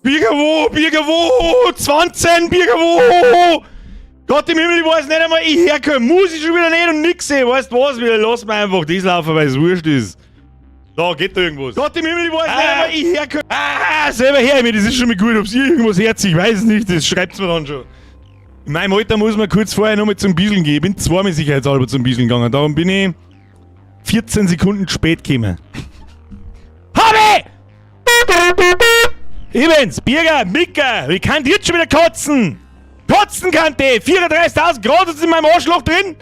Birger wo? Birger wo? 20, Birger wo? Gott im Himmel, ich weiß nicht einmal, ich herkomme. Muss ich schon wieder nicht und nix sehen. Weißt du was? Wir lassen wir einfach das laufen, weil es wurscht ist. Da geht da irgendwas. Gott im Himmel, ich weiß nicht einmal, ich herkomme. Ah, selber her, mir, das ist schon mal gut. Ob's ihr irgendwas hört, ich weiß es nicht, das schreibt's mir dann schon. In meinem Alter muss man kurz vorher nochmal zum Bieseln gehen. Ich bin zweimal sicherheitshalber zum Bieseln gegangen. Darum bin ich 14 Sekunden spät gekommen. Hab ich! Bin's, Birger, Mika, ich kann jetzt schon wieder kotzen! Kotzen kann die! 34.000 Grad ist in meinem Arschloch drin!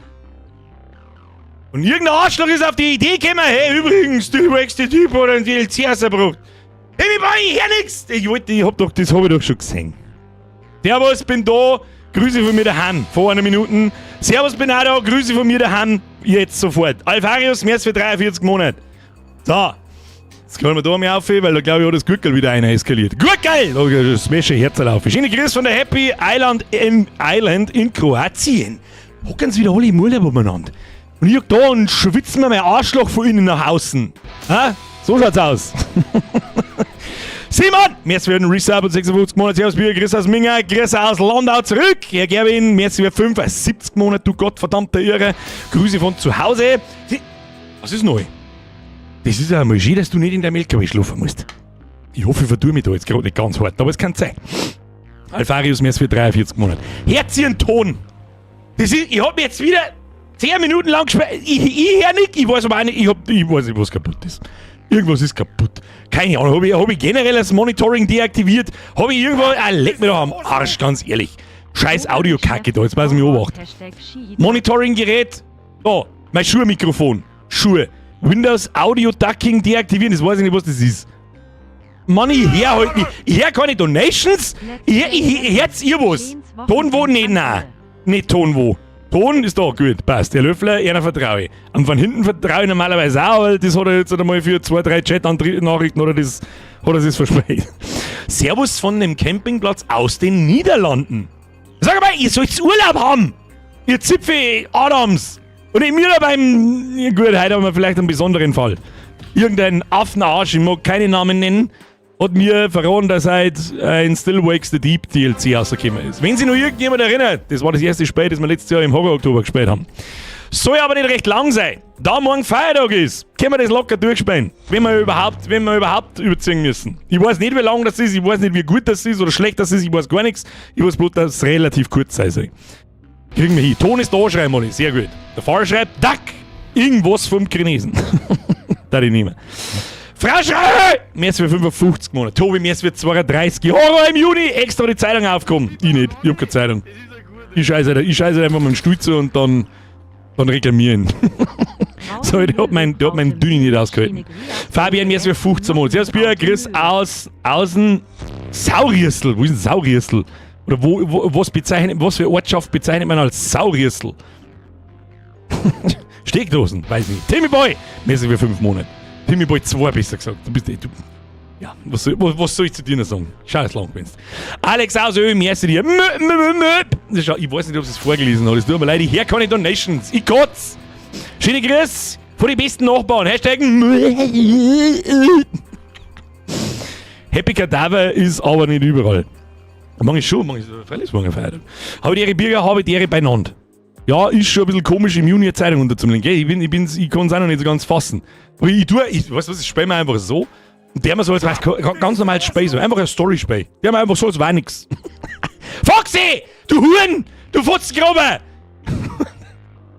Und irgendein Arschloch ist auf die Idee gekommen, hey, übrigens, du wächst die Typ oder ein DLC rausgebracht. Hey, ich brauch hier nix! Ich wollte, ich hab doch, das hab ich doch schon gesehen. Servus, bin da, Grüße von mir daheim, vor einer Minute. Servus, bin auch da, Grüße von mir daheim, jetzt sofort. Alfarius, mehr als für 43 Monate. So, jetzt können wir da mal auf, weil da glaube ich hat das Gurkel wieder einer eskaliert. Gurkel! Da das smash Herz auf. Schöne Grüße von der Happy Island in Kroatien. Hocken sie wieder alle im Urlaub umeinander. Und ich hock da und schwitze mir mein Arschloch von innen nach außen. Ha? So schaut's aus. Simon! Merci für den Resub und 56 Monate. Servus, Bier, Grüße aus Minga, Grüße aus Landau zurück. Herr Gerwin, merci für 75 Monate, du gottverdammter Irre. Grüße von zu Hause. Was ist neu? Das ist ja mal schön, dass du nicht in der LKW schlafen musst. Ich hoffe, ich vertue mich da jetzt gerade nicht ganz hart, aber es kann sein. Alfarius, merci für 43 Monate. Herz Ton! Das ist, ich hab mir jetzt wieder 10 Minuten lang gespielt. Ich hör nicht, ich weiß aber auch nicht, ich weiß nicht, was kaputt ist. Irgendwas ist kaputt. Keine Ahnung, hab ich generell das Monitoring deaktiviert? Hab ich irgendwo, ah, leck mir doch am Arsch, ganz ehrlich. Scheiß Audiokacke da, jetzt weiß ich mich obacht. Monitoring-Gerät, da, mein Schuhe-Mikrofon. Schuhe. Windows Audio Ducking deaktivieren, das weiß ich nicht, was das ist. Mann, ich hör halt nicht. Ich hör keine Donations. Ich hört's ihr was. Ton wo? Nee, nein. Nicht Ton wo. Ton ist da, gut, passt. Der Löffler, einer vertraue ich. Und von hinten vertraue ich normalerweise auch, weil das hat er jetzt einmal für zwei, drei Chat-Nachrichten oder das hat er sich versprochen. Servus von dem Campingplatz aus den Niederlanden. Sag mal, ihr sollt Urlaub haben! Ihr Zipfe Adams! Und ich mir da beim. Gut, heute haben wir vielleicht einen besonderen Fall. Irgendein Affenarsch, ich mag keine Namen nennen, hat mir verraten, dass heute ein Still Wakes the Deep DLC rausgekommen ist. Wenn sich noch irgendjemand erinnert, das war das erste Spiel, das wir letztes Jahr im Horror-Oktober gespielt haben. Soll aber nicht recht lang sein. Da morgen Feiertag ist, können wir das locker durchspielen. Wenn wir überhaupt überziehen müssen. Ich weiß nicht, wie lang das ist, ich weiß nicht, wie gut das ist oder schlecht das ist, ich weiß gar nichts. Ich weiß bloß, dass es relativ kurz sein soll. Kriegen wir hin. Ton ist da, schreiben wir. Sehr gut. Der Fahrer schreibt, Duck! Irgendwas vom Chinesen. Da ich nicht mehr. Frau Schreiber! März für 55 Monate. Tobi, März für 32. Horror im Juni! Extra die Zeitung aufkommen. Ich nicht. Ich hab keine Zeitung. Ich scheiße einfach mit dem Stuhl zu und dann reklamieren. So, der hat mein Dünni nicht ausgehalten. Fabian, März für 15 Monate. Servus, Bier, Chris aus Außen Sauriersl. Wo ist denn Sauriersl? Oder was für Ortschaft bezeichnet man als Sauriersl? Steckdosen, weiß nicht. Timmy Boy, Merci für 5 Monate. Timmy Boy 2 besser gesagt. Du bist, du, ja, was soll ich zu dir noch sagen? Schau, es lang gewesen. Alex aus Ö, merci dir. Mö, mö, mö, mö. Schau, ich weiß nicht, ob sie es vorgelesen hat. Es tut mir leid, ich hör keine Donations. Ich kotz. Schöne Grüß von den besten Nachbarn. Hashtag Mö. Happy Kadaver ist aber nicht überall. Mach ich schon, mach ich freilich morgen Feiertag. Habe die Ehre Birger, habe die Ehre beieinander. Ja, ist schon ein bisschen komisch, im Juni eine Zeitung unterzulegen. Gell? Ich kann es auch noch nicht so ganz fassen. Aber ich tue, ich, weißt du was, ich spiele mir einfach so. Und der mir so als wär's ganz normales Spiel so. Einfach ein Story-Spiel. Der mir einfach so, als wär nix. Foxy! Du Huren! Du Fotzengrube!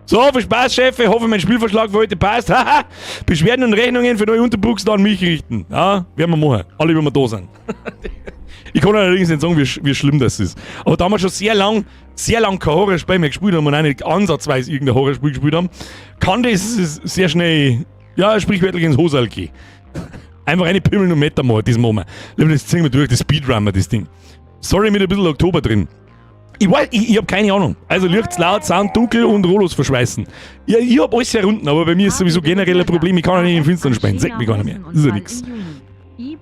So, viel Spaß, Chef. Ich hoffe, mein Spielvorschlag für heute passt. Haha. Beschwerden und Rechnungen für neue Unterbuchsen an mich richten. Ja, werden wir machen. Alle, wenn wir da sind. Ich kann allerdings nicht sagen, wie schlimm das ist. Aber da wir schon sehr lang, sehr lang kein Horrorspiel mehr gespielt haben und auch nicht ansatzweise irgendein Horrorspiel gespielt haben, kann das sehr schnell, ja, sprichwörtlich ins Hosal gehen. Einfach eine Pimmel und Meter mal, das machen wir. Das ziehen wir durch, das Speedrunner, das Ding. Sorry, mit ein bisschen Oktober drin. Ich weiß, ich hab keine Ahnung. Also Licht's laut, Sound dunkel und Rollos verschweißen. Ja, ich hab alles herunten, aber bei mir ist sowieso generell ein Problem, ich kann ja nicht im Finstern spielen. Sagt mich keiner mehr. Das ist ja nix.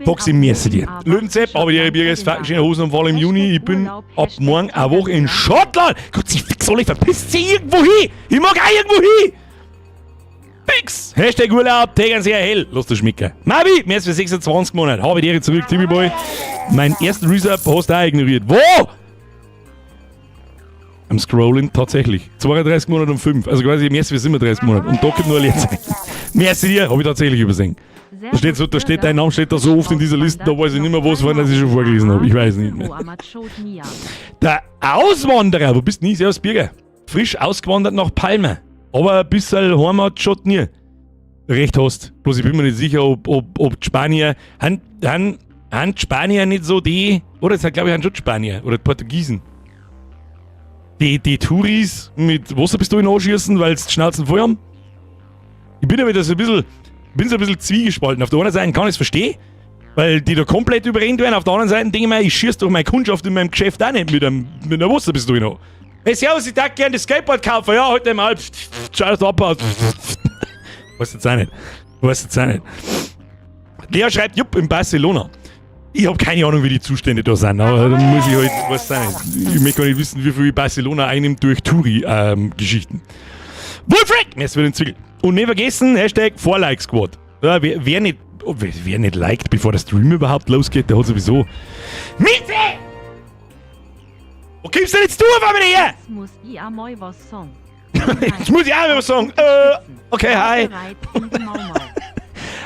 Foxy, merci dir. Löwenzepp, aber die Bier ist schöne Hosenunfall im Juni. Ich bin ab morgen eine Woche in Schottland. Gott, sie fix alle, verpisst sie irgendwo hin. Ich mag auch irgendwo hin. Fix! #Urlaub, Tegernseer hell. Lass dir schmecken. Mavi, merci für 26 Monate. Habe die Ehre zurück, Timmy Boy. Mein ersten Resub hast du auch ignoriert. Wo? Am Scrollen tatsächlich. 32 Monate und 5. Also quasi merci für 37 Monate. Und da kommt nur ein Leerzeichen. Merci dir, habe ich tatsächlich übersehen. Da steht, so, da steht dein Name steht da so oft in dieser Liste, da weiß ich nicht mehr, was war, dass ich schon vorgelesen habe. Ich weiß nicht mehr. Der Auswanderer, wo bist du denn? Servus Birger. Frisch ausgewandert nach Palma. Aber ein bisschen Heimat schaut nie. Recht hast. Bloß ich bin mir nicht sicher, ob die Spanier. Han die Spanier nicht so die. Oder es glaube ich, han schon die Spanier. Oder die Portugiesen. Die Touris mit Wasserpistolen anschießen, weil sie die Schnauzen voll haben. Ich bin ja wieder so ein bisschen, bin so ein bisschen zwiegespalten. Auf der einen Seite kann ich es verstehen, weil die da komplett überrennt werden. Auf der anderen Seite denke ich mir, ich schieße doch meine Kundschaft in meinem Geschäft auch nicht mit einer Wasserpistole an. Hey, servus, ich darf gerne das Skateboard kaufen. Ja, heute mal. Schau, dass du abbaust. Weiß jetzt auch nicht. Weiß jetzt auch nicht. Lea schreibt, jupp, in Barcelona. Ich habe keine Ahnung, wie die Zustände da sind, aber da muss ich halt, weiß auch nicht. Ich möchte gar nicht wissen, wie viel Barcelona einnimmt durch Touri-Geschichten. Wolfrick! Merci für den Zwickel. Und nicht vergessen, #4LikeSquad. Ja, wer nicht liked, bevor der Stream überhaupt losgeht, der hat sowieso. Miete! Wo kommst du denn jetzt du auf einmal her? Jetzt muss ich auch mal was sagen. Jetzt muss ich auch mal was sagen. Okay, hi. Bereit und Mau Mau.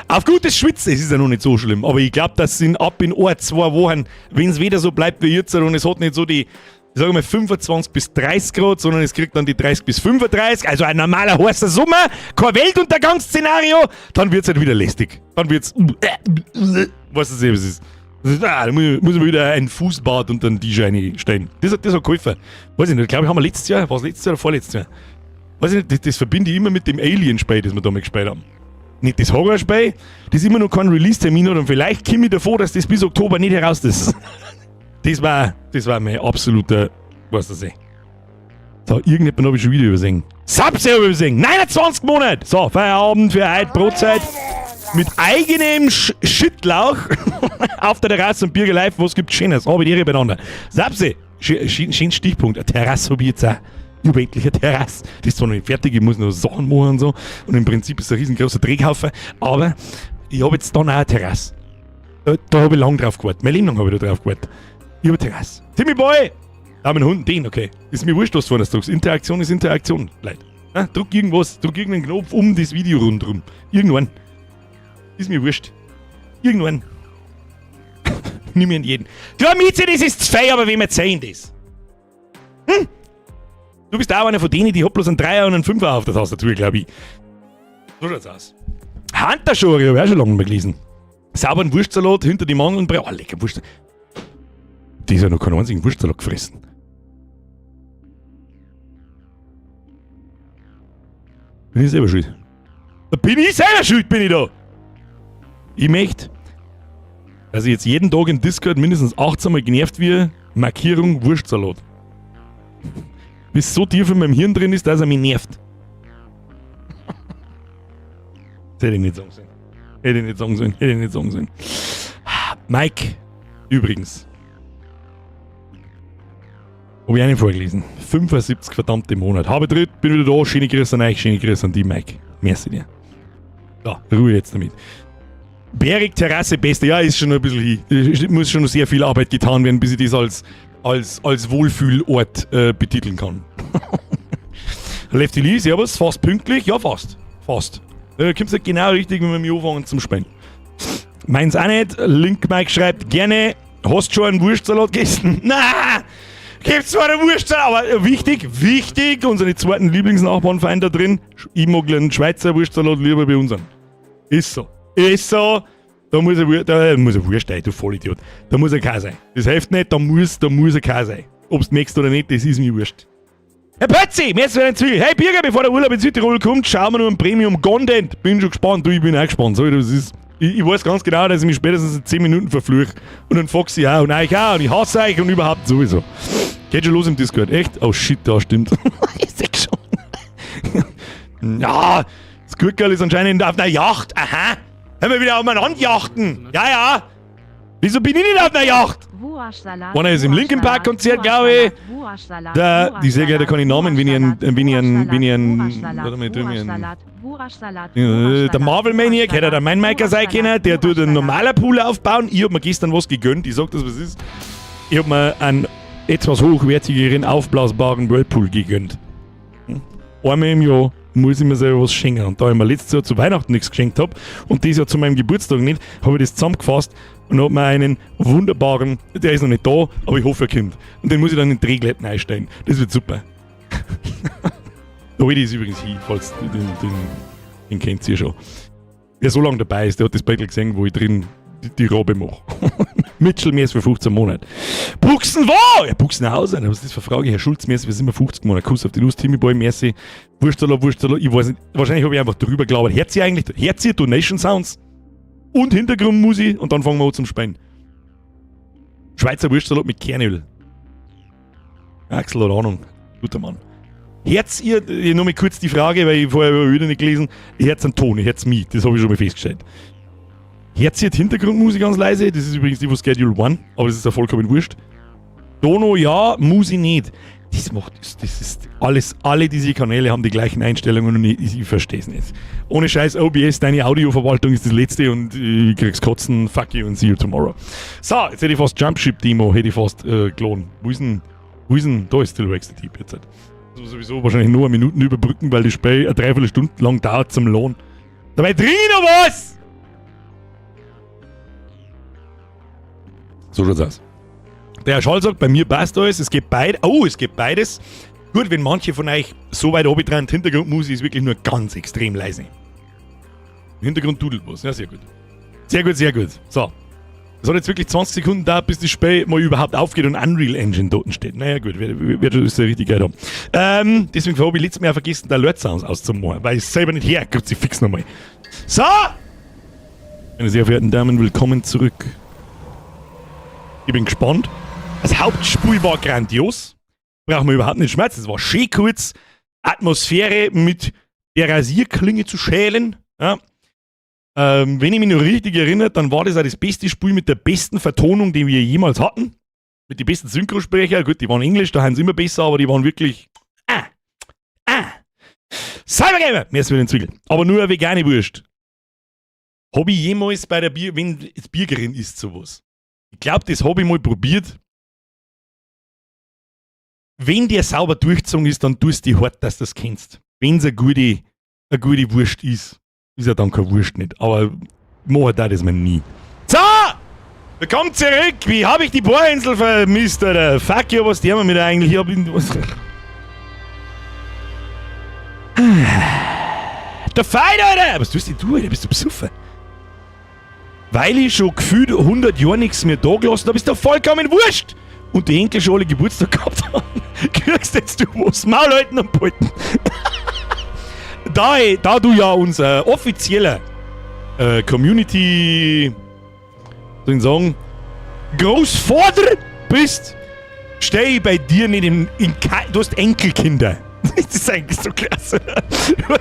Auf gutes Schwitzen, es ist ja noch nicht so schlimm, aber ich glaube, das sind ab in ein, 2 Wochen, wenn es wieder so bleibt wie jetzt und es hat nicht so die, ich sage mal, 25 bis 30 Grad, sondern es kriegt dann die 30 bis 35, also ein normaler heißer Sommer, kein Weltuntergangsszenario, dann wird es halt wieder lästig. Dann wird's, weißt du, was es ist. Das ist, ah, da muss ich mir wieder ein Fußbad unter den Tisch stellen. Das hat geholfen. Weiß ich nicht, glaube ich, haben wir letztes Jahr, war es letztes Jahr oder vorletztes Jahr? Weiß ich nicht, das verbinde ich immer mit dem Alien-Spiel, das wir da mal gespielt haben. Nicht das Horrorspiel, das immer noch keinen Release-Termin hat und vielleicht komme ich davor, dass das bis Oktober nicht heraus ist. Das war mein absoluter, was das eh. So, irgendjemand habe ich schon wieder übersehen. Sapse habe ich übersehen. 29 Monate. So, Feierabend für heute, Brotzeit. Mit eigenem Schnittlauch auf der Terrasse und Birger live. Was gibt's Schönes? Aber die Ehre beieinander. Sapse, schön Stichpunkt. Eine Terrasse habe ich jetzt auch. Ich habe endlich eine Terrasse. Die ist zwar noch nicht fertig, ich muss noch Sachen machen und so. Und im Prinzip ist es ein riesengroßer Dreckhaufen. Aber ich habe jetzt dann auch eine Terrasse. Da habe ich lang drauf gewartet. Mein Leben lang habe ich da drauf gewartet. Ich habe eine Terrasse. Timmy Boy! Da haben wir einen Hund, den, okay. Ist mir wurscht, was du vorne drückst. Interaktion ist Interaktion, Leute. Ja, druck irgendwas, druck irgendeinen Knopf um das Video rundherum. Irgendwann. Ist mir wurscht. Irgendwann. Nimm mir jeden. Klar, Mieze, das ist zu fein, aber wem erzählen das? Du bist auch einer von denen, die hat bloß einen Dreier und einen Fünfer auf der Tastatur, glaube ich. So schaut's aus. Hunter Schore, habe ich auch schon lange nicht mehr gelesen. Sauberen Wurstsalat hinter die Mandeln. Oh, lecker Wurst. Die ist ja noch keinen einzigen Wurstsalat gefressen. Bin ich selber schuld. Da bin ich selber schuld, bin ich da. Ich möchte, dass ich jetzt jeden Tag im Discord mindestens 18 Mal genervt wird. Markierung Wurstsalat. Bis so tief in meinem Hirn drin ist, dass er mich nervt. Das hätte ich nicht sagen sollen. Hätte ich nicht sagen sollen. Hätte ich nicht sagen sollen. Mike, übrigens. Habe ich auch nicht vorgelesen. 75 verdammte Monate. Habe dritt, bin wieder da. Schöne Grüße an euch, schöne Grüße an die, Mike. Merci dir. Ja, Ruhe jetzt damit. Berg Terrasse Beste, ja, ist schon ein bisschen hin. Es muss schon noch sehr viel Arbeit getan werden, bis ich das als Wohlfühlort betiteln kann. Lefty Lee, servus, fast pünktlich? Ja, fast. Fast. Da kommst du genau richtig, wenn wir mich anfangen zum Spielen. Meins auch nicht. Link Mike schreibt gerne, hast du schon einen Wurstsalat gegessen? Na! Gibt's zwar einen Wurstsalat, aber wichtig, wichtig, unsere zweiten Lieblingsnachbarn da drin. Ich mag einen Schweizer Wurstsalat lieber bei unseren. Ist so. Ist so. Da muss er Wurst sein, du Vollidiot. Da muss er kein sein. Das hilft nicht, da muss er kein sein. Ob's möchtest oder nicht, das ist mir wurscht. Herr Pötzi, mir ist ein Zwiebel. Hey Birger, bevor der Urlaub in Südtirol kommt, schauen wir noch ein Premium Content. Bin schon gespannt. Du, ich bin auch gespannt. So, das ist, ich weiß ganz genau, dass ich mich spätestens in 10 Minuten verfluche. Und dann Foxy auch und euch auch und ich hasse euch und überhaupt sowieso. Geht schon los im Discord. Echt? Oh shit, da stimmt. Ich seh schon. Ja, das Gurkerl ist anscheinend auf einer Yacht. Aha. Hören wir wieder umeinander jachten. Ja. Wieso bin ich nicht auf einer Yacht? Einer ist im Linkin Park Konzert, glaube ich. Der, ich sehe leider keine Namen, wenn ich einen, wenn ich einen, wenn ich einen, warte mal, drüben einen, der Marvel Maniac hätte der mein Miker sein können, der tut einen normaler Pool aufbauen. Ich hab mir gestern was gegönnt, ich sag das, was ist. Ich hab mir einen etwas hochwertigeren, aufblasbaren Whirlpool gegönnt. Einmal im Jahr muss ich mir selber was schenken. Und da ich mir letztes Jahr zu Weihnachten nichts geschenkt hab und dieses Jahr zu meinem Geburtstag nicht, habe ich das zusammengefasst und hab mir einen wunderbaren, der ist noch nicht da, aber ich hoffe, er kommt. Und den muss ich dann in den Drehgleiten einstellen. Das wird super. Der Alte ist übrigens hier, falls den kennt ihr schon. Wer so lange dabei ist, der hat das Bild gesehen, wo ich drin die Robbe mache. Mitchell, mir ist für 15 Monate. Buchsen wo? Ja, Buchsenhausen. Was ist das für eine Frage? Herr Schulz, mir ist, wir sind 50 Monate. Kuss auf die Nuss, Timmy Boy, merci. Wurschtalo, Wurschtalo, ich weiß nicht. Wahrscheinlich habe ich einfach drüber gelabert. Hört ihr eigentlich? Hört ihr Donation Sounds? Und Hintergrundmusik und dann fangen wir an zum Spielen. Schweizer Wurstsalat mit Kernöl. Axel hat Ahnung. Guter Mann. Hört ihr, nur mal kurz die Frage, weil ich vorher wieder nicht gelesen, hört einen Ton, hört mich, das habe ich schon mal festgestellt. Hört ihr die Hintergrundmusik ganz leise? Das ist übrigens die von Schedule One, aber das ist ja vollkommen wurscht. Dono ja, Musi nicht. Das macht, das ist alles, alle diese Kanäle haben die gleichen Einstellungen und ich verstehe es nicht. Ohne Scheiß, OBS, deine Audioverwaltung ist das letzte und ich krieg's Kotzen, fuck you and see you tomorrow. So, jetzt hätte ich fast Jump Ship Demo, hätte ich fast klonen. Wo ist denn, da ist Stillwax der Typ jetzt. Halt. Also sowieso wahrscheinlich nur eine Minuten überbrücken, weil das Spiel eine Dreiviertelstunde lang dauert zum Lohn. Dabei trinke ich noch was! So schaut's aus. Der Herr Schall sagt, bei mir passt alles, es geht beides. Oh, es geht beides. Gut, wenn manche von euch so weit runter Hintergrundmusik ist wirklich nur ganz extrem leise. Im Hintergrund dudelt was. Ja, sehr gut. Sehr gut, sehr gut. So. Es hat jetzt wirklich 20 Sekunden da, bis das Spiel mal überhaupt aufgeht und Unreal Engine dort steht. Naja, gut, wird schon das richtig geil haben. Deswegen habe ich letztes Mal vergessen, der Alert Sounds auszumachen, weil ich es selber nicht her. Kruzifix nochmal. So! Meine sehr verehrten Damen, willkommen zurück. Ich bin gespannt. Das Hauptspiel war grandios. Brauchen wir überhaupt nicht schmerzen. Es war schön kurz. Atmosphäre mit der Rasierklinge zu schälen. Ja. Wenn ich mich noch richtig erinnere, dann war das auch das beste Spiel mit der besten Vertonung, die wir jemals hatten. Mit den besten Synchrosprecher. Gut, die waren Englisch, da haben sie immer besser, aber die waren wirklich. Ah! Ah! Cybergamer! Mehr ist für den Zwiegel. Aber nur eine vegane Wurst. Hab ich jemals bei der Bier, wenn es Biergerin ist, sowas? Ich glaube, das habe ich mal probiert. Wenn der sauber durchgezogen ist, dann tust du die hart, dass du das kennst. Wenn es eine gute Wurst ist. Ist ja dann keine Wurst nicht. Aber machen da das man nie. So! Willkommen zurück! Wie habe ich die Bohrinsel vermisst, Alter? Fuck you, was die haben wir mit eigentlich? Ich hab ihn, was. Der Feind, Alter! Was tust denn du, Alter? Bist du besoffen? Weil ich schon gefühlt 100 Jahre nichts mehr da gelassen habe, ist doch vollkommen wurscht! Und die Enkel schon alle Geburtstag gehabt haben, kriegst jetzt du was. Maul halten und behalten. Da du ja unser offizieller Community, soll ich sagen, Großvater bist, steh ich bei dir nicht in du hast Enkelkinder. Das ist eigentlich so klasse. Ich hab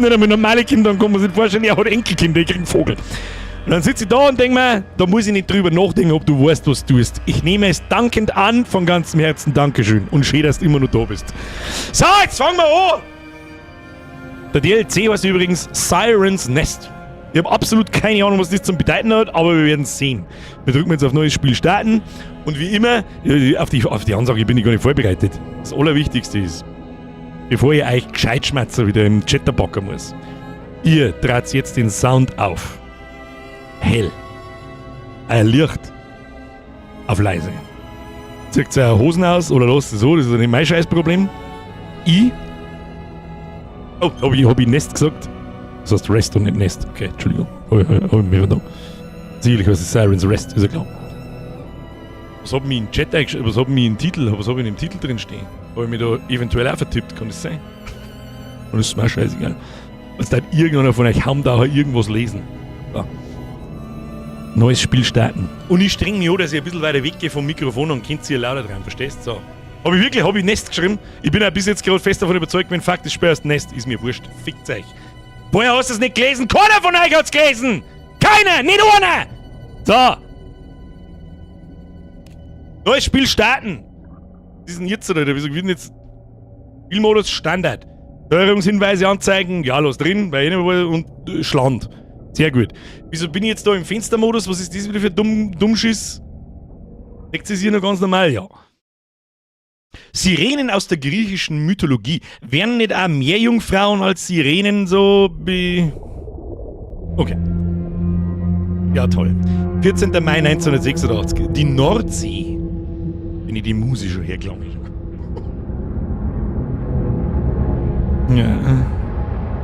nicht einmal normale Kinder und kann mir nicht vorstellen, er hat Enkelkinder, ich krieg einen Vogel. Und dann sitze ich da und denke mir, da muss ich nicht drüber nachdenken, ob du weißt, was du tust. Ich nehme es dankend an, von ganzem Herzen Dankeschön. Und schön, dass du immer noch da bist. So, jetzt fangen wir an! Der DLC heißt übrigens Siren's Nest. Ich habe absolut keine Ahnung, was das zum bedeuten hat, aber wir werden es sehen. Wir drücken jetzt auf neues Spiel starten und wie immer, auf die Ansage bin ich gar nicht vorbereitet. Das Allerwichtigste ist, bevor ich euch Gescheitschmatzer wieder im Chat packen muss, ihr dreht jetzt den Sound auf. Hell. Euer Licht auf leise. Zieht eure Hosen aus oder lasst es so, das ist ja nicht mein Scheißproblem. Ich. Oh, hab ich Nest gesagt? Das heißt Rest und nicht Nest. Okay, Entschuldigung. Hab ich mir verdammt. Sicherlich heißt es Siren's Rest, ist ja klar. Was hab ich im Chat eingeschrieben? Was hab ich im Titel? Was hab ich im Titel drin stehen? Hab ich mich da eventuell auch vertippt? Kann das sein? Und das ist mir auch scheißegal. Was da irgendeiner von euch haben da irgendwas lesen. So. Neues Spiel starten. Und ich streng mich an, dass ich ein bisschen weiter weggehe vom Mikrofon und könnt ihr lauter dran, verstehst du? So. Hab ich wirklich, hab ich Nest geschrieben? Ich bin auch bis jetzt gerade fest davon überzeugt, wenn Fakt ist, Spiel heißt Nest, ist mir wurscht. Fickt euch. Vorher hast du es nicht gelesen? Keiner von euch hat's gelesen! Keiner! Nicht einer! So! Neues Spiel starten! Was ist denn jetzt, oder? Wieso wird denn jetzt Spielmodus Standard? Steuerungshinweise anzeigen, ja, los drin, weil eh nicht und Schland. Sehr gut. Wieso bin ich jetzt da im Fenstermodus? Was ist das wieder für Dummschiss? Deckt sich hier noch ganz normal? Ja. Sirenen aus der griechischen Mythologie. Werden nicht auch Meerjungfrauen als Sirenen so be. Okay. Ja, toll. 14. Mai 1986. Die Nordsee. Wenn ich die Musik schon herklang. Ja.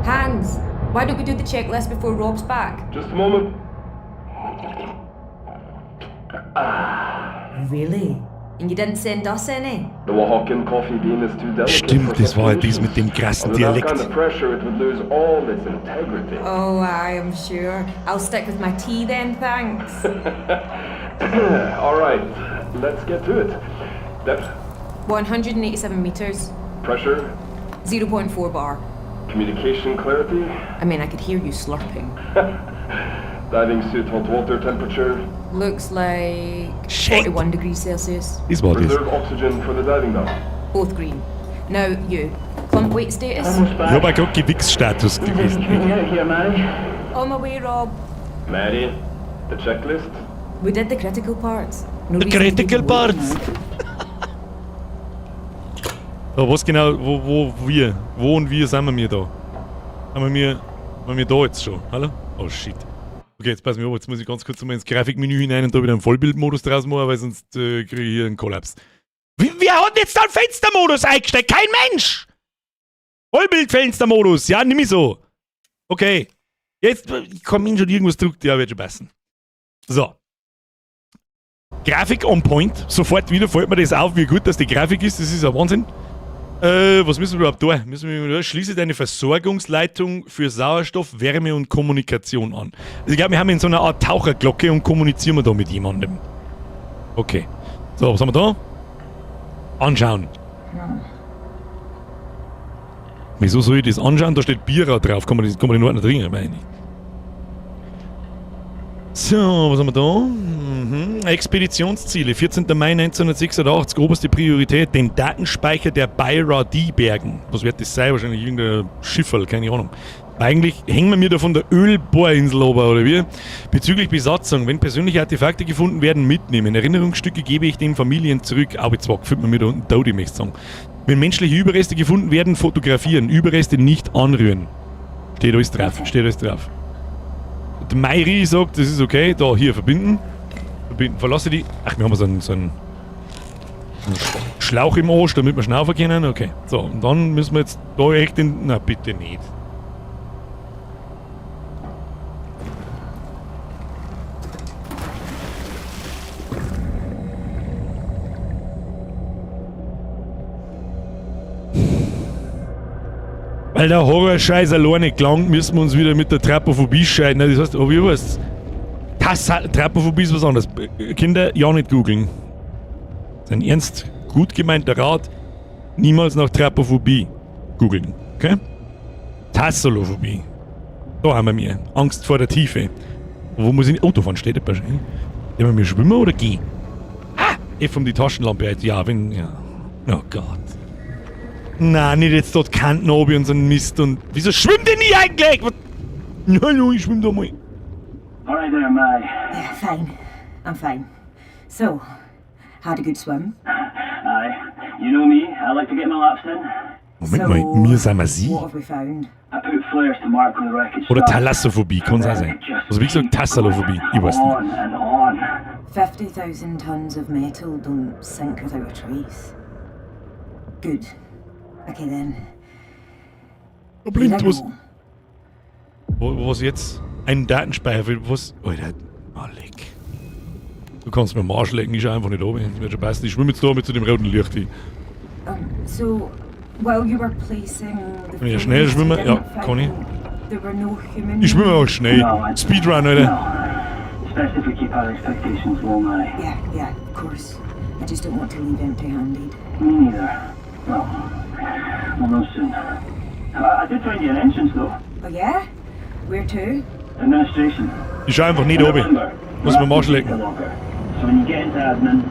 Hans, why don't we do the checklist before Rob's back? Just a moment. Really? And you didn't send us any? The Oaxacan coffee bean is too delicate Stimmt, for das such war ja das conditions. mit dem krassen Under that Dialekt. kind of pressure, it would lose all its integrity. Oh, I am sure. I'll stick with my tea then, thanks. All right, let's get to it. Depth, 187 meters, pressure, 0.4 bar. communication clarity, I mean, I could hear you slurping. diving suit hot water temperature, Looks like Shit. 41 degrees Celsius. Das war das. reserve oxygen for the diving bell. Both green. Now, you. Clump weight status? Ich hab auch gerade Gewichsstatus gelesen. Out here, Mary. On my way, Rob. Maddie, the checklist. We did the critical parts. No The reason to critical keep parts. waiting. So, was genau, wo und wir sind wir da? Haben wir da jetzt schon? Hallo? Oh shit. Okay, jetzt pass mir auf, jetzt muss ich ganz kurz mal ins Grafikmenü hinein und da wieder einen Vollbildmodus draus machen, weil sonst kriege ich hier einen Kollaps. Wer hat denn jetzt da einen Fenstermodus eingestellt? Kein Mensch! Vollbildfenstermodus, ja, nimm ich so. Okay. Jetzt, kein Mensch hat irgendwas drückt, ja, wird schon passen. So. Grafik on point. Sofort wieder fällt mir das auf, wie gut dass die Grafik ist. Das ist ein Wahnsinn. Was müssen wir überhaupt tun? Müssen wir da? Schließe deine Versorgungsleitung für Sauerstoff, Wärme und Kommunikation an. Also ich glaube, wir haben in so einer Art Taucherglocke und kommunizieren wir da mit jemandem. Okay. So, was haben wir da? Anschauen. Wieso soll ich das anschauen? Da steht Bira drauf. Kann man den Ordner trinken? Meine ich. So, was haben wir da? Expeditionsziele. 14. Mai 1986, oberste Priorität, den Datenspeicher der Beira D bergen. Was wird das sein? Wahrscheinlich irgendein Schifferl, keine Ahnung. Eigentlich hängen wir mir da von der Ölbohrinsel oben, oder wie? Bezüglich Besatzung, wenn persönliche Artefakte gefunden werden, mitnehmen. Erinnerungsstücke gebe ich den Familien zurück. Aber zwar findet man mir da unten tot, ich möchte sagen. Wenn menschliche Überreste gefunden werden, fotografieren. Überreste nicht anrühren. Steht alles drauf, steht alles drauf. Der Mairi sagt, das ist okay. Da, hier, verbinden. Verbinden. Verlasse die. Ach, wir haben so einen Schlauch im Arsch, damit wir schnaufen können. Okay. So, und dann müssen wir jetzt da echt den. Na, bitte nicht. Weil der Horrorscheiß alleine gelangt, müssen wir uns wieder mit der Trapophobie scheiden. Das heißt, oh, wie war's? Trapophobie ist was anderes. Kinder, ja nicht googeln. Das ist ein ernst gut gemeinter Rat. Niemals nach Trapophobie googeln. Okay? Tassolophobie. Da haben wir mir. Angst vor der Tiefe. Wo muss ich. Oh, da vorne steht jemand. Nehmen wir schwimmen oder gehen? Ah! F um die Taschenlampe. Ja, wenn. Ja. Oh Gott. Na, nicht jetzt dort Kanten oben und so ein Mist und. Wieso schwimmt denn nie eigentlich? Was? Hallo, ich schwimm da mal. All right there, Mary. Yeah, fine. I'm fine. So, had a good swim? Aye. You know me, I like to get my laps in. Moment So, mal, mir sind wir sie. What have we found? I put flares to mark where the wreckage Oder started. Thalassophobie, kann es auch sein. Also wie gesagt, Tassalophobie, ich weiß nicht. On and on. 50,000 tons of metal don't sink without a trace. Good. Okay then. Da blinkt Here I was. go. Wo, was jetzt? Ein Datenspeicher für was? Alter, oh, leck. Du kannst mir am Arsch lecken, ich schau einfach nicht oben. Das wird schon passen. Ich schwimme jetzt da mit zu dem roten Licht. hin. So, while you were placing the Kann ich ja schnell flares, you schwimmen? Ja, didn't kann ich. find There were no human. Ich schwimme auch schnell. No, Speedrun, Alter. No. It's best if we keep our expectations low, Mary. Yeah, of course. I just don't want to leave empty-handed. Me neither. Well, we'll know soon. I did find you an entrance, though. Oh yeah? Where to? Administration. Ich schau einfach nicht oben. Remember, Muss mir am Arsch lecken. data locker. So when you get into admin,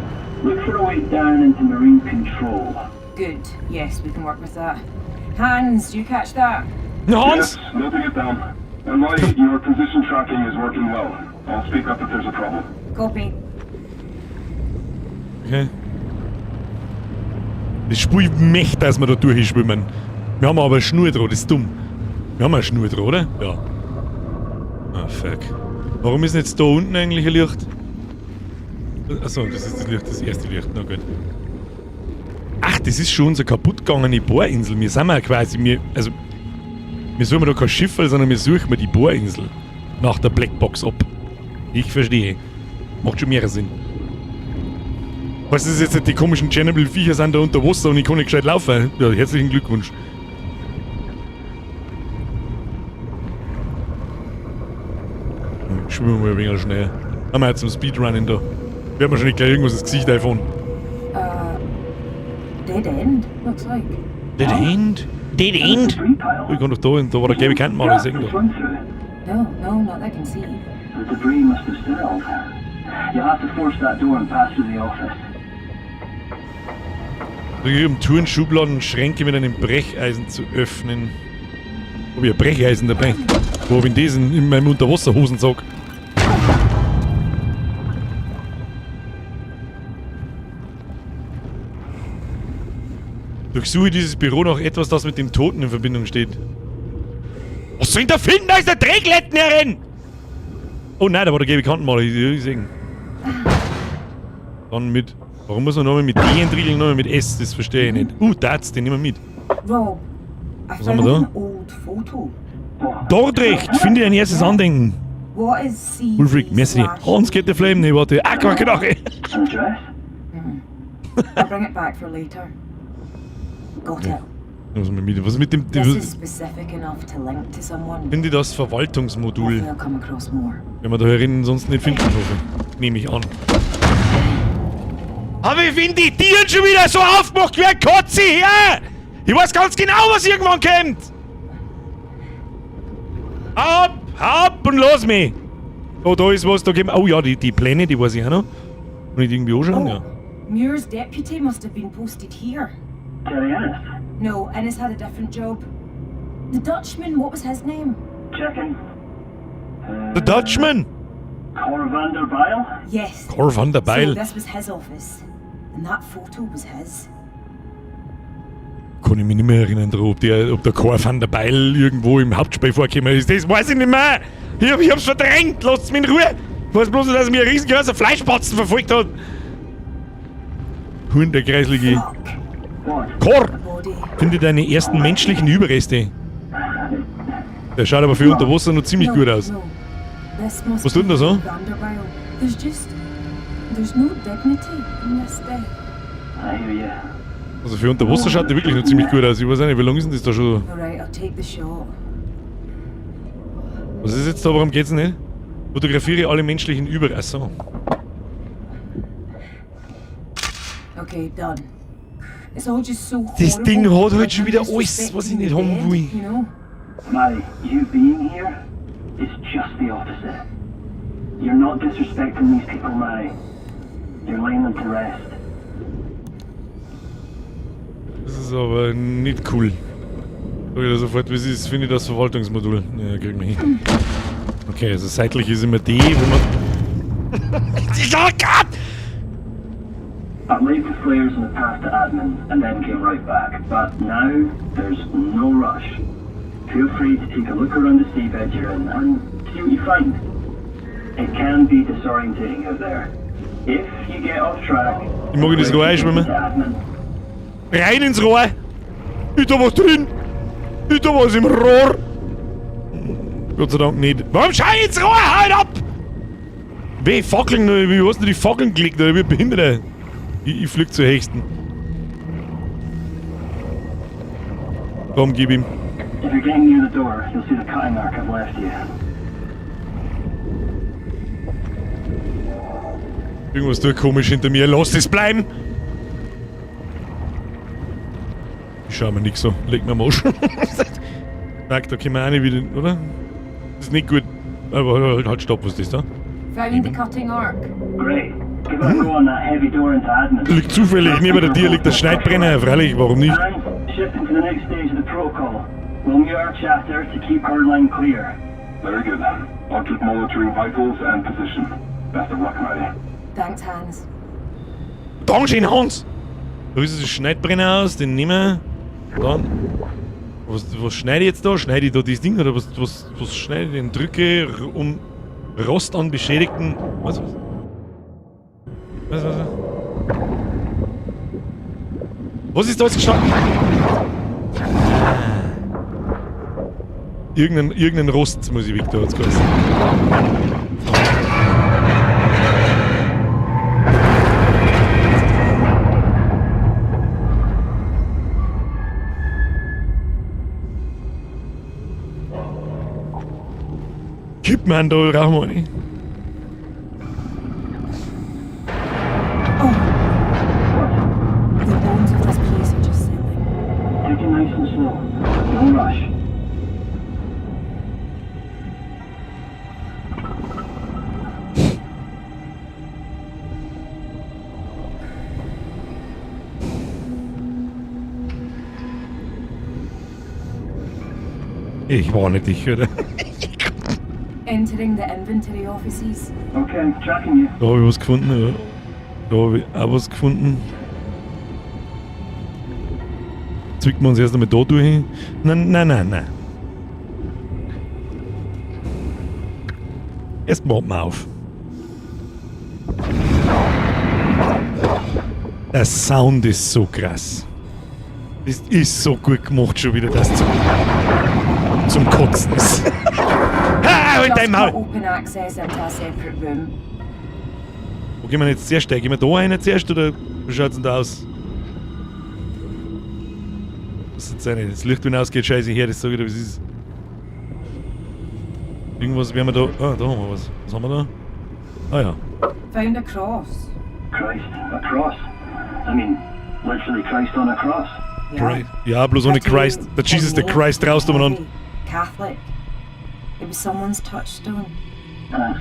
Look for a way down into marine control. Good. Yes, we can work with that. Hans, do you catch that? Hans! Yes, noting it down. And Molly, your position tracking is working well. I'll speak up if there's a problem. Copy. Okay. Das Spiel möchte, dass wir da durchschwimmen. Wir haben aber eine Schnur dran, das ist dumm. Wir haben eine Schnur dran, oder? Ja. Ah, fuck. Warum ist denn jetzt da unten eigentlich ein Licht? Achso, das ist das Licht, das erste Licht. Na gut. Ach, das ist schon unsere kaputtgegangene Bohrinsel. Wir sind ja quasi, wir, also, wir suchen da kein Schiff, sondern wir suchen die Bohrinsel. Nach der Blackbox ab. Ich verstehe. Macht schon mehr Sinn. Was ist jetzt die komischen Tschernobyl-Viecher sind da unter Wasser und ich kann nicht gescheit laufen? Ja, herzlichen Glückwunsch. Schwimmen wir ein wenig schnell. Haben wir jetzt zum Speedrunning da. Werden wir schon nicht gleich irgendwas ins Gesicht einfahren. Dead end, looks like. Dead End? Dead End? Debris pile. Ich kann doch da, da war der gelbe Kantenmal, ich seh to da. swim through. No, no, not that I can see. The debris must have settled. You'll have to force that door and pass through the office. Um Touren, Schubladen, Schränke mit einem Brecheisen zu öffnen. Hab ich ein Brecheisen dabei? Wo hab ich denn diesen in meinem Unterwasserhosensack? Durchsuche dieses Büro nach etwas, das mit dem Toten in Verbindung steht. Was soll ich da finden? Da ist der Drehglätten herin! Oh nein, da war der gelbe Kantenmaler. Ich seh ihn. Dann mit. Warum muss man nochmal mit D entriegeln, nochmal mit S? Das verstehe ich nicht. Darts, den nehmen wir mit. Rob, I Was haben found wir da? an old photo. Dordrecht, finde dein erstes Andenken. What is C? Ulfric, merci. Hans get the flame. Nee, warte. Ah, Quackerache. An address? I'll bring it back for later. Got it. Was mit, was mit dem. This is specific enough to link to someone. Finde das Verwaltungsmodul. Hopefully I'll come across more. Wenn wir da herinnen sonst nicht finden, hoffe ich. Nehme ich an. Aber ich finde die Tieren schon wieder so aufgemacht wie ein Kotze her! Ich weiß ganz genau, was irgendwann kommt! Ab, ab und los mich! Oh, da ist was, da gehen wir. Oh ja, die Pläne, die weiß ich auch noch. Und ich irgendwie anschauen, ja. Muir's deputy must have been posted here. Terry Ennis. No, Ennis had a different job. The Dutchman, what was his name? Checking. The Dutchman! Cor van der Bijl? Yes. Cor van der Bijl. So this was his office. And that photo was his. Kann ich mich nicht mehr erinnern, ob der Cor van der Bijl irgendwo im Hauptspiel vorgekommen ist. Das weiß ich nicht mehr! Ich hab's verdrängt! Lasst mich in Ruhe! Ich weiß bloß, dass mich ein riesengroßer Fleischbatzen verfolgt hat. Huhn, der kreislige. Fuck. Cor! A body. Finde deine ersten menschlichen Überreste. Der schaut aber für unter Wasser noch ziemlich No, gut aus. No. This must Was tut denn be da so? Van der Bijl. There's just... There's no dignity in this death. I hear you. Also für unter Wasser schaut der wirklich noch ziemlich gut aus. Ich weiß auch nicht, wie lange ist denn das da schon? Alright, I'll take the shot. Was ist jetzt da? Warum geht's nicht? Fotografiere alle menschlichen Überreste. Achso. Okay, done. It's all just so Das horrible. Ding hat halt Like schon I'm wieder alles, was ich nicht haben disrespecting the will. dead, you know? Mary, you being here is just the opposite. You're not disrespecting these people, Mary. You're laying them to rest. Das ist aber nicht cool. Sag ich dir sofort, wie es ist, finde ich das Verwaltungsmodul. Ja, kriegen wir hin. Okay, also seitlich ist immer D, wo man. Oh Gott! I laid the flares on the path to admin and then came right back. But now, there's no rush. Feel free to take a look around the seabed you're in and see what you find. It can be disorientating out there. If you get off track, Ich mag in das Rohr einschwimmen. to admin. Rein ins Rohr! Ist da was drin? Ist da was im Rohr? Gott sei Dank nicht. Warum schau ich ins Rohr? Halt ab! Weh, Fackeln, wie hast du die Fackeln gelegt? Oder wie behindert? Ich flieg zur höchsten. Komm, gib ihm. If you're getting near the door, you'll see the cutting arc I've left you. Irgendwas tut komisch hinter mir. Lass das bleiben! Ich schau mir nix so. Leg mir am Arsch. Fuck, da können wir auch nicht wieder, oder? Das ist nicht gut. Aber halt, halt, stopp, was ist das da? Found the cutting arc. Great. Give it a go on that heavy door into admin. Liegt zufällig neben der Tür liegt der Schneidbrenner, freilich, warum nicht? And shifting to the next stage of the protocol. We'll mute our chatter to keep her line clear. Very good. I'll keep monitoring vitals and position. Best of luck, Maddie. Thanks, Hans. Dankeschön, Hans! Da ist das Schneidbrenner aus, den nehmen wir. Dann. Was schneide ich jetzt da? Schneide ich da das Ding oder was schneide ich denn? Drücke um Rost an beschädigten. Was? Was? Was? Was? Was, was ist da jetzt gestanden? Ah. Irgendein Rost muss ich weg da, hat's geheißen. Gib mir einen da, brauchen wir nicht. Oh! The bones of this place are just settling. Take it nice and slow. No rush. Ich warne dich, oder? Entering the inventory offices. Okay, tracking you. Da habe ich was gefunden, ja. Da habe ich auch was gefunden. Zwicken wir uns erst einmal da durch. Nein, nein, nein, nein. Erst warten wir auf. Der Sound ist so krass. Das ist so gut gemacht schon wieder, dass zum Kotzen ist. Ha, halt dein Just Maul! got open access into a separate room. Wo gehen wir denn jetzt zuerst? Gehen wir da rein zuerst oder wie schaut's denn da aus? Was ist jetzt eine? Das Licht, wenn ausgeht, scheiße her, das sag ich dir, was ist. Irgendwas werden wir da. Ah, da haben wir was. Was haben wir da? Ah ja. Found a cross. Christ, a cross. I mean, literally Christ on a cross. Yeah. Christ. Ja, bloß ohne Pretty Christ. Der Jesus, der ornate, Christ raus umeinander. heavy, Catholic. It was someone's touchstone. That's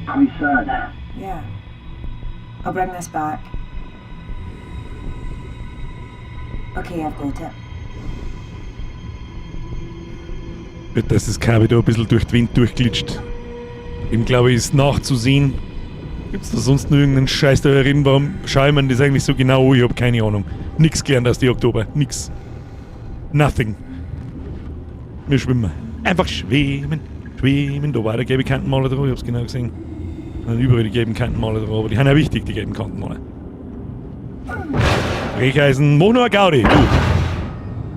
quite sad. Yeah. I'll bring this back. Okay, I've got it. Wird, dass das Kabel da ein bisschen durch den Wind durchglitscht. Dem glaube ich ist nachzusehen. Gibt's da sonst noch irgendeinen Scheiß da drin? Warum schaue ich mir das eigentlich so genau an? Ich hab keine Ahnung. Nix gelernt aus die Oktober. Nix. Nothing. Wir schwimmen. Einfach schwimmen. Schwimmen. Da war der gelbe Kantenmaler drauf. Ich hab's genau gesehen. Und überall die gelben Kantenmaler drauf. Aber die sind ja wichtig, die gelben Kantenmaler. Brecheisen. Mach nur eine Gaudi. Du.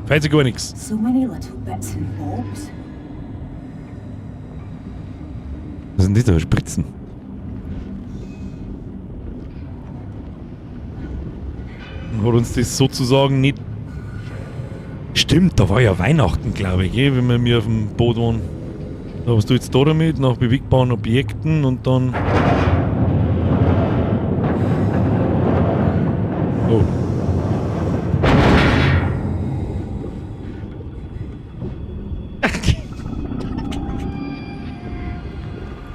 Fällt sich gar nix. So many little bits and bobs. Was sind das da? Spritzen. Hat uns das sozusagen nicht. Stimmt, da war ja Weihnachten, glaube ich, eh, wenn wir mir auf dem Boot waren. Da was du jetzt da damit? Nach bewegbaren Objekten und dann. Oh.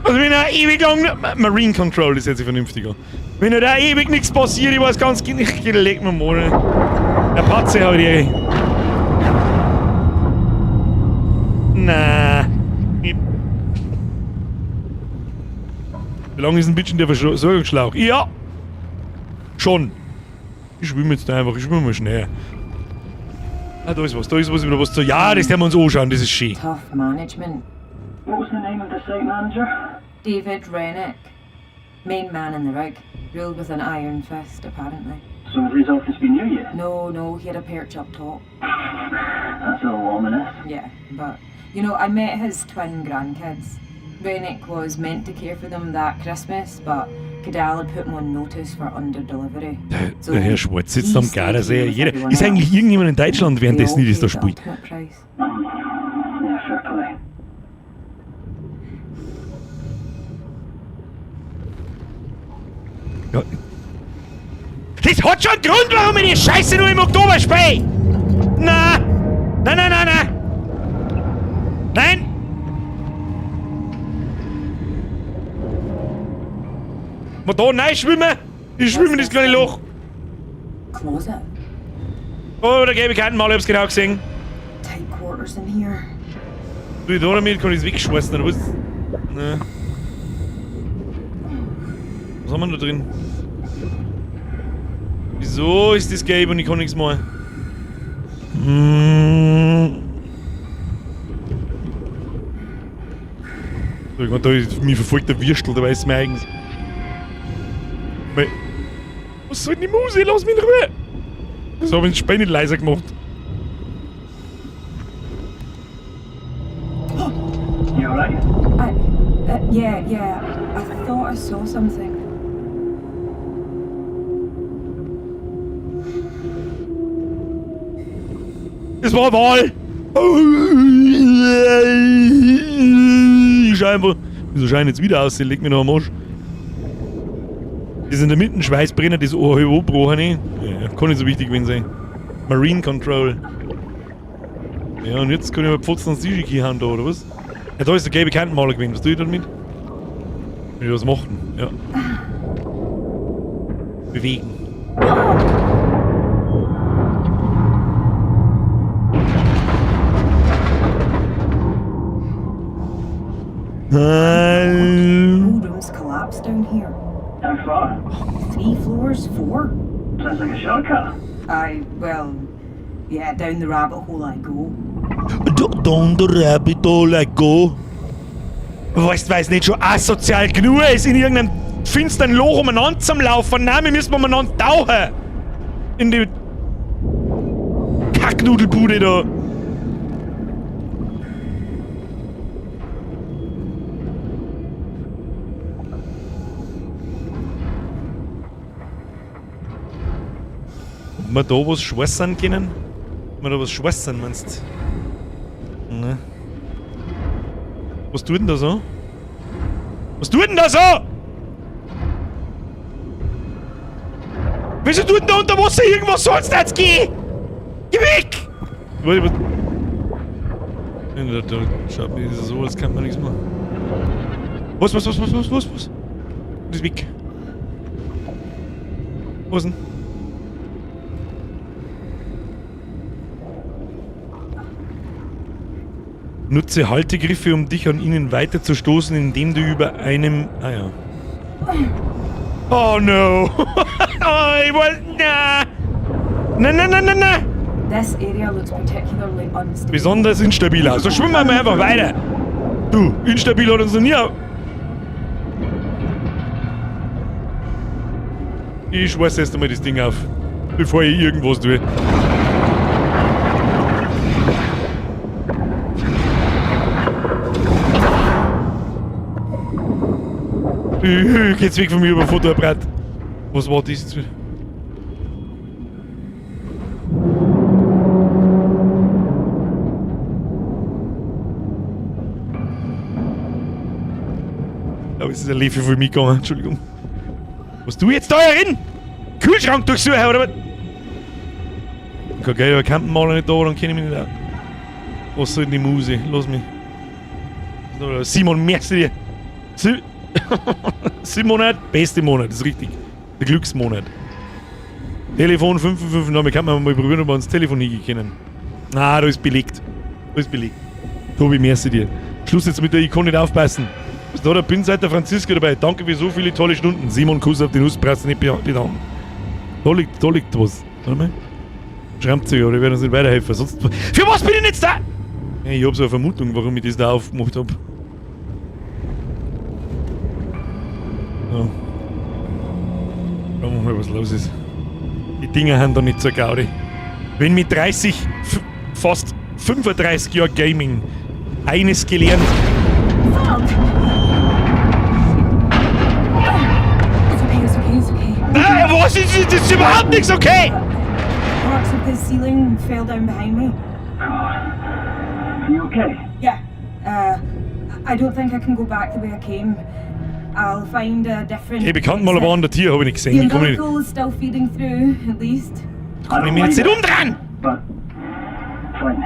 Also wenn er ewig lang... Marine Control ist jetzt vernünftig an. Wenn da ewig nichts passiert, ich weiß ganz genau, ich leg mir mal. Der Patze hab ich. Na. Wie lange ist ein bisschen der Versorgungsschlauch? Ja! Schon. Ich schwimme jetzt einfach, ich schwimme mal schnell. Ah, da ist was wieder was zu. Ja, das werden wir uns anschauen, das ist schön. Tough management. What was the name of the site manager? David Rennick. Main man in the rig. Ruled with an iron fist, apparently. So has his office been near you? No, he had a perch up top. That's a little ominous. Yeah, but I met his twin grandkids. Rennick was meant to care for them that Christmas, but Cadal had put him on notice for under delivery. Der Herr Schwarz sitzt am Gardasee. Jeder, ist eigentlich irgendjemand in Deutschland währenddessen, die das da spielt? Price. Yeah, fair play. Ja. Das hat schon einen Grund, warum ich die Scheiße nur im Oktober spiele! Na! Nein, nein, nein, nein! Nein! Mal da rein schwimmen? Ich schwimme in das kleine Loch. Closet. Oh, da gebe ich keinen Mal, ich hab's genau gesehen. Tight quarters in here. Du, da damit kann ich's wegschmeißen, oder was? Ne. Was haben wir da drin? Wieso ist das gelb und ich kann nichts machen? So, ich meine, da ist, mich verfolgt der Würstel, da weiß mir eigentlich. Was soll denn die Muse? Lass mich in Ruhe! Das hab ich den Spiel nicht leiser gemacht. You alright? Yeah. I thought I saw something. Das war Wal! Ich schau einfach. Wieso scheinen jetzt wieder aus? Ich leg mich noch am Arsch. Das ist in der Mitte ein Schweißbrenner, das OHO-Brochene. Ja, kann nicht so wichtig gewesen sein. Marine Control. Ja, und jetzt kann ich mal Pfotzen ans Tisch hauen da, oder was? Ja, da ist der gelbe Kantenmaler gewesen. Was tue ich damit? Will ich was machen? Ja. Bewegen. Whole room's collapsed down here. How far? 3 floors, 4? Sounds like a shortcut. Well, yeah, down the rabbit hole I go. Down the rabbit hole I go. Weißt du, weil es nicht schon asozial genug ist, in irgendeinem finsteren Loch umeinander zum Laufen? Nein, wir müssen umeinander tauchen. In die Kacknudelbude da. Ob wir da was schweißen können? Ob wir da was schweißen, meinst du? Ne. Was tut denn da so? Was tut denn da so? Wieso tut denn da unter Wasser irgendwas? Soll's da jetzt gehen? Geh weg! Warte, warte. Da schaut mir das so, als kann man nichts machen. Was? Das ist weg. Was denn? Nutze Haltegriffe, um dich an ihnen weiterzustoßen, indem du über einem... Ah ja. Oh no! Oh, ich wollte... Na! Na, na, na, na, na! This area looks particularly unstable. Besonders instabil. Also schwimmen wir mal einfach weiter. Du, instabil hat uns noch nie... Ich schmeiß erst einmal das Ding auf, bevor ich irgendwas tue. Geht's weg von mir über Fotoapparat. Was war das jetzt wieder? Aber es ist ein Lefe für mich gegangen, Entschuldigung. Was du jetzt da herin? Kühlschrank durchsuchen, oder was? Okay, aber Kantenmaler nicht da, dann kenne ich mich nicht aus. Was soll denn die Muse? Lass mich. Simon, merci dir. 7 Monat, beste Monat, das ist richtig. Der Glücksmonat. Telefon 559, kann man mal probieren, ob wir uns das Telefon hingehen können. Na, da ist belegt. Da ist belegt. Tobi, merci dir. Schluss jetzt mit der, ich kann nicht aufpassen. Was da, da bin seit der Franziska dabei. Danke für so viele tolle Stunden. Simon, Kuss auf die Nusspratzen, nicht bedanken. Da liegt was. Warte mal. Schrammzüge, aber die werden uns nicht weiterhelfen. Sonst. Für was bin ich denn jetzt da? Ja, ich hab so eine Vermutung, warum ich das da aufgemacht hab. So. Schauen wir mal, was los ist. Die Dinger haben da nicht zur Gaudi. Wenn mit 30, fast 35 Jahren Gaming eines gelernt. It's okay, it's okay, it's okay. Nein, was ist das? Das ist überhaupt nichts okay! Parts of the ceiling fell down behind me. Are you okay? Yeah. I don't think I can go back the way I came. I'll find a different. Hey, bekannt mal war an der Tier, habe ich nicht gesehen. The Ich kann mich, umbilical is still feeding through, at least. kann ich mich jetzt nicht umdrehen! But fine.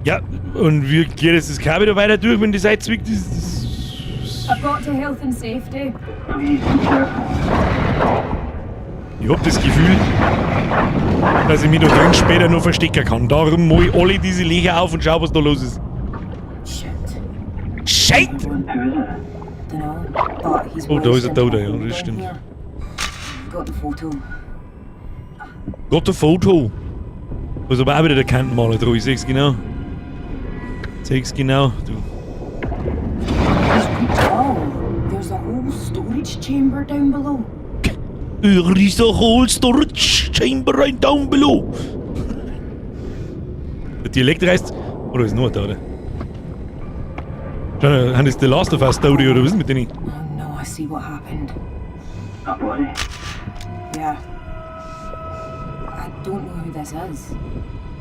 Ja, und wie geht jetzt das Kabel da weiter durch, wenn das einzwickt? Das I've got to health and safety. Please be careful. Ich hab das Gefühl, dass ich mich da drin später noch verstecken kann. Darum mach ich alle diese Löcher auf und schau, was da los ist. Shit. Shit! Who is it? Dunno, but he's Oh, da ist worse er tot, than ja, Todd das down stimmt. here. Got the photo. Got the photo. Da ist aber auch wieder der Kantenmaler dran, ich seh's genau. Seh's genau, du. He's ripped all. There's a whole storage chamber down below. There is a whole storage chamber right down below. Der Dialekt reißt. Oder ist nur da, oder? Schau, haben das The Last of Us Story oder was ist mit denen? Oh no, I see what happened. A body? Yeah. I don't know who this is.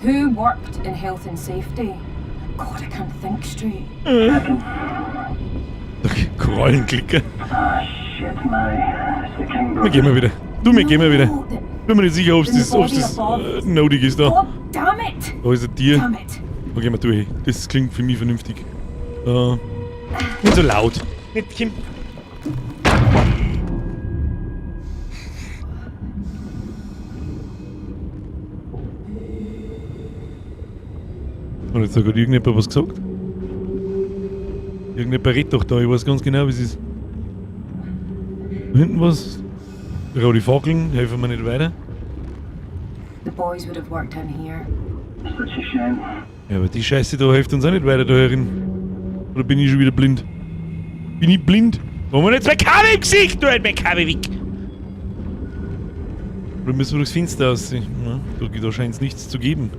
Who worked in health and safety? God, I can't think straight. Checking. Korallenklicker. Ah, shit, Mary. It's the King Wir gehen mal wieder. Du, wir gehen mal wieder. No, Bin mir nicht sicher, ob das, ob's das nötig ist da. God damn it! Da ist ein Tier. Damn it! Da gehen wir durch. Das klingt für mich vernünftig. Nicht so laut. Nicht Kim. Hat jetzt da gerade irgendjemand was gesagt? Irgendjemand redet doch da, ich weiß ganz genau, wie es ist. Da hinten was? Rote Fackeln, helfen mir nicht weiter. The boys would have worked in here. Such a shame. Ja, aber die Scheiße da hilft uns auch nicht weiter da herin. Oder bin ich schon wieder blind? Bin ich blind? Wollen wir nicht zwei Kabel im Gesicht? Du halt mein Kabel weg! Oder müssen wir durchs Fenster aussehen? Na, da scheint es nichts zu geben.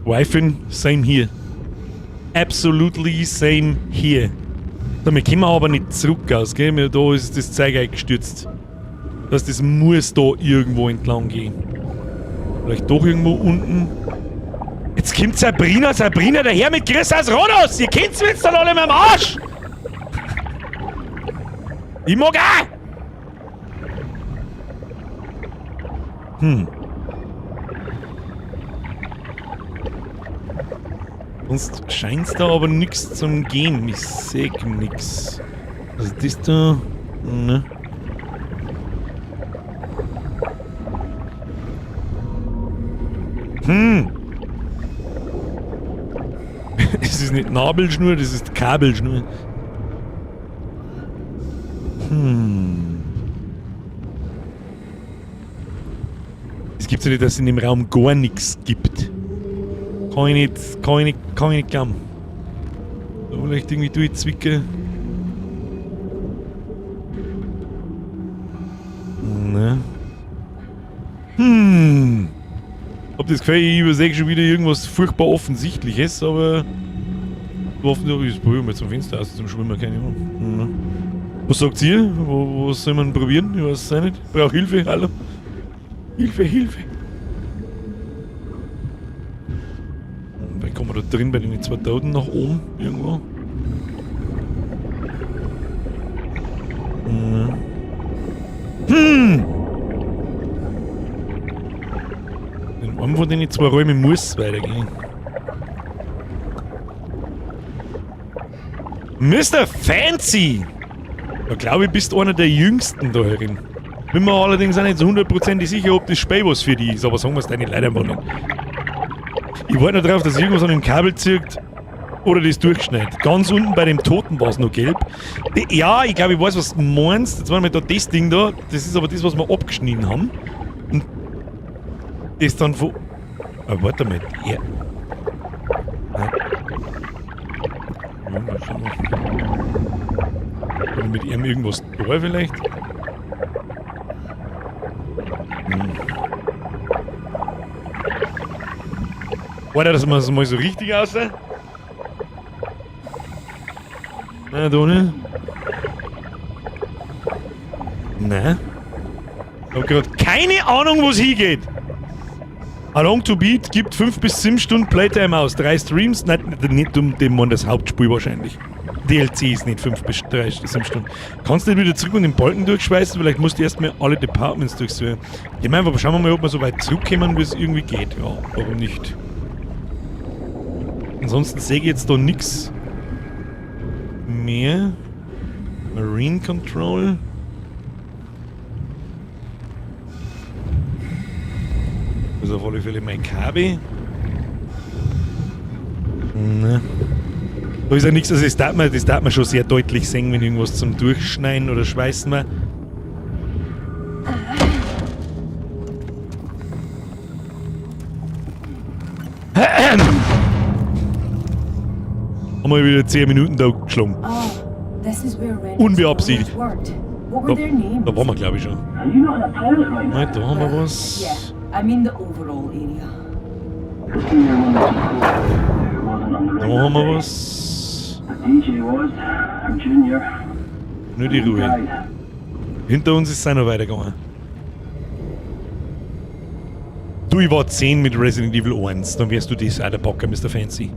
Wifen, same here. Absolutely same here. So, wir kommen aber nicht zurück aus, gell? Da ist das Zeug eingestürzt. Das heißt, das muss da irgendwo entlang gehen. Vielleicht doch irgendwo unten. Jetzt kommt Sabrina daher mit Grüß aus Rhodos! Ihr kennt's mir jetzt dann alle mit dem Arsch! Ich mag auch! Sonst scheint's da aber nix zum Gehen. Ich seh nix. Also das da. Ne. Es ist nicht Nabelschnur, das ist Kabelschnur. Es gibt ja nicht, dass es in dem Raum gar nichts gibt. Kann ich nicht, kann ich nicht, kann ich nicht glauben. Da vielleicht irgendwie durchzwicken. Ne. Hab das Gefühl, ich übersehe schon wieder irgendwas furchtbar Offensichtliches, aber hoffentlich, ich probiere mal zum Fenster aus, zum Schwimmen, keine Ahnung. Ne. Was sagt ihr? Was soll man probieren? Ich weiß es auch nicht. Ich brauche Hilfe, hallo. Hilfe, Hilfe. Vielleicht kommen wir da drin bei den zwei Toten nach oben irgendwo. In einem von den zwei Räumen muss es weitergehen. Mister Fancy! Da glaube ich, bist du einer der jüngsten da herin. Bin mir allerdings auch nicht so hundertprozentig sicher, ob das Spiel was für die ist, aber sagen wir's deine Leute einfach nicht. Ich warte noch drauf, dass irgendwas an dem Kabel zieht oder das durchschneidet. Ganz unten bei dem Toten war's noch gelb. Ja, ich glaube, ich weiß, was du meinst. Jetzt war nämlich da das Ding da. Das ist aber das, was wir abgeschnitten haben. Und das dann von... Ah, warte mal. Ja. Nein. Ja, mal schauen. Oder mit ihm irgendwas da vielleicht? Warte, dass wir es mal so richtig aussehen. Nein, da nicht. Nein. Ich hab grad keine Ahnung, wo's hingeht. How Long to Beat gibt 5 bis 7 Stunden Playtime aus. 3 Streams. Nein, nicht um den Mann das Hauptspiel wahrscheinlich. DLC ist nicht 5 bis 3, 7 Stunden. Kannst du nicht wieder zurück und den Balken durchschweißen? Vielleicht musst du erstmal alle Departments durchsuchen. Gehen wir einfach, schauen wir mal, ob wir so weit zurückkommen, wie es irgendwie geht. Ja, warum nicht? Ansonsten sehe ich jetzt da nichts mehr. Marine Control. Das ist auf alle Fälle mein Kabel. Ne. Da ist ja nichts, also das darf man schon sehr deutlich sehen, wenn irgendwas zum Durchschneiden oder Schweißen war. Haben wir wieder 10 Minuten da geschlagen. Oh, this is where Rennick's Unbeabsichtigt. brothers worked. What were Da, their names? da waren wir, glaube ich, schon. Are you not a pilot right now? Nein, da haben wir was. Yeah, I mean the overall area. The senior one was who wasn't on the Da rig haben that wir day. was. But DJ was, her junior. Nur die He Ruhe. died. Hinter uns ist es auch noch weitergegangen. Du, ich war 10 mit Resident Evil 1, dann wirst du das auch der Packer, Mr. Fancy.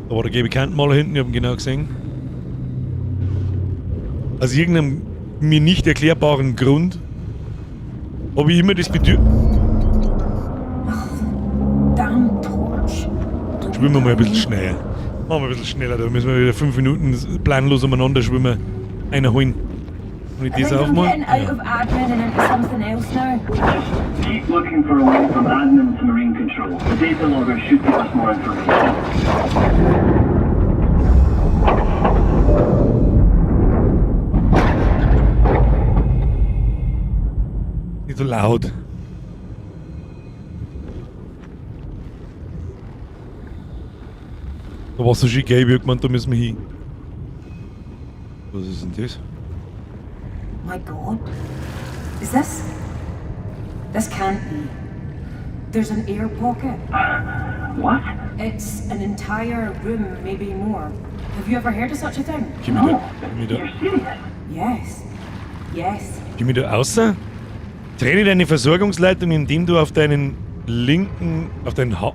Da war der gelbe Kantenmaler hinten, ich hab ihn genau gesehen. Aus irgendeinem mir nicht erklärbaren Grund habe ich immer das Bedürfnis. Damn torch. Schwimmen wir mal ein bisschen schneller. Machen wir ein bisschen schneller, da müssen wir wieder 5 Minuten planlos umeinander schwimmen. Einer holen. Und ich I das think I'm aufmachen? getting out of admin and into something else now. Just keep looking for a way from admin to marine control. The data logger should give us more information. Nicht so laut. Da war so schön gelb, ich hab gemeint, da müssen wir hin. Was ist denn das? My God. Is this? This can't be. There's an air pocket. What? It's an entire room, maybe more. Have you ever heard of such a thing? Geh mir No. da, geh mir da, You're serious? Yes. Yes. geh mir da außer. Trenne deine Versorgungsleitung, indem du auf deinen linken, auf deinen Ha-, auf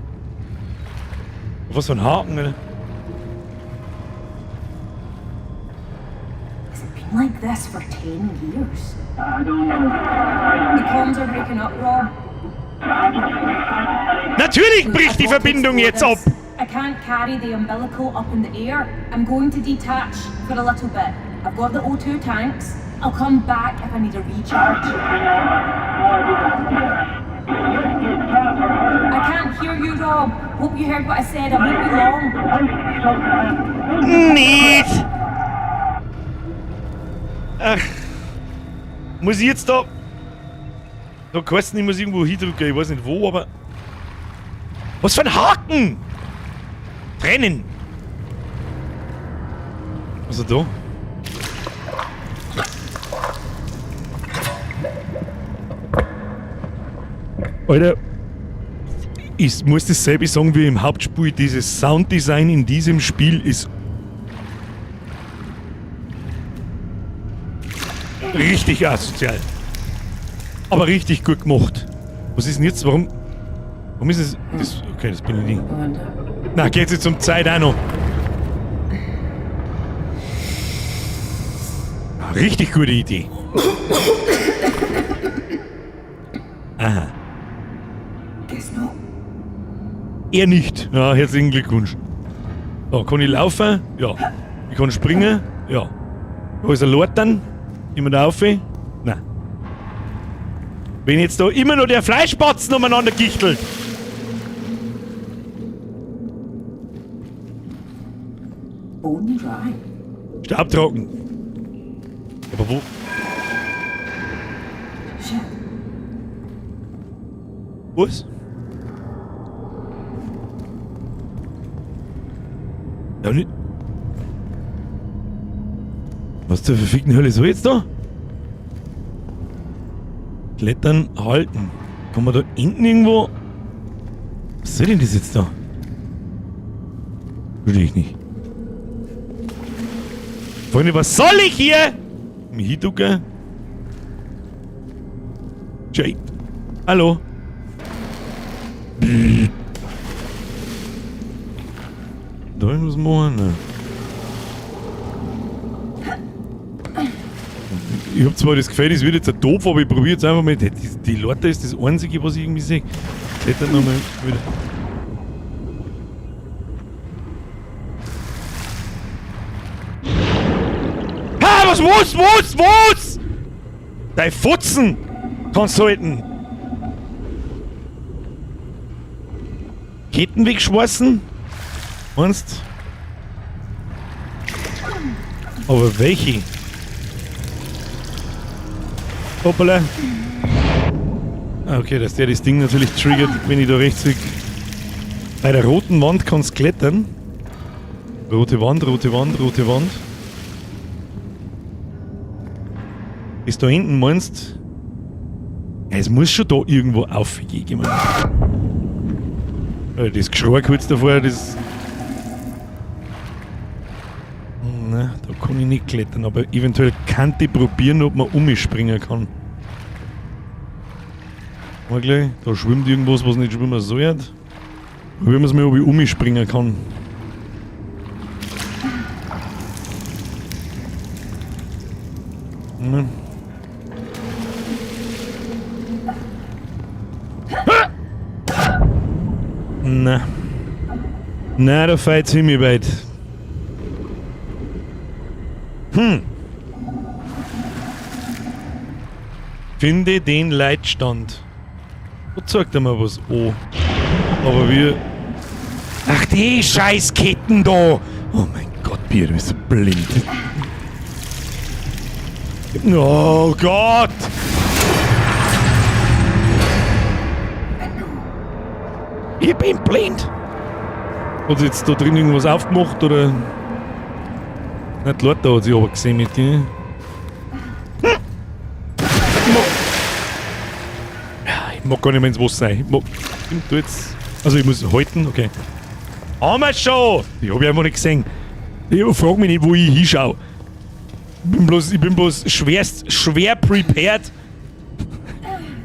was für ein Haken, oder? Has it been like this for 10 years? I don't know. The comms are breaking up, Rob. Natürlich bricht die I've got to Verbindung explore jetzt ab! this. I can't carry the umbilical up in the air. I'm going to detach for a little bit. I've got the O2 tanks. I'll come back if I need a recharge. I can't hear you, Rob. Hope you heard what I said. I won't be long. Nicht! Ach. Muss ich jetzt da... Da Carsten, ich muss irgendwo hindrücken, ich weiß nicht wo, aber... Was für ein Haken! Trennen! Also da? Alter, ich muss dasselbe sagen wie im Hauptspiel, dieses Sounddesign in diesem Spiel ist richtig asozial. Aber richtig gut gemacht. Was ist denn jetzt? Warum? Warum ist es? Das, okay, das bin ich nicht. Na, geht's jetzt um Zeit auch noch. Richtig gute Idee. Aha. Guess not. Er nicht. Ja, herzlichen Glückwunsch. So, kann ich laufen? Ja. Ich kann springen? Ja. Da ist ein Lortern. Immer da rauf? Nein. Wenn jetzt da immer noch der Fleischbatzen umeinander gichtelt. Bone dry. Staubtrocken. Aber wo? Shit. Was? Ja, nicht. Was zur verfickten Hölle soll jetzt da? Klettern, halten. Kann man da hinten irgendwo... Was soll denn das jetzt da? Verstehe ich nicht. Freunde, was soll ich hier? Mich hinducken? Jade. Hallo. Da irgendwas machen? Ne. Ich hab zwar das Gefühl, das wird jetzt ein doof, aber ich probiere jetzt einfach mal. Die Leute ist das Einzige, was ich irgendwie sehe. Klettern nochmal wieder. Ah, was, was, was, was? Dein Fotzen kannst du halten. Ketten wegschmeißen? Meinst? Aber welche? Hoppala. Ah, okay, dass der das Ding natürlich triggert, wenn ich da rechts lieg. Bei der roten Wand kannst du klettern. Rote Wand, rote Wand, rote Wand. Ist da hinten, meinst? Ja, es muss schon da irgendwo aufgehen. Das Geschrei kurz davor, das... Na, da kann ich nicht klettern, aber eventuell kann ich probieren, ob man umspringen kann. Mal gleich, da schwimmt irgendwas, was nicht schwimmen soll. Probieren wir es mal, ob ich umspringen kann. Ne. Na. Na, da fällt ziemlich weit. Finde den Leitstand. Wo zeigt er mir was an? Aber wir... Ach, die Scheißketten da! Oh mein Gott, Bier, du bist so blind. Oh Gott! Ich bin blind! Hat sie jetzt da drin irgendwas aufgemacht oder? Nicht Leute, da hat sie aber gesehen mit dir. Ich mag gar nicht mehr ins Wasser rein. Ich mag. Ich tu jetzt. Also ich muss halten, okay. Haben wir schon! Ich hab ja einfach nicht gesehen. Ich frag mich nicht, wo ich hinschaue. Ich bin bloß schwer prepared,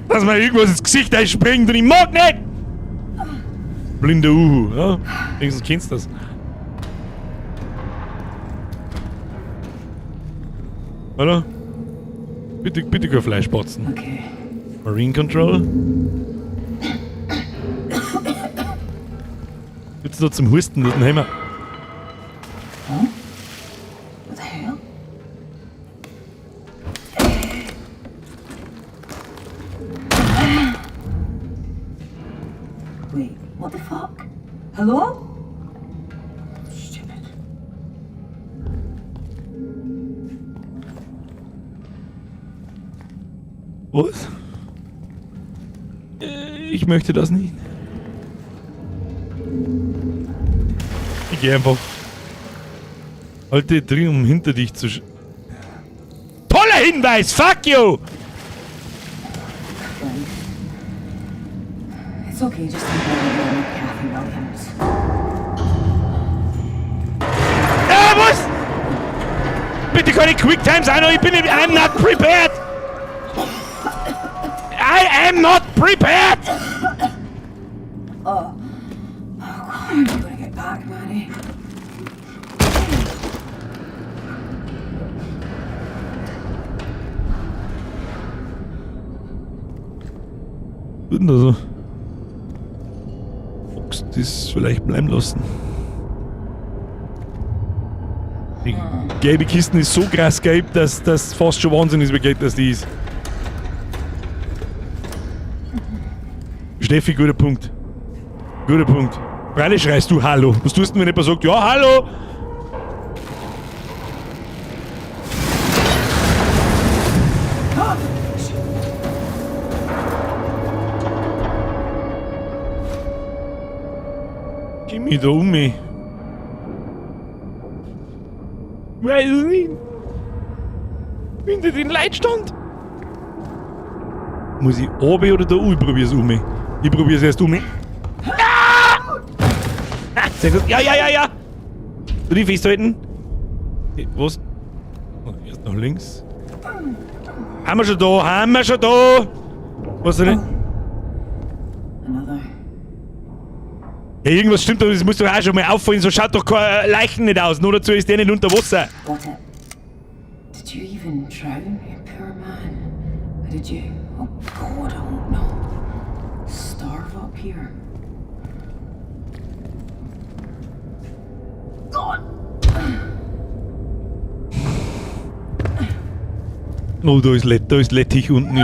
dass mir irgendwas ins Gesicht einspringt und ich mag nicht! Blinder Uhu, ja? Wenigstens kennst du das. Oder? Bitte, bitte kein Fleischbatzen. Okay. Marine Control. Gibt's da zum Husten, das nehmen wir. Huh? What the hell? Wait, what the fuck? Hello? Stupid. Was? Ich möchte das nicht. Ich geh einfach. Halte drin, um hinter dich zu sch- Toller Hinweis! Fuck you! It's okay, just think about it with Kathy Williams. Ah, was? Bitte keine Quicktimes auch noch, ich bin nicht, I'm not prepared! I am not prepared! Oh. Oh God, you gotta get back, Manny. Was denn da so? Magst du das vielleicht bleiben lassen? Die gelbe Kiste ist so krass gelb, dass das fast schon Wahnsinn ist, wie gelb das die ist. Steffi, guter Punkt. Guter Punkt. Freilich schreist du Hallo. Was tust du denn, wenn jemand sagt, ja, hallo? Geh mich da um mich. Ich weiß es nicht. Finde den Leitstand. Muss ich oben oder da oben? Ich probier's um. Ich probier's erst um. Ah! Ah, sehr gut. Ja, ja, ja, ja. Du die festhalten. Was? Oh, erst nach links. Haben wir schon da, haben wir schon da. Was denn? Another. Ja, irgendwas stimmt doch, das muss doch auch schon mal auffallen, so schaut doch keine Leichen nicht aus. Nur dazu ist der nicht unter Wasser. Got it. Did you even drown, you poor man? Or did you? Oh God, I hope not. Starve up here. God! Oh, da ist Lettich unten.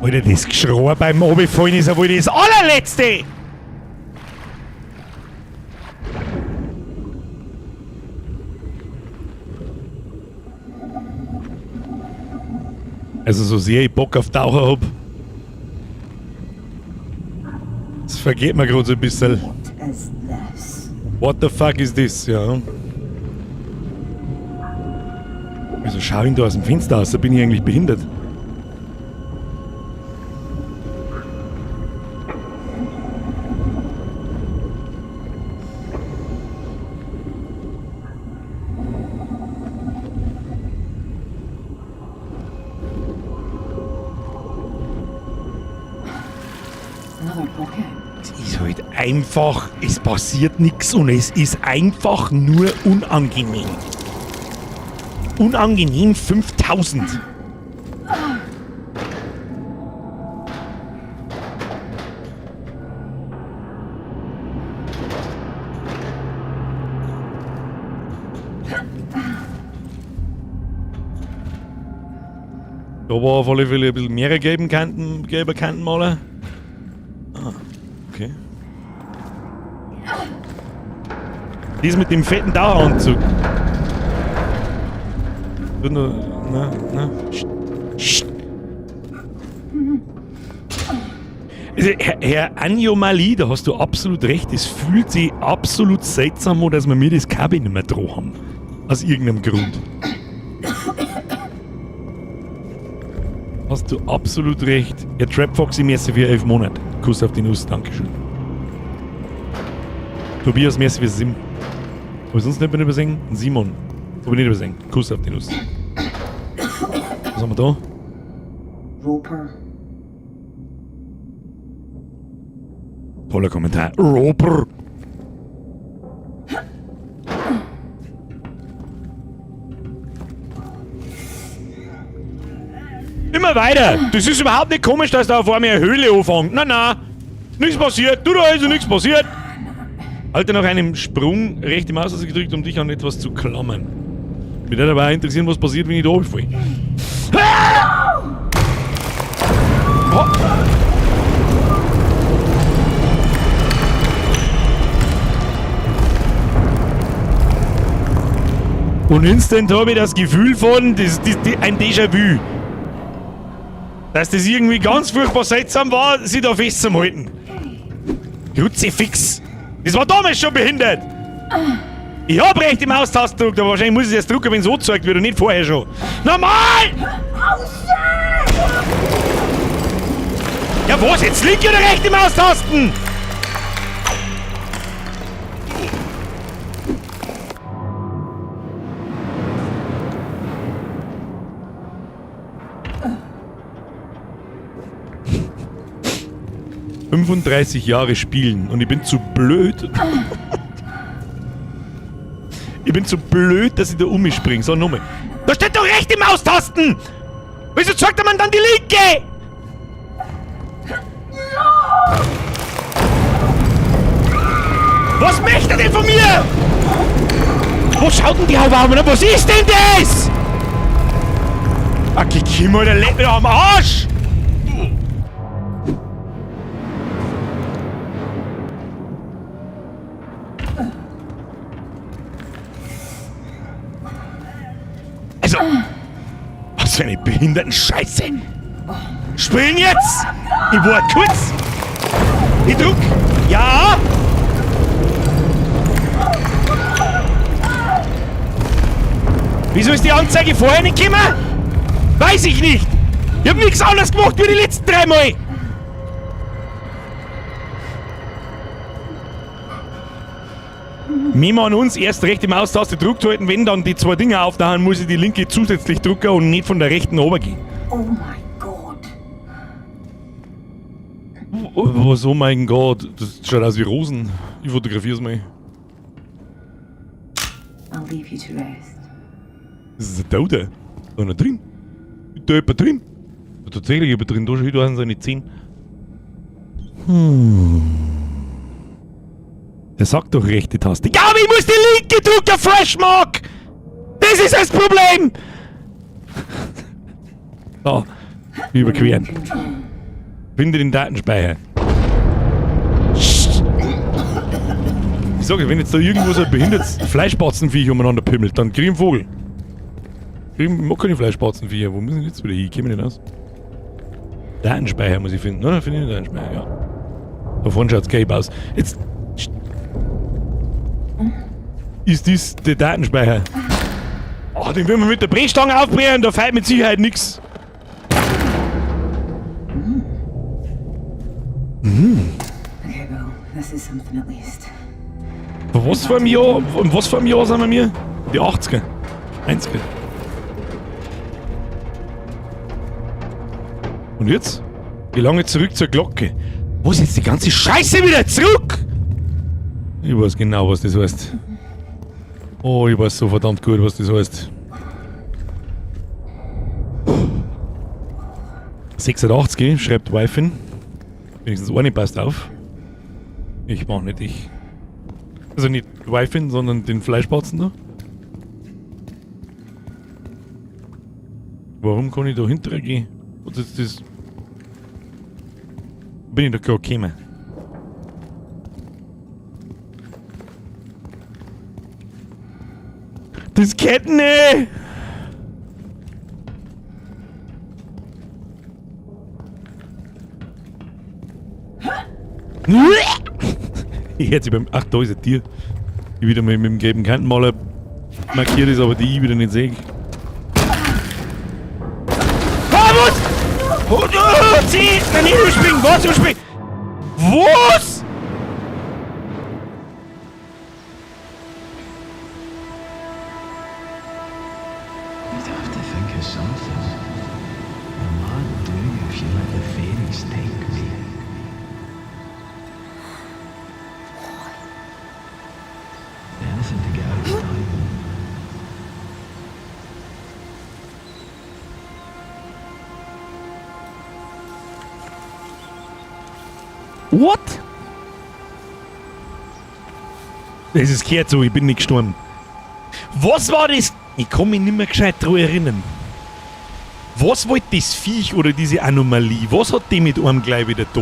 Alter, das Geschrei beim Runterfallen ist ja wohl das allerletzte! Also so sehr ich Bock auf Taucher hab, das vergeht mir grad so ein bisschen. What is this? What the fuck is this, ja. Wieso schau ich da aus dem Fenster aus? Da bin ich eigentlich behindert. Another pocket. Es ist halt einfach, es passiert nix und es ist einfach nur unangenehm. Unangenehm 5000. Da war auf alle Fälle ein bisschen mehr geben könnten, geben könnten mal. Ah, okay. Das mit dem fetten Taucheranzug. Na, na. Sch, sch. Also, Herr Anjo Mali, da hast du absolut recht. Es fühlt sich absolut seltsam an, dass wir mir das Kabel nicht mehr dran haben. Aus irgendeinem Grund. Hast du absolut recht. Herr Trap Foxy, merci für 11 Monate. Kuss auf die Nuss, Dankeschön. Tobias, merci für 7. Hab ich sonst nicht mehr übersehen? Simon. Hab ich nicht übersehen. Kuss auf die Nuss. Was haben wir da? Roper. Toller Kommentar. Roper. Immer weiter. Das ist überhaupt nicht komisch, dass da vor mir eine Höhle anfängt. Na, na. Nichts passiert. Du, da ist nichts passiert. Halte nach einem Sprung rechte Maustaste gedrückt, um dich an etwas zu klammern. Mich würde aber auch interessieren, was passiert, wenn ich da runterfalle. Ah! Oh. Und instant habe ich das Gefühl von, ein Déjà-vu. Dass das irgendwie ganz furchtbar seltsam war, sich da festzuhalten. Kruzifix. Das war damals schon behindert. Ich hab rechte Maustaste gedrückt, aber wahrscheinlich muss ich erst drücken, wenn's angezeigt wird und nicht vorher schon. Normal! Ja was, jetzt linke oder rechte Maustasten? 35 Jahre spielen und ich bin zu blöd. Ich bin zu blöd, dass ich da um mich spring. So, nochmal. Da steht doch rechte Maustasten! Wieso zeigt der Mann dann die linke? Was möchte er denn von mir? Wo schaut denn die Haube an? Was ist denn das? Ach, Kimo, der lebt mir doch am Arsch! Also, was für eine behinderten Scheiße! Spring jetzt! Ich war kurz! Ich drück! Ja! Wieso ist die Anzeige vorher nicht gekommen? Weiß ich nicht! Ich hab nichts anderes gemacht wie die letzten 3 Mal! Wir machen uns erst rechte Maustaste gedrückt halten, wenn dann die 2 Dinger auftauchen, muss ich die linke zusätzlich drücken und nicht von der rechten runtergehen. Oh mein Gott. Was, oh mein Gott? Das schaut aus wie Rosen. Ich fotografier's mal. I'll leave you to rest. Das ist ein Toter. Da noch drin. Ist da jemand drin? Da tatsächlich jemand drin. Da schau, da sind seine Zähne. Der sagt doch rechte Taste. Ja, aber ich muss die linke drücken, Freshmark! Das ist das Problem! So, überqueren. Finde den Datenspeicher. Ich sage, wenn jetzt da irgendwo so ein behindertes Fleischbatzenviech umeinander pimmelt, dann krieg ich einen Vogel. Ich mag keine Fleischbatzenviecher. Wo müssen die jetzt wieder hin? Ich kenn mich nicht aus. Datenspeicher muss ich finden, oder? Finde ich den Datenspeicher, ja. Da vorne schaut's gelb aus. Jetzt. Ist dies der Datenspeicher? Oh, den werden wir mit der Brechstange aufbrechen, da fällt mit Sicherheit nix. Okay, Bill, this is something at least. Von was für einem Jahr, von was für einem Jahr sind wir hier? Die 80er. 90er. Und jetzt? Gelange zurück zur Glocke. Wo ist jetzt die ganze Scheiße wieder zurück? Ich weiß genau, was das heißt. Oh, ich weiß so verdammt gut, was das heißt. 86, schreibt Wifin. Wenigstens eine passt auf. Ich mach nicht ich. Also nicht Wifin, sondern den Fleischbatzen da. Warum kann ich da hinterher gehen? Was ist das? Bin ich da gerade gekommen? Das geht nicht! Ich hätte sie beim. Ach, da ist ein Tier. Die wieder mit dem gelben Kantenmaler markiert ist, aber die ich wieder nicht sehe. Ah, was? Oh, oh, zieh! Nein, nicht überspringen! Was überspringen? Was? You'd have to think of something. The mad do you if you let the fairies take me? Anything to get out of style. What? Das ist gehört so, ich bin nicht gestorben. Was war das? Ich kann mich nicht mehr gescheit dran erinnern. Was wollte das Viech oder diese Anomalie? Was hat die mit einem gleich wieder da?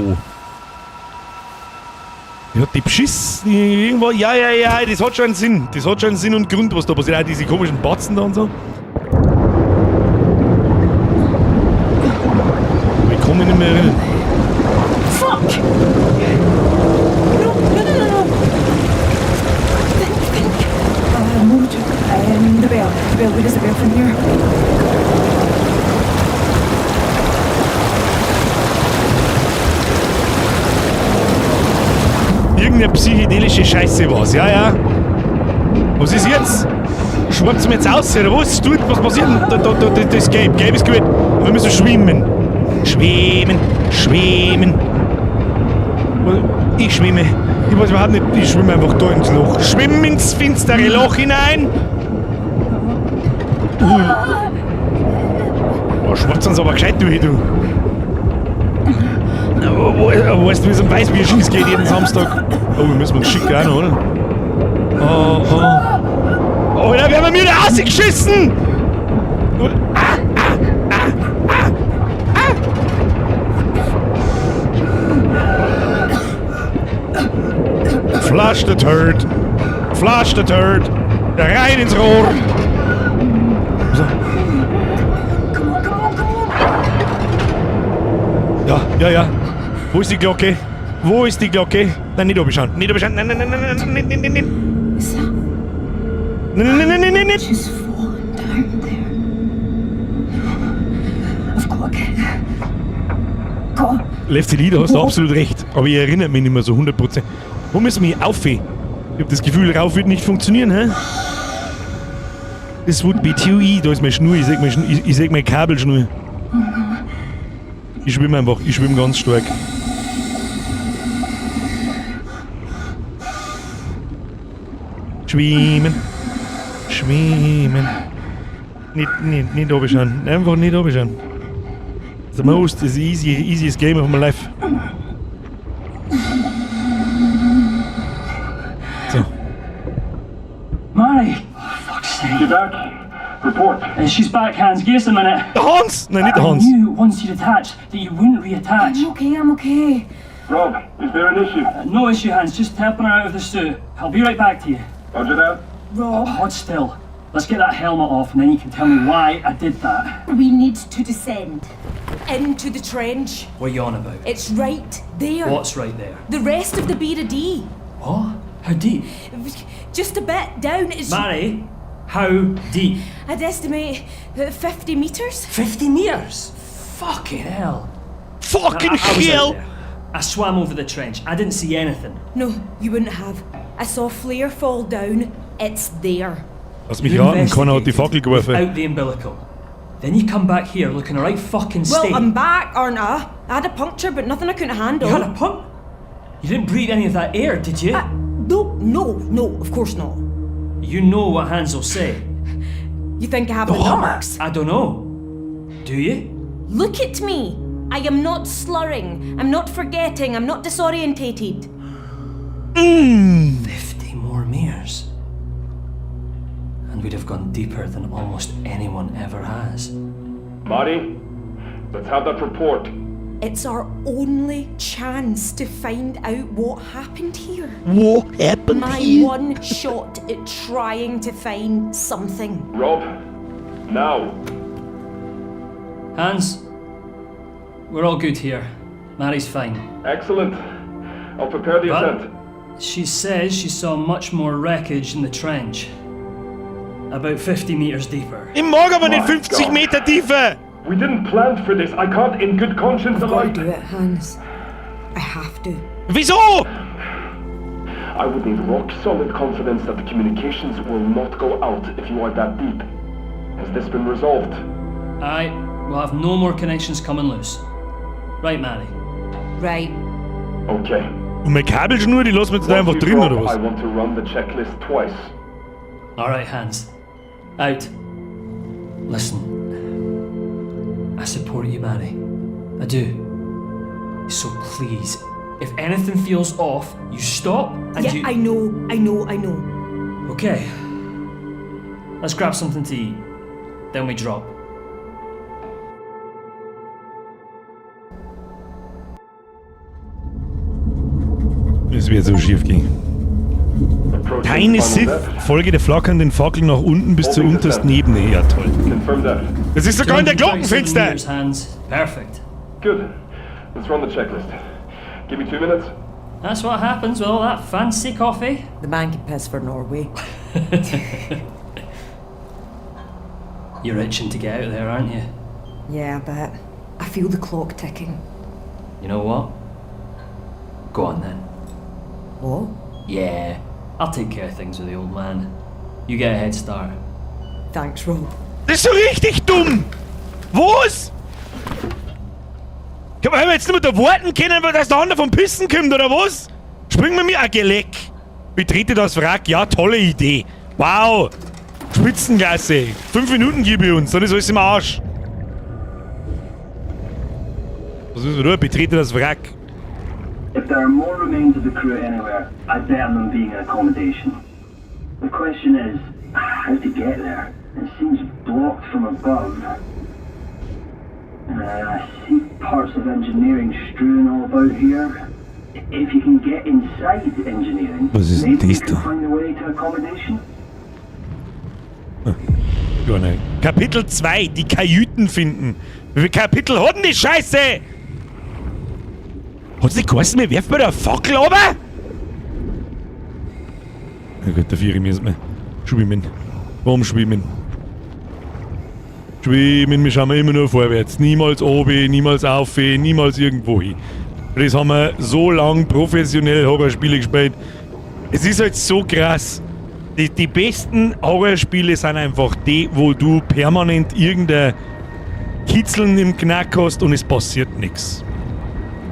Die hat die beschissen. Irgendwo. Ja, ja, ja, das hat schon einen Sinn. Das hat schon einen Sinn und Grund, was da passiert. Auch diese komischen Batzen da und so. Aber ich kann mich nicht mehr erinnern. Fuck! No, no, no, no, no! Think, think. Move to the bell. The bell. Where does the bell from here? Irgendeine psychedelische Scheiße war's, ja, ja. Was ist jetzt? Schwuppt mir jetzt aus, oder was? Tut, was passiert denn? Da, da, da, das ist gelb. Gelb ist gut. Wir müssen schwimmen. Schwimmen, schwimmen. Ich schwimme. Ich weiß überhaupt nicht, ich schwimme einfach da ins Loch. Schwimm ins finstere Loch hinein. Oh, schwuppt uns aber gescheit durch, du. Aber weißt du, wie es um Weißbier schießt geht jeden Samstag? Oh, wir müssen uns schicken auch noch, oder? Oh, oh. Oh, da werden wir wieder rausgeschissen! Ah, ah, ah, ah, ah. Flush the turd. Flush the turd. Rein ins Rohr. So. Come on, come on, come on! Ja, ja, ja. Wo ist die Glocke? Wo ist die Glocke? Nein, nicht schauen. Nicht schauen. Nein, nein, nein, nein, nein, nein, nein, nein, nein. Is that Nein, nein, nein, nein, nein, nein. just fallen down there? I've got to get. Got. Lefty Leader, hast du absolut recht. Aber ich erinnere mich nicht mehr so 100%. Wo müssen wir auf? Ich hab das Gefühl, rauf wird nicht funktionieren, hä? This would be too easy. Da ist meine Schnur, ich seh meine, Schnur, ich seh meine Kabelschnur. Ich schwimme einfach, ich schwimme ganz stark. Schwimmen. Schwimmen. Nicht, nicht, nicht schauen. Einfach nicht schauen. The most is easy, easiest game of my life. Mary! Oh, fuck's sake. She back? Report. She's back, Hans. Give us a minute. Der Hans! Nein, nicht der I Hans. knew once you'd attached that you wouldn't reattach. I'm okay, I'm okay. Rob, is there an issue? No issue, Hans. Just helping her out of the suit. I'll be right back to you. Roger that. Rob, Hold still. Let's get that helmet off and then you can tell me why I did that. We need to descend into the trench. What are you on about? It's right there. What's right there? The rest of the Beta D. What? How deep? Just a bit down. It's Mary, how deep? I'd estimate 50 meters. 50 meters? Fucking hell. Fucking I was out hell! there. I swam over the trench. I didn't see anything. No, you wouldn't have. I saw Flare fall down. It's there. Lass mich You raten, keiner hat die Fackel investigated geworfen. Without the umbilical. Then you come back here looking a right fucking Well, state. I'm back, aren't I? I had a puncture, but nothing I couldn't handle. You had a pump? You didn't breathe any of that air, did you? No, no, no, of course not. You know what Hans will say. You think I have the narcs? I don't know. Do you? Look at me. I am not slurring. I'm not forgetting. I'm not disorientated. 50 more meters. And we'd have gone deeper than almost anyone ever has. Marty, let's have that report. It's our only chance to find out what happened here. What happened My here? one shot at trying to find something. Rob, now. Hans, we're all good here. Mary's fine. Excellent. I'll prepare the But- ascent. She says she saw much more wreckage in the trench. About 50 meters deeper. Ich mag aber nicht My 50 God. Meter Tiefe! We didn't plan for this. I can't in good conscience I've got to alight. do it, Hans. I have to. Wieso? I would need rock solid confidence that the communications will not go out if you are that deep. Has this been resolved? Aye, we'll have no more connections coming loose. Right, Mary? Right. Okay. Und meine Kabelschnur, die lassen wir jetzt da Once einfach you drin, drop, oder was? I want to run the checklist twice. All right, Hans. Out. Listen. I support you, Mary. I do. So please, if anything feels off, you stop and Yeah, you. I know, I know, I know. Okay. Let's grab something to eat. Then we drop. Es wird so schief gehen. Approaching Keine final Sith, depth. folge der flackernden Fackel nach unten bis zur untersten Ebene. Ja, toll. Confirm depth. Das ist sogar in der 237 Glockenfenster! meters, Hans. Perfect. Good. Let's run the checklist. Give me 2 minutes. That's what happens with all that fancy coffee. The man can piss for Norway. You're itching to get out there, aren't you? Yeah, but I feel the clock ticking. You know what? Go on then. What? Yeah, I'll take care of things with the old man. You get a head start. Thanks, Rob. Das ist so richtig dumm! Was? Kann man jetzt nicht mehr da warten können, weil das der andere vom Pissen kommt, oder was? Springen wir mir ein Geleck. Betrete das Wrack. Ja, tolle Idee. Wow. Spitzenklasse. 5 Minuten gebe ich uns, dann ist alles im Arsch. Was müssen wir tun? Betrete das Wrack. If there are more remains of the crew anywhere, I'd bet on them being in accommodation. The question is, how to get there? It seems blocked from above. I see parts of engineering strewn all about here. If you can get inside engineering, Was ist denn maybe you das can da? find a way to accommodation. Gar nicht. Kapitel 2, die Kajüten finden. Wie viele Kapitel hat denn die Scheiße? Hat's nicht geheißen, wir werfen bei der Fackel runter? Na gut, dafür müssen wir schwimmen. Warum schwimmen? Schwimmen, wir schauen immer nur vorwärts. Niemals oben, niemals auf, niemals irgendwo hin. Das haben wir so lang professionell Horrorspiele gespielt. Es ist halt so krass. Die besten Horrorspiele sind einfach die, wo du permanent irgendein Kitzeln im Knack hast und es passiert nichts.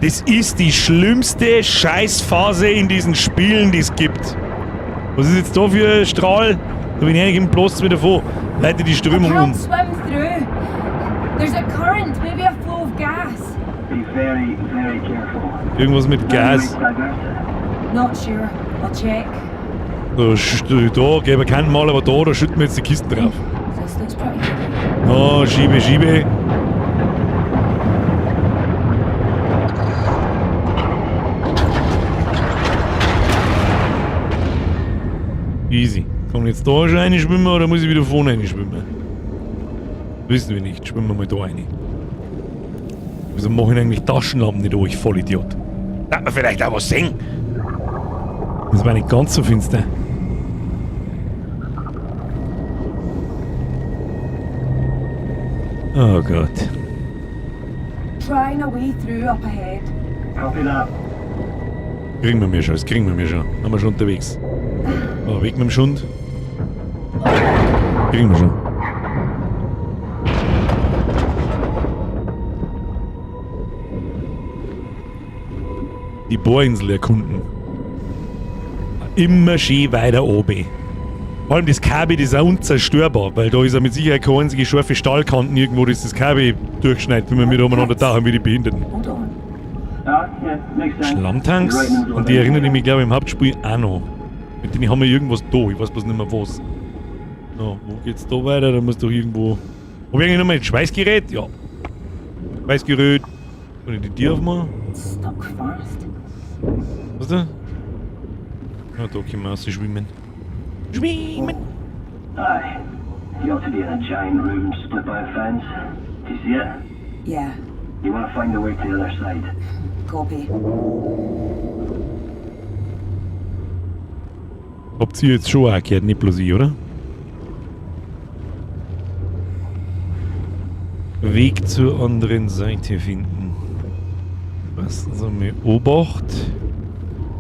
Das ist die schlimmste Scheißphase in diesen Spielen, die es gibt. Was ist jetzt da für ein Strahl? Da bin ich eigentlich im Bloß wieder davon. Leite die I Strömung um. can't swim through. There's a current, maybe a flow of gas. Be very, very careful. Irgendwas mit Gas. Divert it. Not sure. I'll check. Da, da gäbe keinen Mal, aber da schütten wir jetzt die Kisten drauf. This looks pretty heavy. Oh, schiebe, schiebe. Easy. Kann ich jetzt da schon reinschwimmen oder muss ich wieder vorne reinschwimmen? Wissen wir nicht. Schwimmen wir mal da rein. Wieso mache ich eigentlich Taschenlampen nicht an, ich Vollidiot? Darf man vielleicht auch was sehen? Das war nicht ganz so finster. Oh Gott. Trying a way through up ahead. Copy that. Kriegen wir mir schon, das kriegen wir mir schon. Haben wir schon unterwegs. Oh, weg mit dem Schund. Kriegen wir schon. Die Bohrinsel erkunden. Immer schön weiter oben. Vor allem das Kabel, das ist auch unzerstörbar, weil da ist ja mit Sicherheit keine einzige scharfe Stahlkanten irgendwo, dass das Kabel durchschneidet, wenn wir mit umeinander tauchen wie die Behinderten. Schlammtanks? An die erinnere ich mich, glaube ich, im Hauptspiel auch noch. Mit denen haben wir irgendwas da, ich weiß bloß nicht mehr was. So, wo geht's da weiter? Da muss doch irgendwo. Hab ich eigentlich nochmal ein Schweißgerät? Ja. Schweißgerät. Kann ich die Tür aufmachen? Stuck fast. Was da? Ja, da können wir raus schwimmen. Schwimmen! Aye. You ought to be in a giant room split by a fence. Do you see it? Yeah, You want to find a way to the other side. Copy. Habt ihr jetzt schon auch gehört, nicht bloß ich, oder? Weg zur anderen Seite finden. Was so mal Obacht.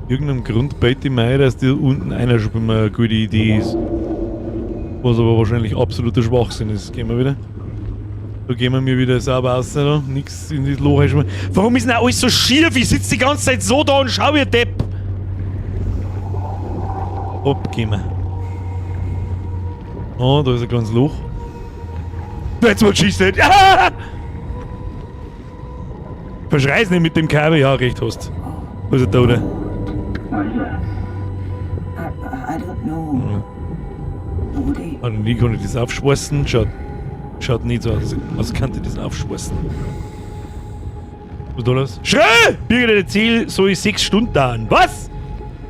Irgendeinem Grund bete ich mir ein, dass da unten einer schon immer eine gute Idee ist. Was aber wahrscheinlich absoluter Schwachsinn ist. Gehen wir wieder. Da gehen wir mir wieder sauber raus, da. Nix in das Loch einschmeißen. Warum ist denn auch alles so schief? Ich sitze die ganze Zeit so da und schau, ihr Depp. Hopp, gehen wir. Oh, da ist ein kleines Loch. That's what she said. Verschrei's nicht mit dem Kabel. Ja, recht hast. Was ist da, oder? What is it? I don't know. Lodi. Also, nie konnte ich das aufschweißen. Schaut nicht so aus, als könnte ich das aufschweißen. Was ist da los? Schrei! Birgit, erzähl, soll ich 6 Stunden dauern. Was?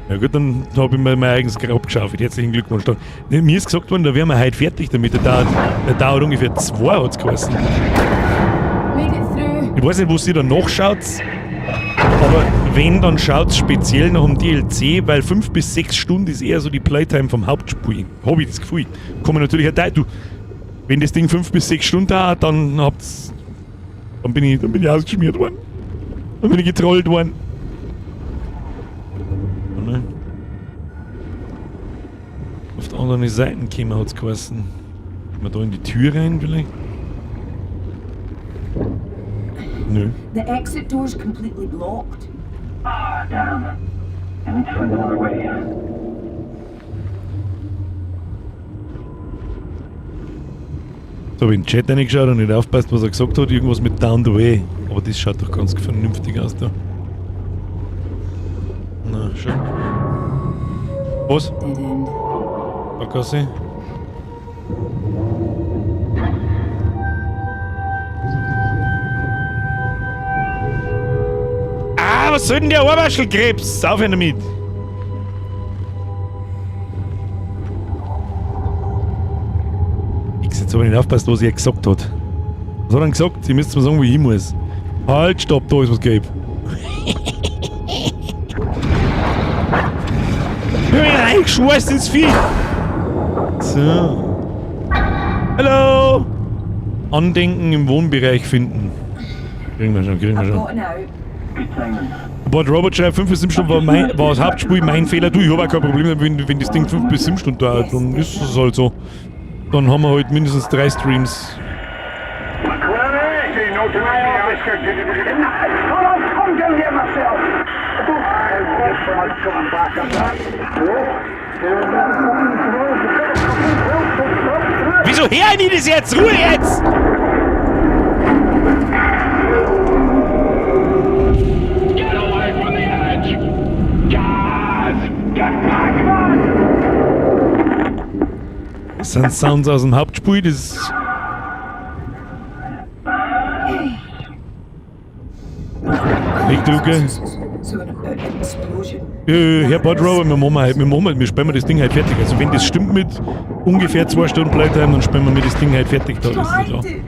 Ja gut, dann hab ich mir mein eigenes Grab geschaufelt. Herzlichen Glückwunsch. Dann, ne, mir ist gesagt worden, da wären wir heute fertig damit. Der dauert ungefähr 2, hat's geheißen. Made it through. Ich weiß nicht, wo sie da nachschaut, aber wenn, dann schaut's speziell nach dem DLC, weil 5 bis 6 Stunden ist eher so die Playtime vom Hauptspiel. Hab ich das Gefühl. Kann man natürlich auch du, wenn das Ding 5 bis 6 Stunden dauert, dann habt's, dann bin ich ausgeschmiert worden. Dann bin ich getrollt worden. Warte. Auf der anderen Seite kommen, hat's geheißen. Gehen wir da in die Tür rein vielleicht? Nö. The exit door's completely blocked. Ah, damn. I need to find another way. So hab ich in den Chat reingeschaut und nicht aufpasst, was er gesagt hat. Irgendwas mit Down the Way. Aber das schaut doch ganz vernünftig aus da. Na, schau. Was? Dead end. Sackgasse? Ah, was soll denn der Ohrwaschelkrebs? Aufhören damit! Ich jetzt aber nicht aufpasst, was er gesagt hat. Was hat er denn gesagt? Sie müsst mir sagen, wo ich hin muss. Halt, stopp, da ist was gelb. Ich bin reingeschweißt ins Vieh. So. Hallo! Andenken im Wohnbereich finden. Kriegen wir schon, kriegen wir I've schon. gotten out. Good timing. Bord Robot schreibt, 5 bis 7 Stunden war das Hauptspiel mein Fehler. Du, ich hab auch kein Problem, wenn das Ding 5 bis 7 Stunden dauert, dann ist es halt so. Dann haben wir halt mindestens 3 Streams. Wieso hören die das jetzt? Ruhe jetzt! Get away from the edge! Guys! Get back, man! Das sind Sounds aus dem Hauptspiel, das. Wegdrücke. So an explosion. Herr Bud Robert, wir machen heute, wir machen, wir spielen wir das Ding heute fertig. Also wenn das stimmt mit ungefähr 2 Stunden Playtime, dann spielen wir mir das Ding heute fertig da, das ist ja klar. Tried to.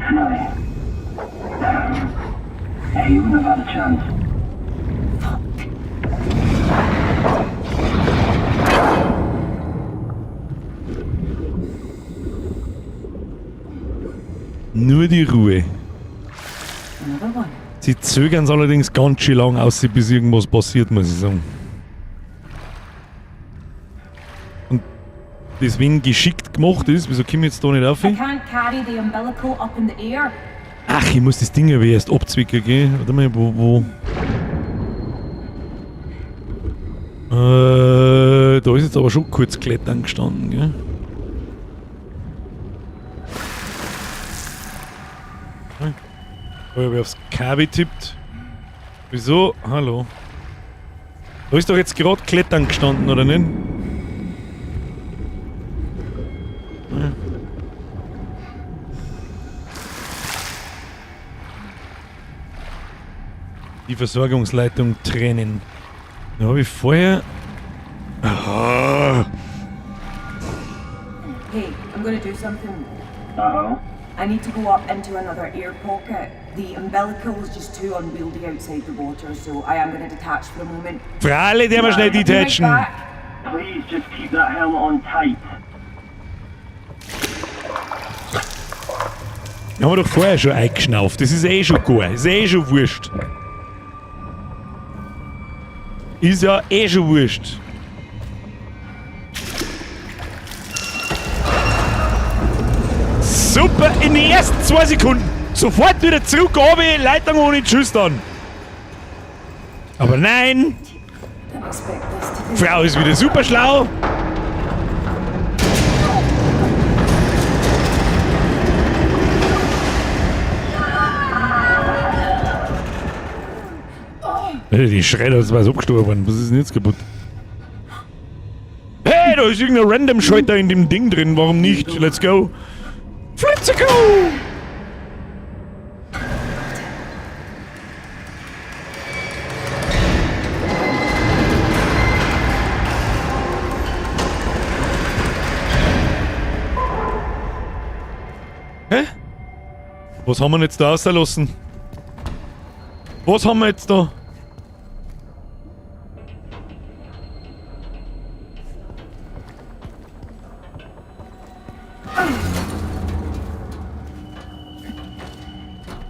Hey, you wouldn't have had a chance. Fuck. Nur die Ruhe. Another one. Sie zögern es allerdings ganz schön lang aus, bis irgendwas passiert, muss ich sagen. Und das, wenn geschickt gemacht ist, wieso komme ich jetzt da nicht auf? I can't carry the umbilical up in the air. Ach, ich muss das Ding ja erst abzwicken, gell? Warte mal, wo? Da ist jetzt aber schon kurz Klettern gestanden, gell? Da habe ich aufs Kabel tippt. Wieso? Hallo. Da ist doch jetzt gerade Klettern gestanden, oder nicht? Ja. Die Versorgungsleitung trennen. Da habe ich vorher. Ah, Hey, I'm gonna do something. Uh-oh. I need to go up into another air pocket. The umbilical is just too unwieldy outside the water, so I am gonna detach for a moment. Freilich, der mal schnell Be right detachen. back. Please just keep that helmet on tight. Haben wir doch vorher schon eingeschnauft. Das ist eh schon gut. Ist eh schon wurscht. Ist ja eh schon wurscht. Super, in den ersten 2 Sekunden. Sofort wieder zurück, runter, Leitung ohne Tschüss dann. Aber nein, Didn't expect this to be. Frau ist wieder super schlau. Alter, die schreit, als wäre es abgestorben. Was ist denn jetzt kaputt? Hey, da ist irgendein random Schalter in dem Ding drin. Warum nicht? Let's go. Let's go! Hä? Was haben wir denn jetzt da rauslassen? Was haben wir jetzt da?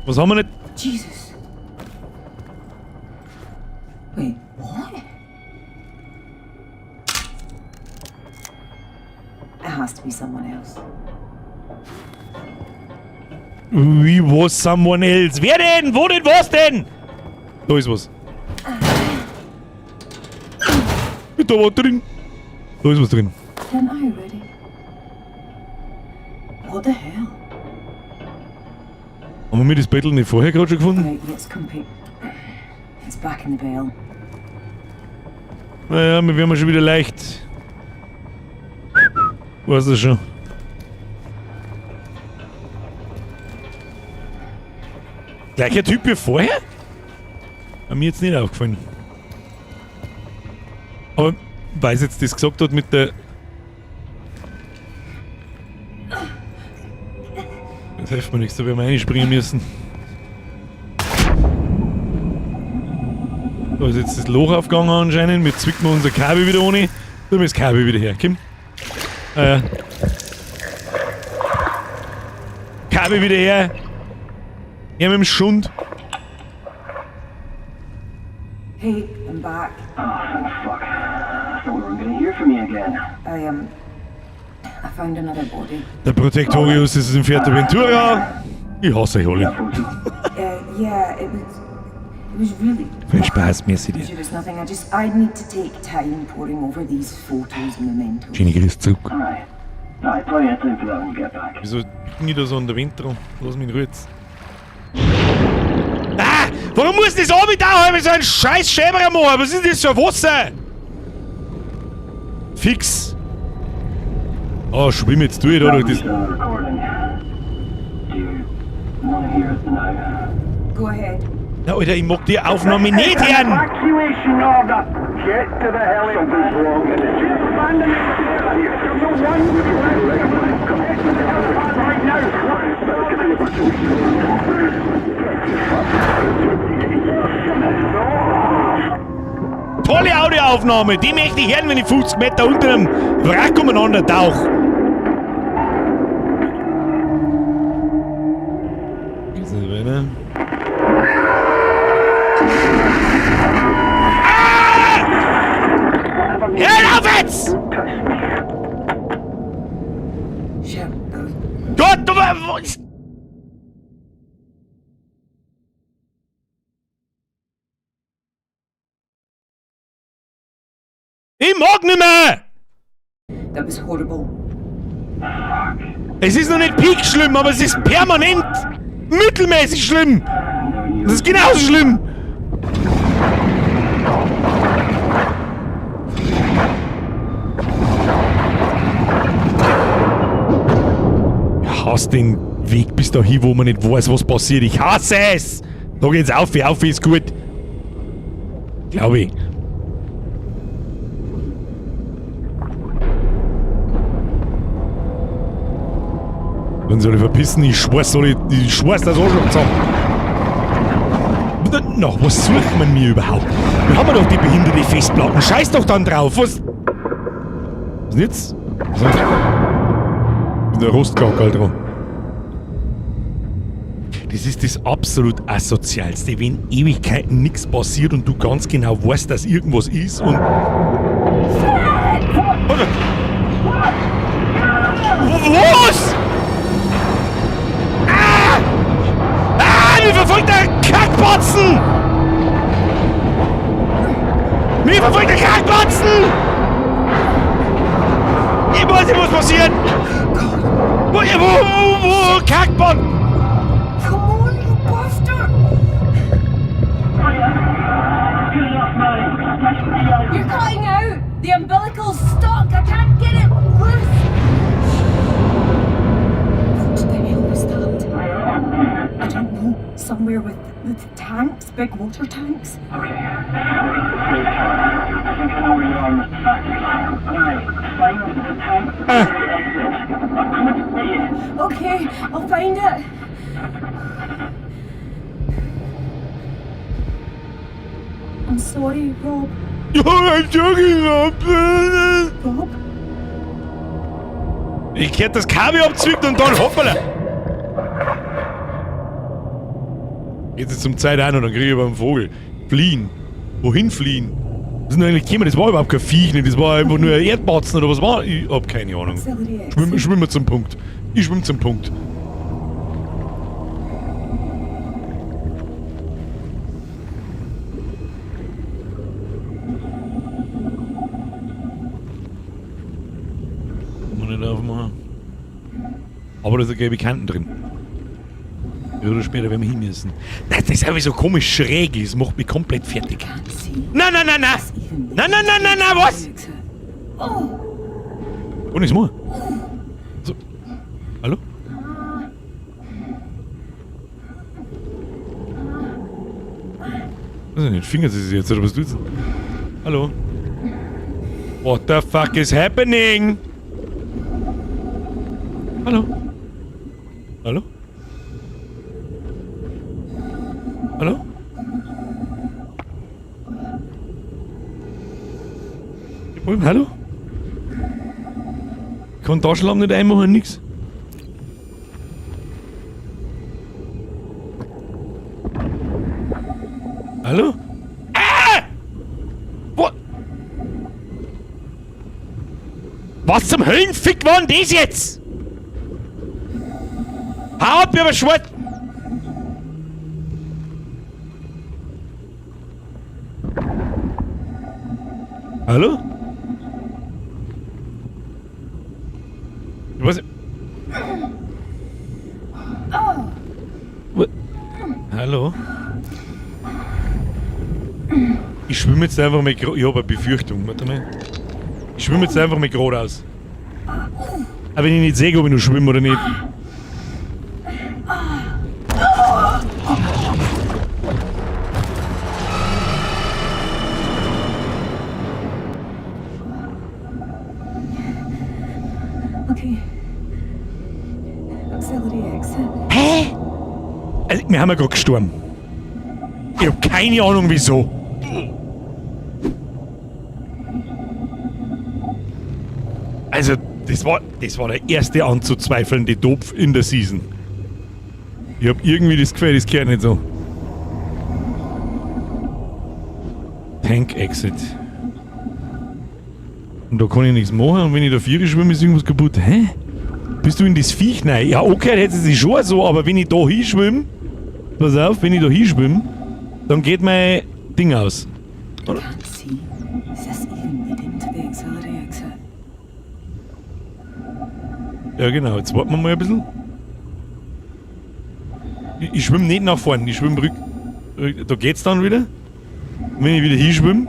Was haben wir nicht? Jesus. Wait, what? It has to be someone else. Wie was someone else? Wer denn? Wo denn? Was denn? Da ist was. Da war drin. Da ist was drin. Didn't I already? What the hell? Haben wir das Bettel nicht vorher gerade schon gefunden? Right, it's complete. It's back in the bale. Naja, wir werden schon wieder leicht. Weiß das schon. Gleicher Typ wie vorher? Hat mir jetzt nicht aufgefallen. Aber weil sie jetzt das gesagt hat mit der. Das hilft mir nichts, da werden wir reinspringen müssen. Da ist jetzt das Loch aufgegangen anscheinend. Wir zwicken wir unser Kabel wieder ohne. Tun wir das Kabel wieder her. Komm. Kabel wieder her. Her mit dem Schund. Hey, I'm back. Oh, thank fuck. I thought we weren't gonna hear from you again. I found another body. Der Protectorius ist in Fuerteventura. Ich hasse euch alle. That photo. Yeah, it was really. Viel Spaß, merci dir. Sure, it's nothing. I need to take time poring over these photos and mementos. Jenny, grüß zurück. Aye. Aye, plenty of time for that when you get back. Wieso bin ich da so an der Wind dran? Lass mich in Ruhe jetzt. Ah! Warum muss das oben da halb so ein scheiß Schäberer machen? Was ist denn das für ein Wasser? Fix. Oh, schwimm jetzt durch, oder? That Das, was the recording. Do you want to hear it now? Go ahead. Na, Alter, ich mag die Aufnahme nicht hören! Evacuation order! Get to the helipad! Something's wrong in the Abandon No one! Get to the helipad right now! Tolle Audioaufnahme, die möchte ich hören, wenn ich 50 Meter unter einem Wrack umeinander tauche. Geht's nicht weiter? Ah! Hör auf jetzt! Shit. That was Gott, du was? Ich mag nicht mehr! That was horrible. Es ist noch nicht peak schlimm, aber es ist permanent mittelmäßig schlimm. Das ist genauso schlimm. Ich hasse den Weg bis dahin, wo man nicht weiß, was passiert. Ich hasse es! Da geht's auf, auf ist gut. Glaube ich. Wenn sie alle verpissen, ich schwör's, alle, ich schwör's das Arschloch zusammen. Na, was sucht man mir überhaupt? Wir haben doch die behinderte Festplatten. Scheiß doch dann drauf. Was? Was denn jetzt? Was ist denn? Das ist ein Rostkackerl dran. Das ist das absolut Asozialste, wenn Ewigkeiten nichts passiert und du ganz genau weißt, dass irgendwas ist und. Oder? Was? Ah! Ah! Mir verfolgt der Kackbatzen! Mir verfolgt der Kackbatzen! Ich weiß nicht, was passiert! Wo, wo, wo, wo, Kackbatzen! Come on, you bastard! Good enough, man. You're cutting out! The umbilical's stuck! I can't get it loose! What the hell was that? I don't know. Somewhere with tanks, big water tanks. Okay. Okay, I think I know where you are, Mr. Factory. Right, find the tank and the exit. I'm coming to get you. Okay, I'll find it. I'm sorry, Rob. Rob? Ich hätte das Kabel abzwickt und dann hoppala. Jetzt ist zum Zeit ein und dann kriege ich aber einen Vogel. Fliehen. Wohin fliehen? Was ist denn eigentlich gekommen? Das war überhaupt kein Viech, nicht? Das war einfach nur ein Erdbatzen oder was war? Ich hab keine Ahnung. Auxiliary exit. Schwimm, schwimmen wir zum Punkt. Ich schwimm zum Punkt. Kann man nicht aufmachen. Aber da sind gelbe Kanten drin. Früher oder später werden wir hin müssen. Das ist einfach so komisch schräg. Das macht mich komplett fertig. Can't see. Nein, nein, nein, nein! Even Nein, nein, nein, nein, nein, was? Exit. Und nichts mehr. So. Hallo? Weiß ich nicht, fingert sie sich jetzt oder was tut's? Hallo? What the fuck is happening? Hallo? Hallo? Hallo? Hallo? Ich kann Taschenlampe nicht einmachen, nix. Hallo? Ah! Wo? Was zum Höllenfick war denn das jetzt? Hau ab, ihr Schwert! Hallo? Ich weiß nicht. Wo- Hallo? Ich schwimme jetzt einfach mal. Ich habe eine Befürchtung. Warte mal. Ich schwimme jetzt einfach mal geradeaus. Aber wenn ich nicht sehe, ob ich noch schwimme oder nicht. Okay. Auxiliary exit. Hä? Also, wir haben ja gerade gestorben. Ich hab keine Ahnung wieso. Also, das war der erste anzuzweifelnde Topf in der Season. Ich hab irgendwie das Gefühl, das gehört nicht so. Tank Exit. Und da kann ich nichts machen und wenn ich da vier schwimme, ist irgendwas kaputt. Hä? Bist du in das Viech? Nein. Ja, okay, hätte sie schon so, aber wenn ich da hinschwimme, pass auf, wenn ich da hinschwimme, dann geht mein Ding aus. Can't see. Is this even leading to the auxiliary exit? Ja, genau. Jetzt warten wir mal ein bisschen. Ich schwimme nicht nach vorne, ich schwimme rück. Da geht's dann wieder. Und wenn ich wieder hinschwimme,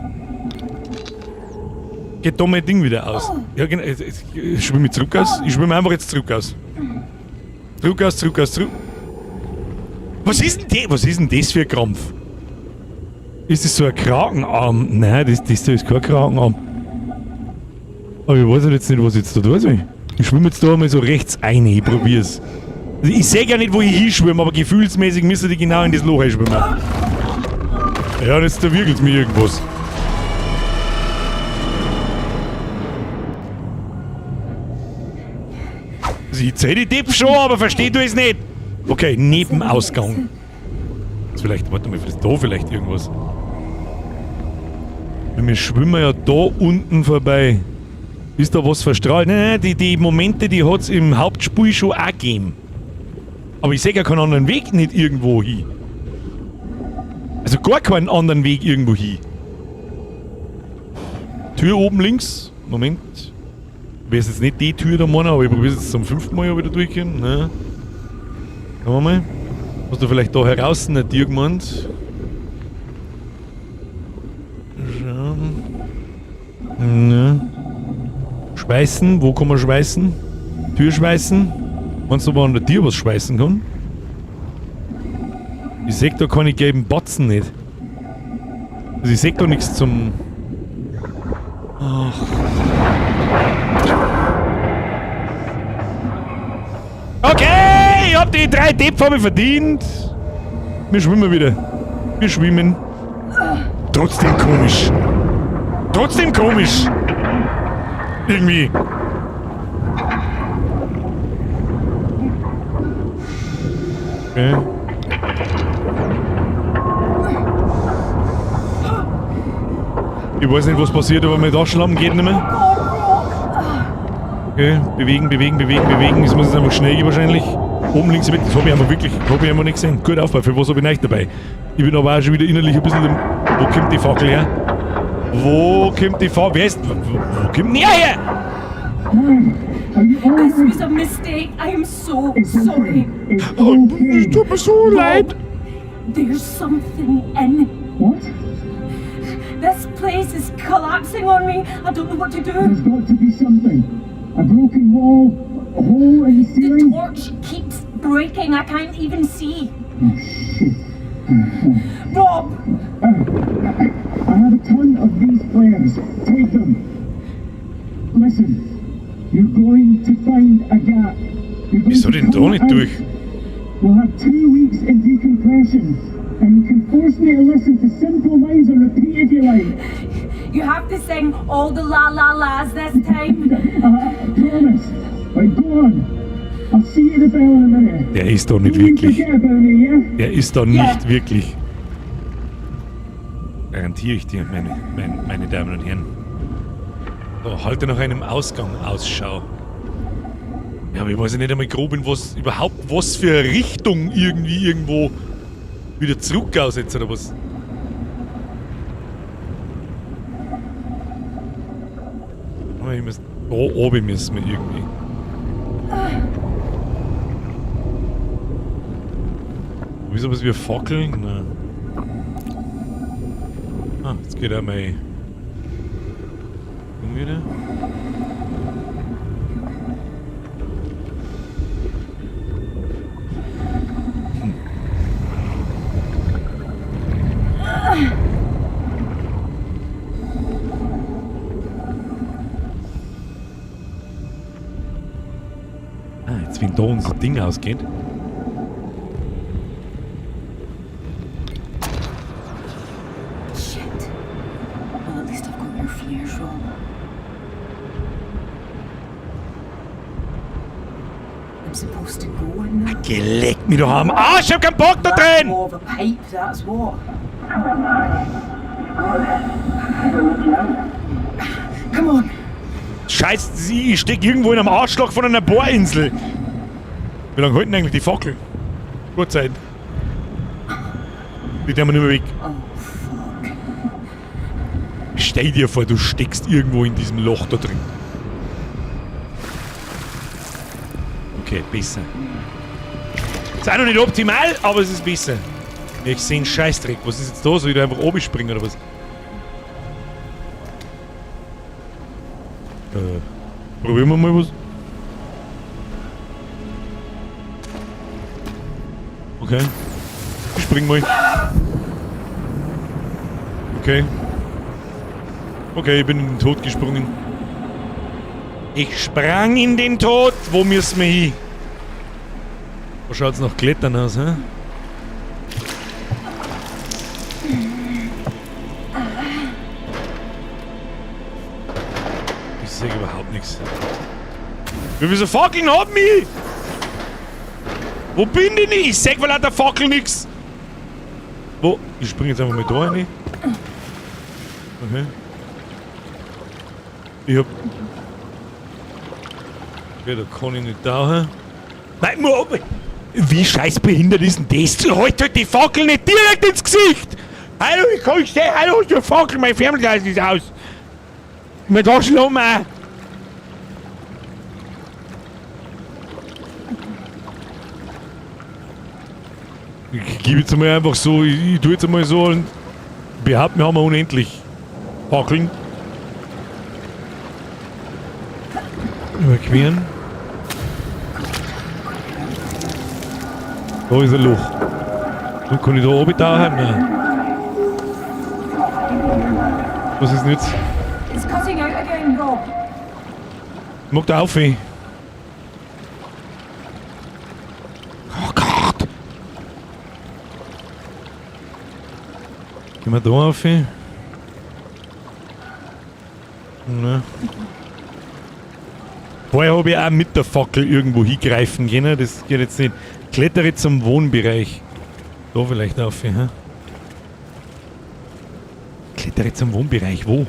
geht da mein Ding wieder aus. Ja, genau. Jetzt schwimme ich zurück aus. Ich schwimme einfach jetzt zurück aus. Zurück aus, zurück aus, zurück. Was ist denn das? Was ist denn das für ein Krampf? Ist das so ein Krakenarm? Nein, das da ist kein Krakenarm. Aber ich weiß jetzt nicht, was ich jetzt da tun soll. Ich schwimme jetzt da einmal so rechts ein, ich probier's. Also ich sehe ja nicht, wo ich hinschwimme, aber gefühlsmäßig müsste ich genau in das Loch einschwimmen. Ja, und jetzt da mir irgendwas. Also ich zähle die Tipp schon, aber versteh du es nicht. Okay, Nebenausgang. Ist vielleicht, warte mal, ist da vielleicht irgendwas? Wir schwimmen ja da unten vorbei. Ist da was verstrahlt? Nein, nein, die Momente, die hat's im Hauptspiel schon auch gegeben. Aber ich sehe ja keinen anderen Weg nicht irgendwo hin. Also gar keinen anderen Weg irgendwo hin. Tür oben links. Moment. Ich weiß jetzt nicht die Tür da meinen, aber ich probiere es jetzt zum 5. Mal wieder durchgehen. Ne? Schauen wir mal. Hast du vielleicht da heraus eine Tür gemeint? Schauen. Ne. Schweißen. Wo kann man schweißen? Tür schweißen. Meinst du, ob man an der Tür was schweißen kann? Ich seh da keine gelben Batzen nicht. Also ich seh da nichts zum... Ach. Okay, ich hab die 3 Depp-Farbe verdient. Wir schwimmen wieder. Wir schwimmen. Trotzdem komisch. Trotzdem komisch. Irgendwie. Okay. Ich weiß nicht, was passiert, aber mein Taschenlampen geht nicht mehr. Okay, bewegen, bewegen, bewegen, bewegen. Das muss jetzt einfach schnell gehen wahrscheinlich. Oben links mit, das hab ich einfach wirklich, hab ich einfach nicht gesehen. Gut aufpassen, für was hab ich nicht dabei? Ich bin aber auch schon wieder innerlich ein bisschen im, wo kommt die Fackel her? Wo kommt die Fackel? Wer ist, wo kommt denn der her? This was a mistake. I am so sorry. Oh, es tut mir so leid. There's something in. What? This place is collapsing on me. I don't know what to do. There's got to be something. A broken wall, a hole in the The ceiling. torch keeps breaking. I can't even see. Rob, I have a ton of these flares. Take them. Listen, you're going to find a gap. You're going Wieso to denn da come nicht out. durch? We'll have 2 weeks in decompression, and you can force me to listen to simple lines on repeat if you like. you have to sing all the la la la's this time. I promise. Right, go on. I'll see you at the bell in a minute. Der ist doch nicht Don't you wirklich. forget about me, yeah? Der ist doch nicht wirklich. Garantiere ich dir, meine Damen und Herren. So, halte nach einem Ausgang Ausschau. Ja, aber ich weiß ja nicht einmal grob, in was überhaupt was für eine Richtung irgendwie irgendwo wieder zurück aus jetzt oder was. Aber ich muss, da oben müssen wir irgendwie. Wieso was wir Fackeln? Nein. Ah, jetzt geht auch mein Ding wieder. Ah, jetzt wenn da unser Ding ausgeht. Shit. Well, at least I've got your flares, Rob. I'm supposed to go in that. Geleck mich doch am Arsch, ich hab keinen Bock da drin! More of a pipe, that's what. Come on. Scheiße, ich steck irgendwo in einem Arschloch von einer Bohrinsel. Wie lange halten eigentlich die Fackel? Gute Zeit. Die tun wir nicht mehr weg. Oh, fuck. Stell dir vor, du steckst irgendwo in diesem Loch da drin. Okay, besser. Ist auch noch nicht optimal, aber es ist besser. Ich sehe einen Scheißdreck. Was ist jetzt da? Soll ich da einfach oben springen oder was? Probieren wir mal was. Okay. Ich spring mal. Okay. Okay, ich bin in den Tod gesprungen. Ich sprang in den Tod. Wo müssen wir hin? Wo schaut's nach Klettern aus, hä? Ich sehe überhaupt nichts. Wie wieso Fackeln haben mich? Wo bin ich denn? Ich seh vor lauter Fackel nix. Wo? Ich spring jetzt einfach mal da rein. Okay. Ich hab... Okay, da kann ich nicht tauchen. Nein, nur... Wie scheißbehindert ist denn das? Du halt halt die Fackel nicht direkt ins Gesicht! Hallo, ich kann nicht sehen, hallo, du Fackel, mein Fernglas ist aus! Mein Taschenlampe! Ich gebe jetzt einmal einfach so, ich tue jetzt einmal so und behaupte, wir haben unendlich Fackeln. Überqueren. Da ist ein Loch. Und kann ich da oben tauchen? Nein. Was ist denn jetzt? It's cutting out again, Rob. Ich mag da auf, ey. Oh Gott! Gehen wir da auf, ey? Ne. Vorher hab ich auch mit der Fackel irgendwo hingreifen können, das geht jetzt nicht. Klettere zum Wohnbereich. Da vielleicht auf, hä? Klettere zum Wohnbereich, wo?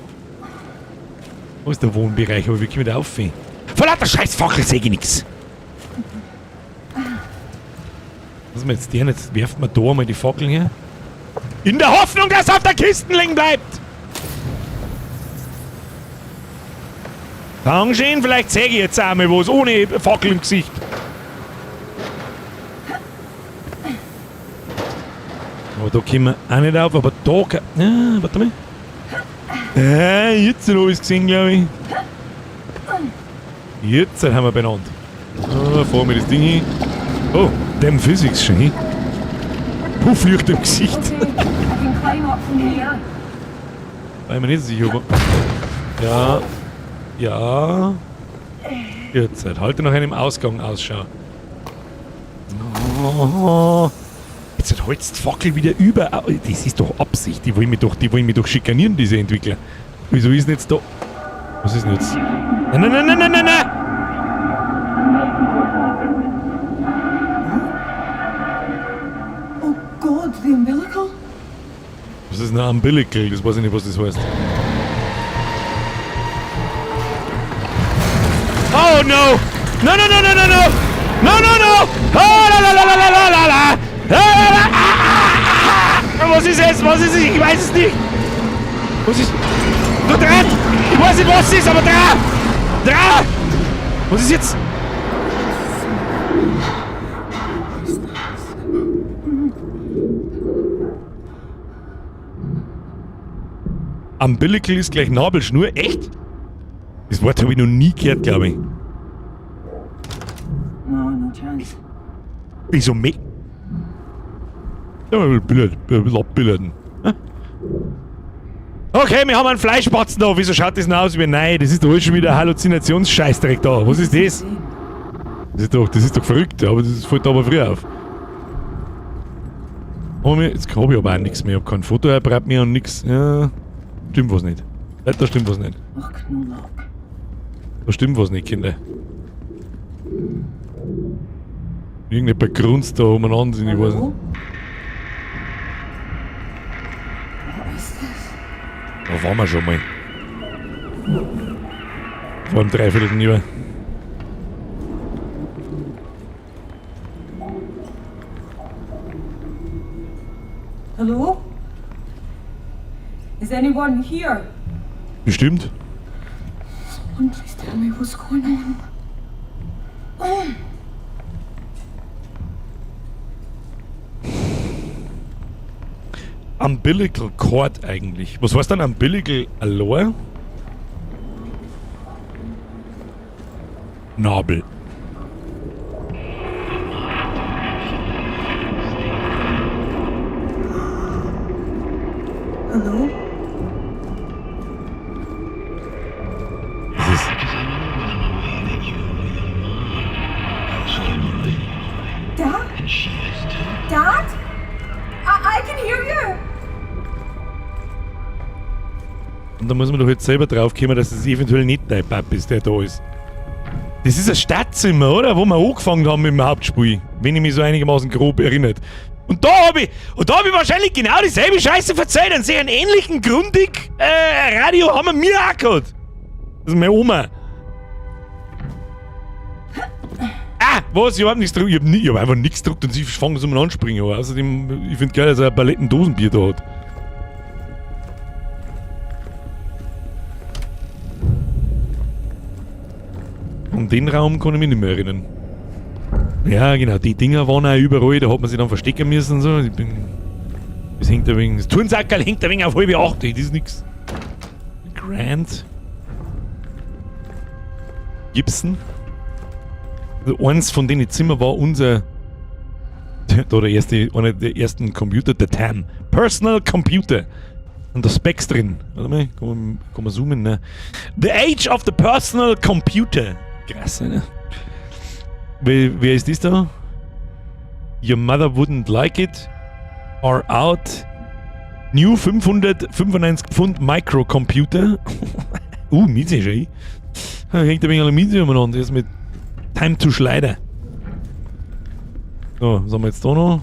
Wo ist der Wohnbereich? Aber wie komme ich da auf? Vor lauter scheiß Fackel sehe ich nix. Was ist denn jetzt der? Jetzt werft man da mal die Fackel her. In der Hoffnung, dass er auf der Kiste liegen bleibt! Dankeschön, vielleicht zeige ich jetzt einmal was ohne Fackel im Gesicht. Aber da kommen wir auch nicht auf, aber da kann... Ja, warte mal. Jetzt habe ich es gesehen, glaube ich. Jetzt haben wir benannt. Ah, fahren wir das Ding hin. Oh, dem Physics schon hin. Pufflicht im Gesicht. Okay, I can climb up from here. War ich mir nicht sicher, aber... Ja. Ja. Jetzt halt. Halte nach einem Ausgang Ausschau. Oh. Jetzt halt die Fackel wieder über. Das ist doch Absicht. Die wollen mich doch, die wollen mich doch schikanieren, diese Entwickler. Wieso ist denn jetzt da... Was ist denn jetzt? Nein, nein, nein, nein, nein, nein, nein! Oh God, the umbilical? Was ist denn ein Umbilical? Das weiß ich nicht, was das heißt. Oh no! No, no, no, no, no, no! No, no, no! Oh, la, la, la, la, la, la, la, la! La, la, la, ah, ah, ah. Was ist es? Was ist es? Ich weiß es nicht! Was ist... Du dran! Ich weiß nicht, was es ist, aber dran! Dran! Was ist jetzt? Umbilical ist gleich Nabelschnur? Echt? Das Wort habe ich noch nie gehört, glaube ich. No, no chance. Wieso me... Ja, ein bisschen abbilden. Okay, wir haben einen Fleischbatzen da. Wieso schaut das denn aus wie... Nein, das ist doch alles schon wieder Halluzinationsscheißdreck da. Was ist das? Das ist doch verrückt, aber das fällt aber früh auf. Aber jetzt habe ich aber auch nichts mehr. Ich habe kein Fotoapparat mehr und nichts. Ja, stimmt was nicht. Da stimmt was nicht. Ach, Knoblauch. Da stimmt was nicht, Kinder. Irgendjemand grunzt da umeinander, ich weiß nicht. Was ist das? Da waren wir schon mal. Vor einem Dreivierteljahr. Hallo? Is anyone here? Bestimmt. Someone please tell me what's going on. Oh. Umbilical Cord eigentlich. Was heißt dann Umbilical Allure? Nabel. Hallo? Das ist Dad? Dad? I can hear you! Und da muss man doch jetzt selber drauf kommen, dass es eventuell nicht dein Pap ist, der da ist. Das ist ein Stadtzimmer, oder? Wo wir angefangen haben mit dem Hauptspiel. Wenn ich mich so einigermaßen grob erinnert. Und da habe ich, ich wahrscheinlich genau dieselbe Scheiße verzeiht. Einen sehr ähnlichen Grundig Radio haben wir mir auch gehabt. Das ist meine Oma. Ah, was? Ich hab nichts gedruckt. Ich hab einfach nichts gedruckt und sie fangen so an anspringen. Aber außerdem, ich find geil, dass er ein Palettendosenbier da hat. An den Raum kann ich mich nicht mehr erinnern. Ja, genau, die Dinger waren auch überall, da hat man sich dann verstecken müssen und so. Ich bin. Das hängt ein wenig. Das Turnsackerl hängt ein wenig auf 7:30, das ist nix. Grant. Gibson. Also eins von den Zimmern war unser. Da der erste, einer der ersten Computer, der TAM. Personal Computer. Und da Specs drin. Warte mal, kann man zoomen, ne? The Age of the Personal Computer. Krass, ne? Wer ist das da? Your mother wouldn't like it. Are out. New 595 Pfund Microcomputer. Miete schon. Da hängt ein wenig an der Miete umeinander. Das ist mit Time to Schleider. So, was haben wir jetzt da noch?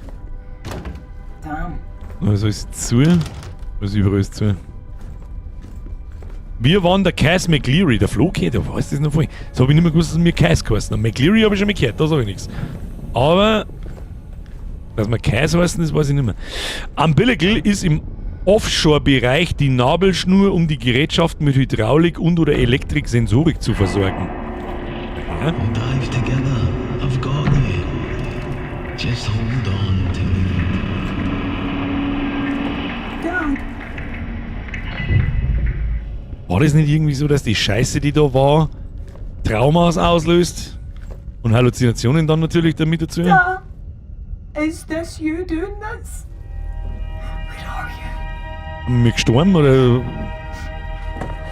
Damn. Also ist zu. Was überall ist zu. Wir waren der Cass McLeary, der Flo gehört, der weiß das noch voll. Das hab ich nicht mehr gewusst, dass wir Cass geheißen haben. McLeary hab ich schon mal gehört, da sag ich nichts. Aber, dass wir Cass heißen, das weiß ich nicht mehr. Umbilical ist im Offshore-Bereich die Nabelschnur, um die Gerätschaften mit Hydraulik und oder Elektrik-Sensorik zu versorgen. Ja. We'll dive together. I've got you. Just hold on to me. Dad! War das nicht irgendwie so, dass die Scheiße, die da war, Traumas auslöst? Und Halluzinationen dann natürlich damit dazu? Dad! Is this you doing this? Where are you? Haben wir gestorben oder? Why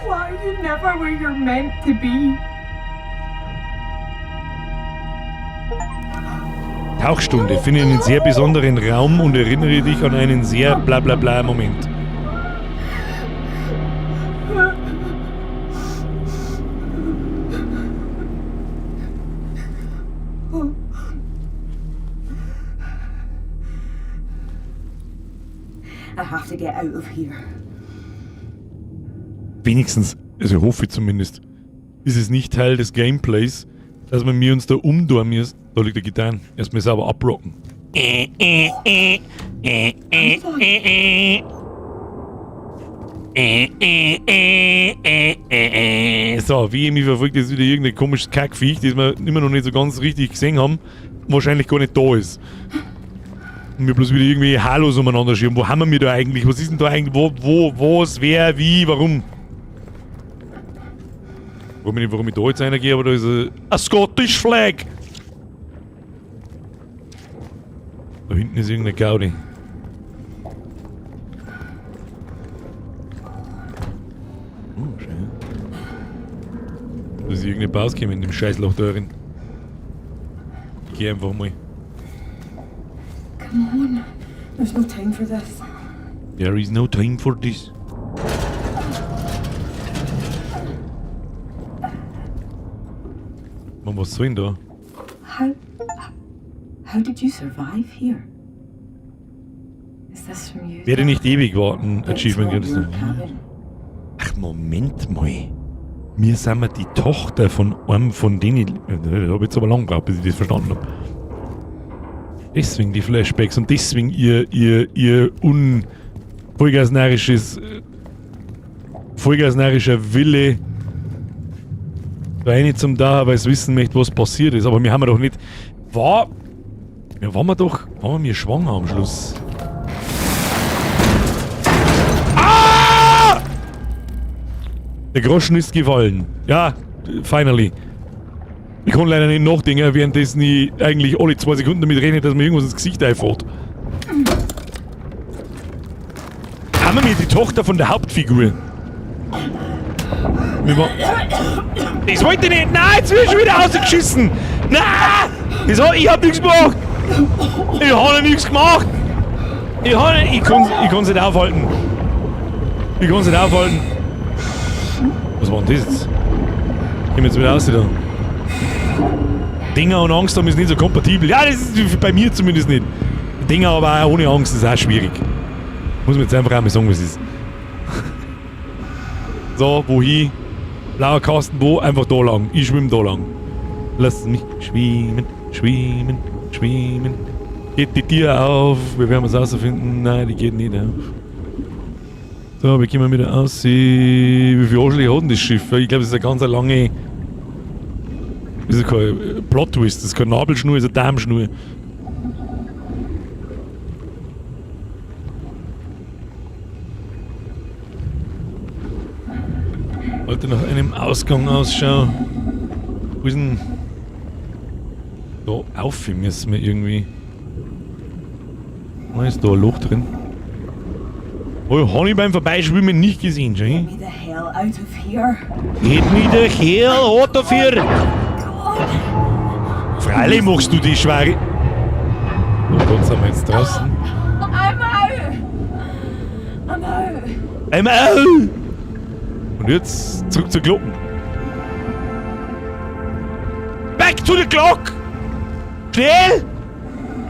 are you never where you're meant to be? Tauchstunde. Finde einen sehr besonderen Raum und erinnere dich an einen sehr bla bla bla Moment. I have to get out of here. Wenigstens, also hoffe ich zumindest, ist es nicht Teil des Gameplays, dass wir mir uns da umdorren müssen. Da liegt der Gitarre. Erstmal sauber abrocken. So, wie mich verfolgt jetzt wieder irgendein komisches Kackviech, das wir immer noch nicht so ganz richtig gesehen haben, wahrscheinlich gar nicht da ist. Und wir bloß wieder irgendwie Halos umeinander schieben. Wo haben wir da eigentlich? Was ist denn da eigentlich? Wo, wo, was, wer, wie, warum? Warum ich, warum ich da jetzt reingehe, aber da ist ein Scottish Flag. Da hinten ist irgendeine Gaudi. Oh, schön. Da ist irgendeine Pause gekommen in dem Scheißloch da drin. geh einfach mal. Come on. There's no time for this. There is no time for this. Mann, was soll denn da? How did you survive here? Is this from you? Werde nicht ewig warten. It's Achievement not gibt es your noch. cabin. Ach, Moment mal. Mir sind wir die Tochter von einem von denen. Ich habe jetzt aber lang gebraucht, bis ich das verstanden habe. Deswegen die Flashbacks und deswegen ihr un vollgasnarrischer Wille da rein zum da, weil es wissen möchte, was passiert ist. Aber wir haben ja doch nicht. War. Ja, waren wir doch. Waren wir schwanger am Schluss? Ah! Der Groschen ist gefallen. Ja, finally. Ich kann leider nicht nachdenken, währenddessen ich eigentlich alle 2 Sekunden damit rechne, dass mir irgendwas ins Gesicht einfällt. Haben wir die Tochter von der Hauptfigur? Das wollte ich nicht! Nein, jetzt wird schon wieder rausgeschissen! Nein! Ich hab nichts gemacht! Ich hab nichts gemacht! Ich hab nicht, ich kann's, ich kann's nicht aufhalten. Ich kann's nicht aufhalten. Was war denn das jetzt? Gehen wir jetzt wieder raus da. Dinger und Angst haben ist nicht so kompatibel. Ja, das ist bei mir zumindest nicht. Dinger aber auch ohne Angst ist auch schwierig. Muss man jetzt einfach auch mal sagen, was es ist. So, wohin? Blauer Kasten, wo? Einfach da lang. Ich schwimme da lang. Lass mich schwimmen, schwimmen, schwimmen. Geht die Tür auf? Wir werden es rausfinden. Nein, die geht nicht auf. So, wir kommen wieder aus. Wie viele Arschlöcher hat denn das Schiff? Ich glaube, das ist eine ganz lange. Das ist kein Plot-Twist, das ist keine Nabelschnur, das ist eine Darmschnur. Wollte nach einem Ausgang Ausschau. Wo ist denn. Da auf müssen wir irgendwie. Da ist da ein Loch drin. Oh, hab ich beim Vorbeischwimmen nicht gesehen, schau. Get me the hell out of here. Get me the hell out of here! Freilich machst du die Schwere. Oh Gott, sind wir jetzt draußen? I'm out! I'm out! I'm out! Und jetzt zurück zur Glocken. Back to the clock! Schnell!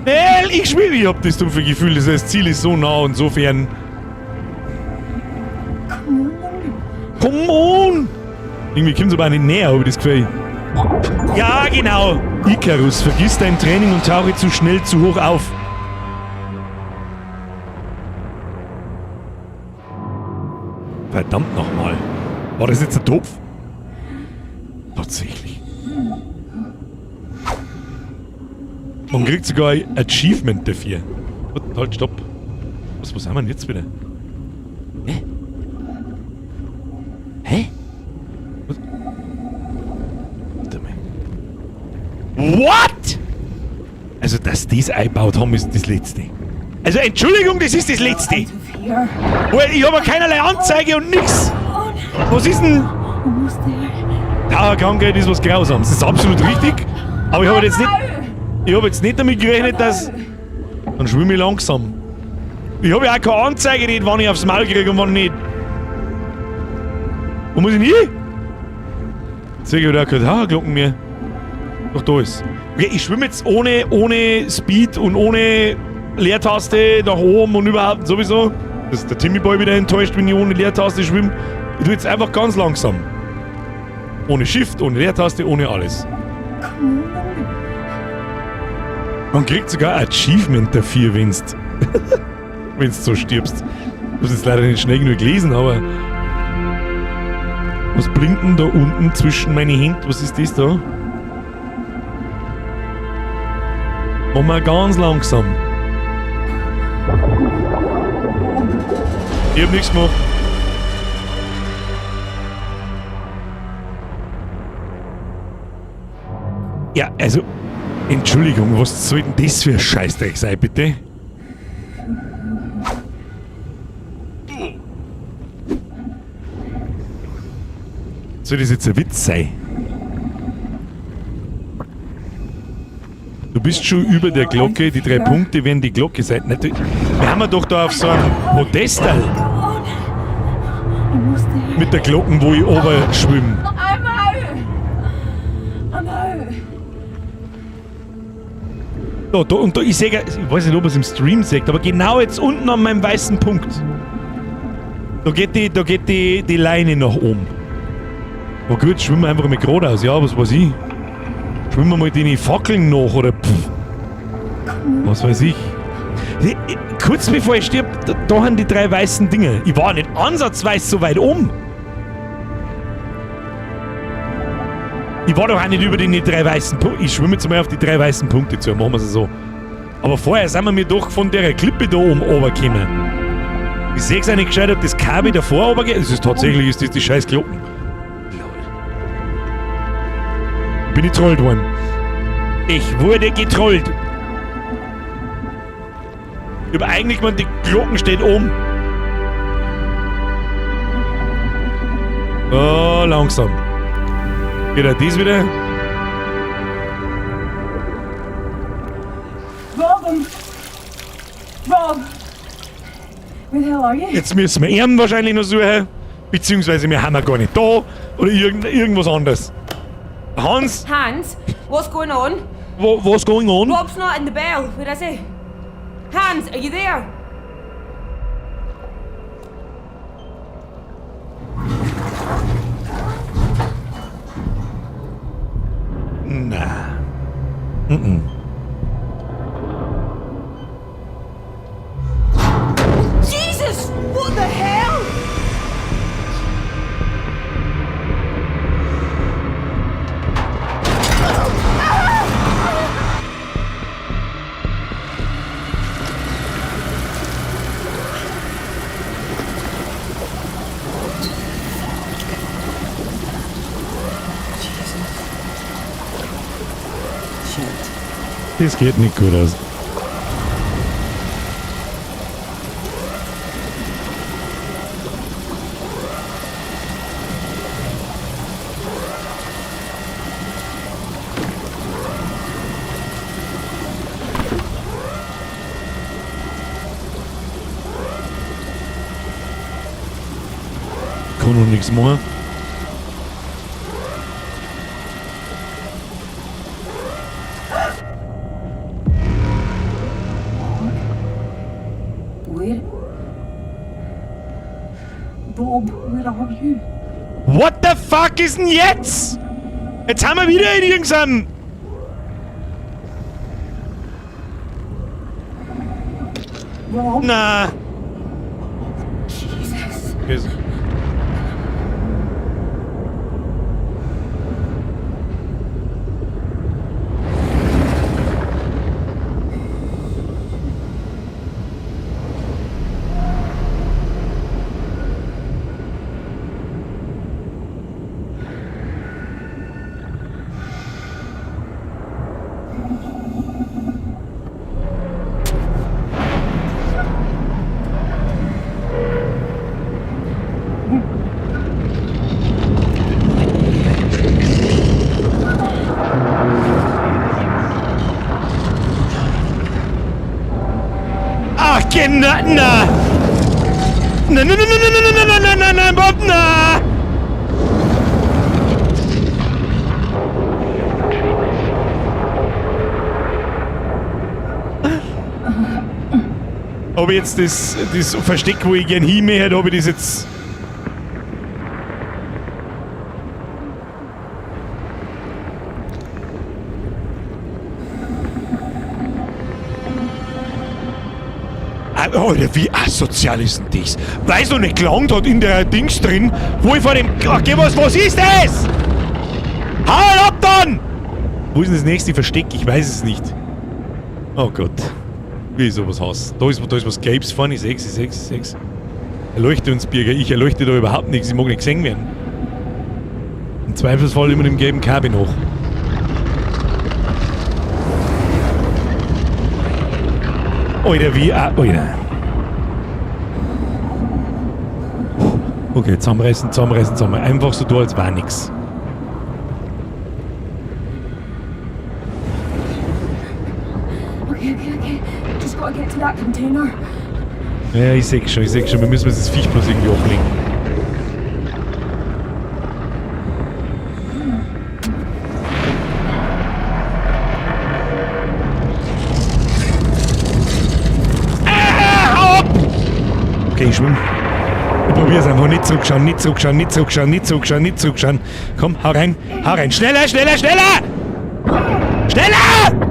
Schnell! Ich schwimme! Ich hab das dumpfe Gefühl, das Ziel ist so nah und so fern. Come on! Come on! Irgendwie kommt's aber auch nicht näher, hab ich das Gefühl. Ja, genau! Icarus, vergiss dein Training und tauche zu schnell zu hoch auf. Verdammt nochmal. War das jetzt ein Topf? Tatsächlich. Man kriegt sogar ein Achievement dafür. Halt, stopp. Was haben wir denn jetzt wieder? Hä? Hä? Was? Warte mal. What? Also, dass die das eingebaut haben, ist das Letzte. Also, Entschuldigung, das ist das Letzte. Out of here. Well, ich habe keinerlei Anzeige und nix. Was ist denn? Almost there. Dauerkrankheit ist was Grausames. Das ist absolut richtig. Aber ich habe jetzt nicht, ich habe jetzt nicht damit gerechnet, dass. Dann schwimme ich langsam. Ich habe ja auch keine Anzeige nicht, wann ich aufs Maul kriege und wann nicht. Wo muss ich denn hin? Jetzt sehe ich wieder keine Taucherglocken mehr. Doch, da ist. Okay, ich schwimme jetzt ohne Speed und ohne Leertaste nach oben und überhaupt sowieso. Das ist der Timmy Boy wieder enttäuscht, wenn ich ohne Leertaste schwimme. Ich tue jetzt einfach ganz langsam. Ohne Shift, ohne Leertaste, ohne alles. Man kriegt sogar ein Achievement dafür, wenn's so stirbst. Ich hab's jetzt leider nicht schnell genug gelesen, aber. Was blinkt denn da unten zwischen meine Hände? Was ist das da? Machen wir ganz langsam. Ich hab nichts gemacht. Ja, also, Entschuldigung, was soll denn das für ein Scheißdreck sein, bitte? Soll das jetzt ein Witz sein? Du bist schon über der Glocke, die drei Punkte werden die Glocke sein. Natürlich. Wir haben ja doch da auf so einem Podestal mit der Glocken, wo ich ober schwimme. I'm out! I'm out! Da, da, und da, ich sehe, ich weiß nicht, ob man es im Stream sieht, aber genau jetzt unten an meinem weißen Punkt. Da geht die Leine nach oben. Oh gut, schwimmen wir einfach mal geradeaus. Ja, was weiß ich. Schwimmen wir mal die Fackeln nach oder pff. Was weiß ich. Kurz bevor ich stirb, da haben die drei weißen Dinge. Ich war nicht ansatzweise so weit um. Ich war doch auch nicht über die drei weißen Punkte. Ich schwimme jetzt mal auf die drei weißen Punkte zu. Machen wir es so. Aber vorher sind wir mir doch von der Klippe da oben runtergekommen. Ich sehe es auch nicht gescheit, ob das Kabel davor runtergeht. Es ist tatsächlich, ist das die scheiß Glocken. Lol. Bin ich trollt worden. Ich wurde getrollt. Ich hab eigentlich gemeint, die Glocken steht oben. Oh, langsam. Geht auch das wieder? Rob, Rob! Where the hell are you? Jetzt müssen wir ihn wahrscheinlich noch suchen. Beziehungsweise wir haben ihn gar nicht da. Oder irgendwas anderes. Hans, Hans, what's going on? What's going on? Rob's not in the bell. Where is he? Hans, are you there? Na. Jesus! What the hell? Jesus. Shit. Das geht nicht gut aus. Kann noch nichts machen. Where? Rob, where are you? What the fuck ist denn jetzt? Jetzt haben wir wieder in irgendeinem... Rob? Na. Jesus. Okay. Ach, genau, na. Na, na, na, na, na, na, na, na, na, na, Bob, na. Ob ich jetzt das Versteck, wo ich gern hin möchte, ob ich das jetzt... Ah, Alter, wie asozial ist denn das? Weil es noch nicht gelangt hat in der Dings drin, wo ich vor dem... Ach, geh, was ist das? Hau ab dann! Wo ist denn das nächste Versteck? Ich weiß es nicht. Oh Gott. Wie ich sowas hasse. Da ist was Gelbes vorne. Ich seh's, ich seh's, ich seh's. Erleuchte uns, Birger. Ich erleuchte da überhaupt nichts. Ich mag nicht gesehen werden. Im Zweifelsfall immer dem gelben Kabel nach. Alter, wie... Ah, Alter. Okay, zusammenreißen, zusammenreißen, zusammen. Einfach so tun, als war nix. Okay, okay, okay. Just gotta get to that container. Ja, ich seh schon, ich seh schon. Wir müssen das Viech bloß irgendwie ablenken. Ah, hau ab! Okay, ich schwimm. Ich probier's einfach. Nicht zurückschauen, nicht zurückschauen, nicht zurückschauen, nicht zurückschauen, nicht zurückschauen. Komm, hau rein, hau rein. Schneller, schneller, schneller! Schneller!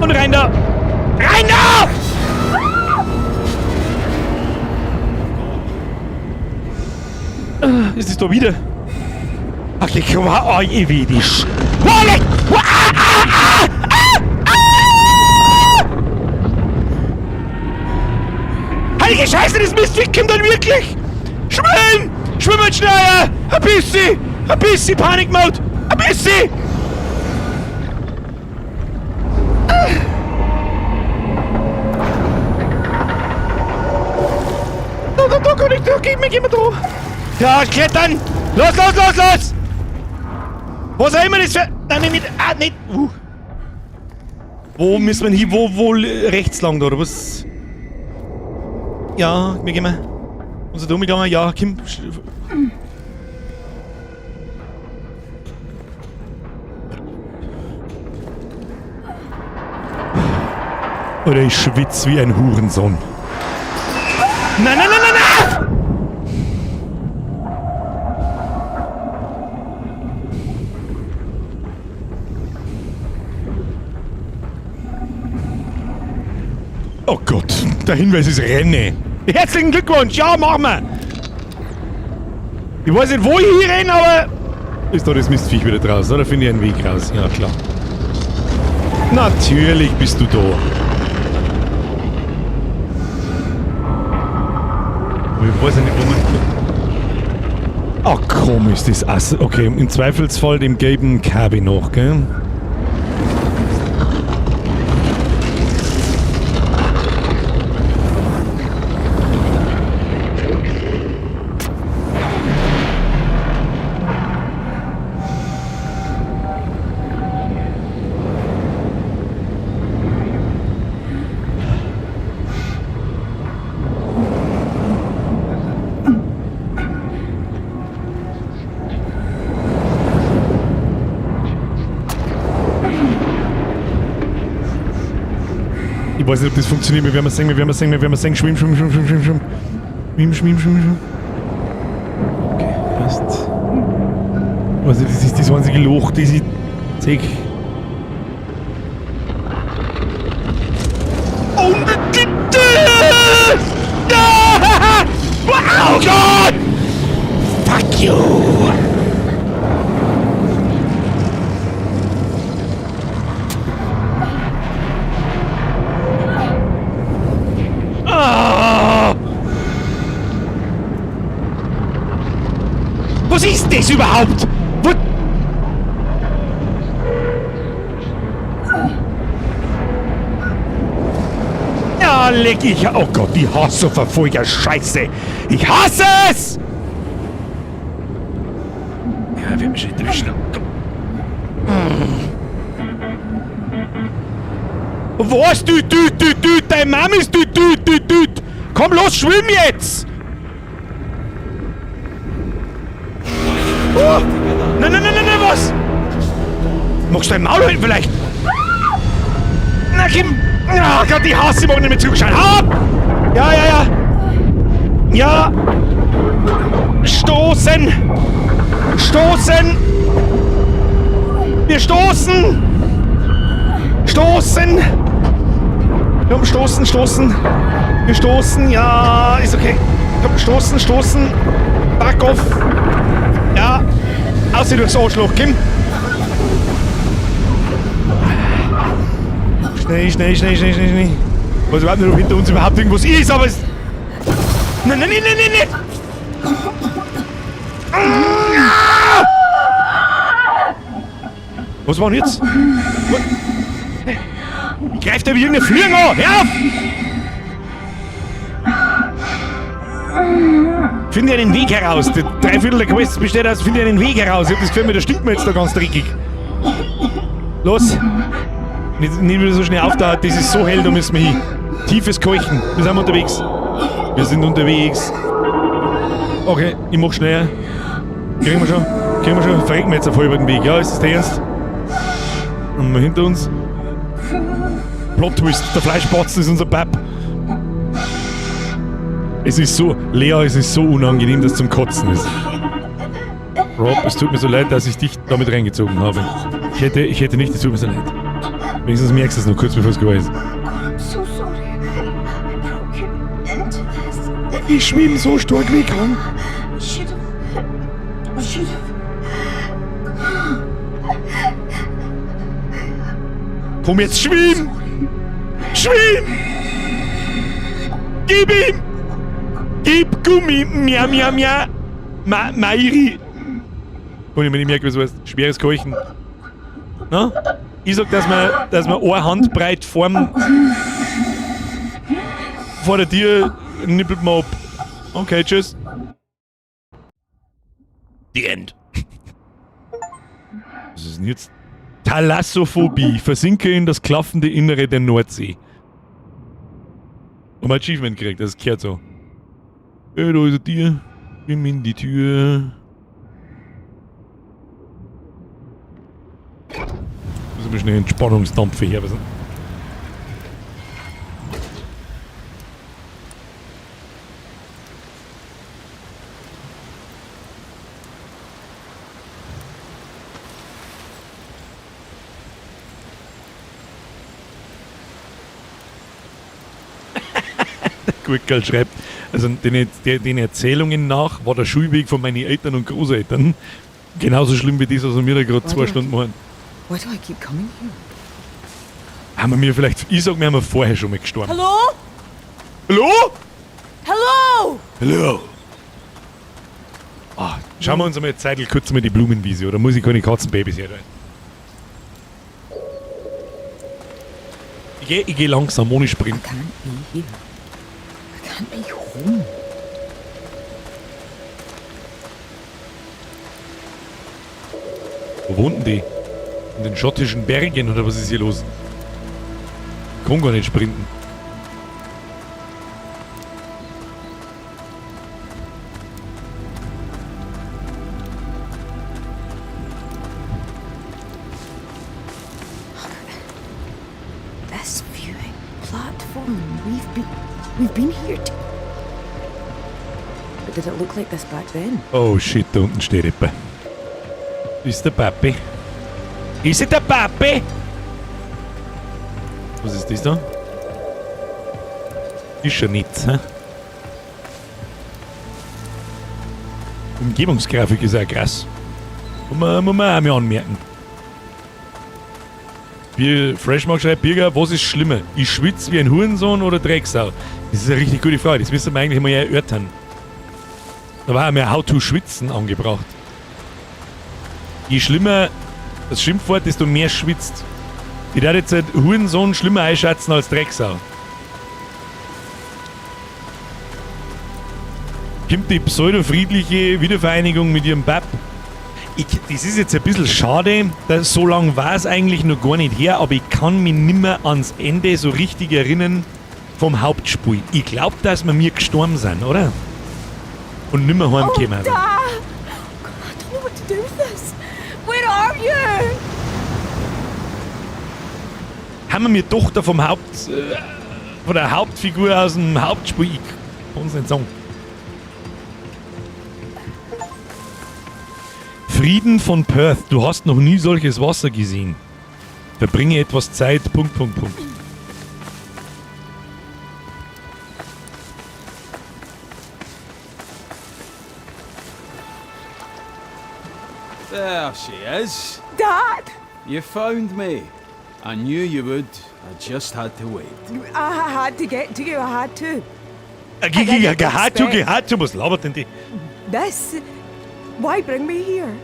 Und rein da! Rein da! Ist es da wieder? Ach, ich komm, oh, ich will die Sch... Oh, leck! Ah, ah, ah, ah, ah! Heilige Scheiße, das Mistvieh kommt dann wirklich! Schwimmen! Schwimmen schneller! Ein bisschen! Ein bisschen Panikmode! Ein bisschen! Da, da, da kann ich, da, gib mir, gib mir da! Ja, klettern! Los, los, los, los! Was auch immer das für... Nein, nein, nicht, ah, nicht... Wo müssen wir hin? Wo, rechts lang da, oder was? Ja, wir gehen mal. Unser Dumme gegangen, ja, Kim. Oder ich schwitz wie ein Hurensohn. Nein, nein, nein, nein, nein! Oh Gott, der Hinweis ist Renne. Herzlichen Glückwunsch, ja, machen wir. Ich weiß nicht, wo ich hier renne, aber... Ist da das Mistviech wieder draußen, oder finde ich einen Weg raus? Ja, klar. Natürlich bist du da. Aber ich weiß ja nicht, wo man... Ach komm, ist das ass... Okay, im Zweifelsfall dem gelben Kabi noch, gell? Ich weiß nicht, ob das funktioniert. Wir werden sehen, wir werden sehen, wir werden sehen. Schwimm, schwimm, schwimm, schwimm, schwimm, schwimm. Schwimm, schwimm, schwimm, schwimm. Okay, passt. Also das ist das einzige Loch, das ich sehe. Oh, oh Gott! Fuck you! Ah! Was ist das überhaupt? Wo Ja, leck ich. Oh Gott, ich hasse Verfolger. Scheiße. Ich hasse es! Ja, wir haben schon erwischen. Was? Du, du, du, du, dein Mom ist du, du, du, du. Komm los, schwimm jetzt! Oh! Nein, nein, nein, nein, nein, was? Magst du dein Maul halten vielleicht? Na, Kim! Ah, Gott, ich hasse, ich mag nicht mehr zurückschauen. Hau ab! Ja, ja, ja! Ja! Stoßen! Stoßen! Wir stoßen! Stoßen! Komm, stoßen, stoßen! Wir stoßen, ja, ist okay. Komm, stoßen, stoßen! Back off! Ja! Aussehen durchs Arschloch, Kim! Schnell, schnell, schnell, schnell, schnell, schnell. Ich weiß überhaupt nicht, ob hinter uns überhaupt irgendwas ist, aber es... Nein, nein, nein, nein, nein, nein! Was war denn jetzt? Was? Greift er wie irgendeine Flüge an? Hör auf! Finde einen Weg heraus. Die Dreiviertel der Quest besteht aus, finde einen Weg heraus. Ich hab das Gefühl, da stinkt mir jetzt da ganz dreckig. Los! Nicht, nicht wieder so schnell auftaucht, das ist so hell, da müssen wir hin. Tiefes Keuchen. Wir sind unterwegs. Wir sind unterwegs. Okay, ich mach schneller. Kriegen wir schon. Kriegen wir schon. Verrecken wir jetzt auf halbem Weg. Ja, ist das der Ernst? Und wir hinter uns. Plot Twist, der Fleischbatzen ist unser Bab. Es ist so, Lea, es ist so unangenehm, dass es zum Kotzen ist. Rob, es tut mir so leid, dass ich dich damit reingezogen habe. Ich hätte nicht, es tut mir so leid. Wenigstens merkst du es noch kurz, bevor es vorbei ist. I'm so sorry. I broke you into this. Ich schwimme so stark wie ich kann. I should have. I should have. Komm jetzt, schwimm! Schwimm! Gib ihm! Gib Gummi! Mia, mia, mia! Ma, Mairi! Kann ich mir nicht merken, was heißt. Schweres Keuchen. Na? Ich sag, dass wir eine Handbreit vorm, vor der Tür nippelt man ab. Okay, tschüss. The End. Was ist denn jetzt? Thalassophobie. Versinke in das klaffende Innere der Nordsee. Und ein Achievement gekriegt, das gehört so. Hey, da ist ein Tier. Schwimm in die Tür. Muss aber schnell Entspannungsdampf her. Was Gurkel schreibt, also den Erzählungen nach war der Schulweg von meinen Eltern und Großeltern genauso schlimm wie das, was wir da gerade 2 Stunden machen. Why do I keep coming here? Haben wir mir vielleicht, ich sag, wir haben vorher schon mal gestorben. Hello? Hallo? Hello? Hallo? Ah, schauen wir uns einmal eine Zeit kurz mal die Blumenwiese, oder muss ich keine Katzenbabys her? Ich geh langsam, ohne Sprint. I can't be here. I can't be home. Wo wohnen die? In den schottischen Bergen oder was ist hier los? Ich kann gar nicht sprinten. This viewing platform, we've been here. But did it look like this back then? Oh shit, da unten steht jemand. Ist der Papi? Ist es der Papi? Was ist das da? Ist schon nichts, hä? Umgebungsgrafik ist auch krass. Muss man auch mal anmerken. Bier, Freshmark schreibt, Birger, was ist schlimmer? Ich schwitze wie ein Hurensohn oder Drecksau? Das ist eine richtig gute Frage, das müssen wir eigentlich mal erörtern. Da war auch mehr How to Schwitzen angebracht. Je schlimmer das Schimpfwort, desto mehr schwitzt. Ich würde jetzt halt Hurensohn schlimmer einschätzen als Drecksau. Kommt die pseudo-friedliche Wiedervereinigung mit ihrem Bab? Das ist jetzt ein bisschen schade, dass so lange war es eigentlich noch gar nicht her, aber ich kann mich nimmer ans Ende so richtig erinnern vom Hauptspiel. Ich glaub, dass wir mir gestorben sind, oder? Und nimmer heimgekommen sind. Da! God, I don't know what to do with this. Where are you? Haben wir mir Tochter vom Haupt, von der Hauptfigur aus dem Hauptspiel? Ich kann's nicht sagen. Frieden von Perth. Du hast noch nie solches Wasser gesehen. Verbringe etwas Zeit. Punkt, Punkt, Punkt. There she is. Dad! You found me. I knew you would. I just had to wait. I had to get to you. I had to. Gehad to, was labert denn die? This? Why bring me here?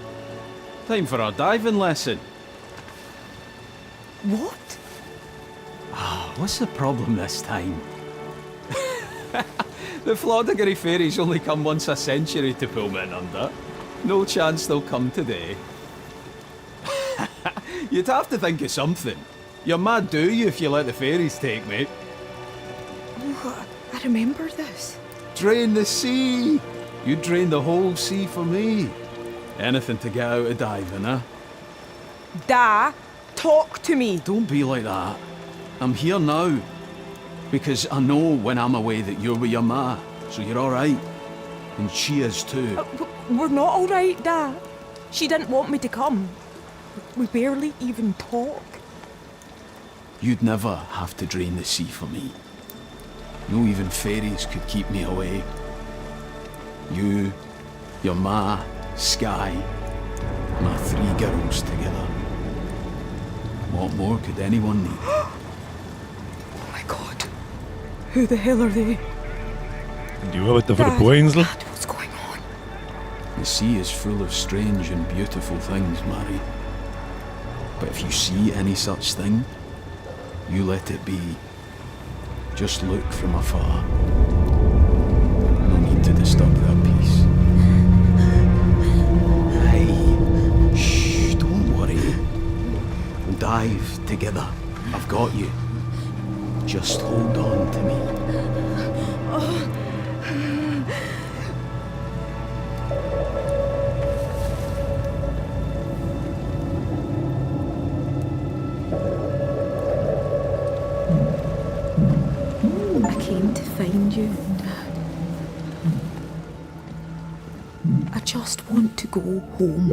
Time for our diving lesson. What? What's the problem this time? The Flodigarry fairies only come once a century to pull men under. No chance they'll come today. You'd have to think of something. You're mad, do you, if you let the fairies take, mate? Oh, I remember this. Drain the sea! You drain the whole sea for me. Anything to get out of diving, eh? Da, talk to me. Don't be like that. I'm here now. Because I know when I'm away that you're with your ma, so you're all right. And she is too. We're not all right, Da. She didn't want me to come. We barely even talk. You'd never have to drain the sea for me. No even fairies could keep me away. You, your ma, Sky, my three girls together. What more could anyone need? Oh my God. Who the hell are they? Die Arbeiter von der Dad, Bohrinsel. Dad, what's going on? The sea is full of strange and beautiful things, Mary. But if you see any such thing, you let it be. Just look from afar. No need to disturb their peace. Hey, shh, don't worry. We'll dive together. I've got you. Just hold on to me. I came to find you, and I just want to go home.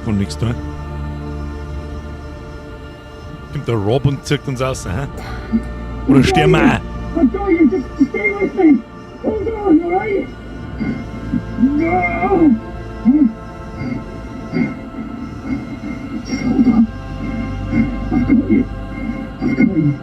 Von nichts da. Kommt der Rob und zirkt uns aus, hä? Oder sterben wir auch? I've got you. Just stay with me. Hold on, all right? No. Just hold on. I've got you. I've got you.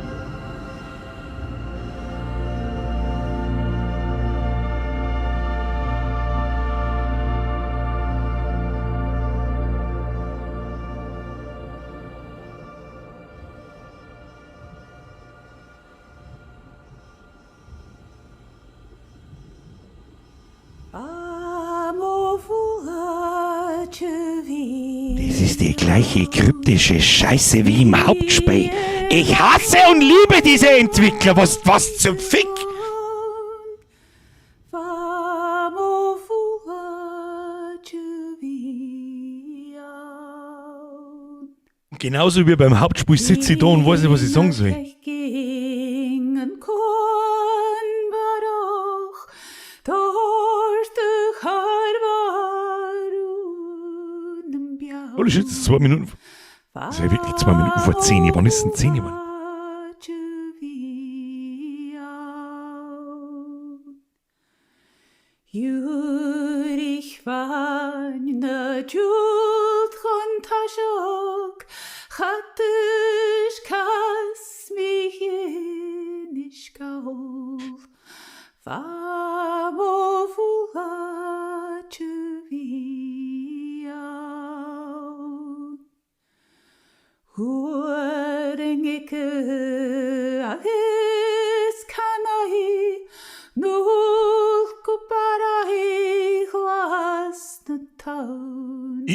Das ist die gleiche kryptische Scheiße wie im Hauptspiel. Ich hasse und liebe diese Entwickler. Was zum Fick? Genauso wie beim Hauptspiel sitze ich da und weiß nicht, was ich sagen soll. Holy shit, das ist 2 Minuten. Das ist ja wirklich 2 Minuten vor 10. Wann ist denn 10 geworden?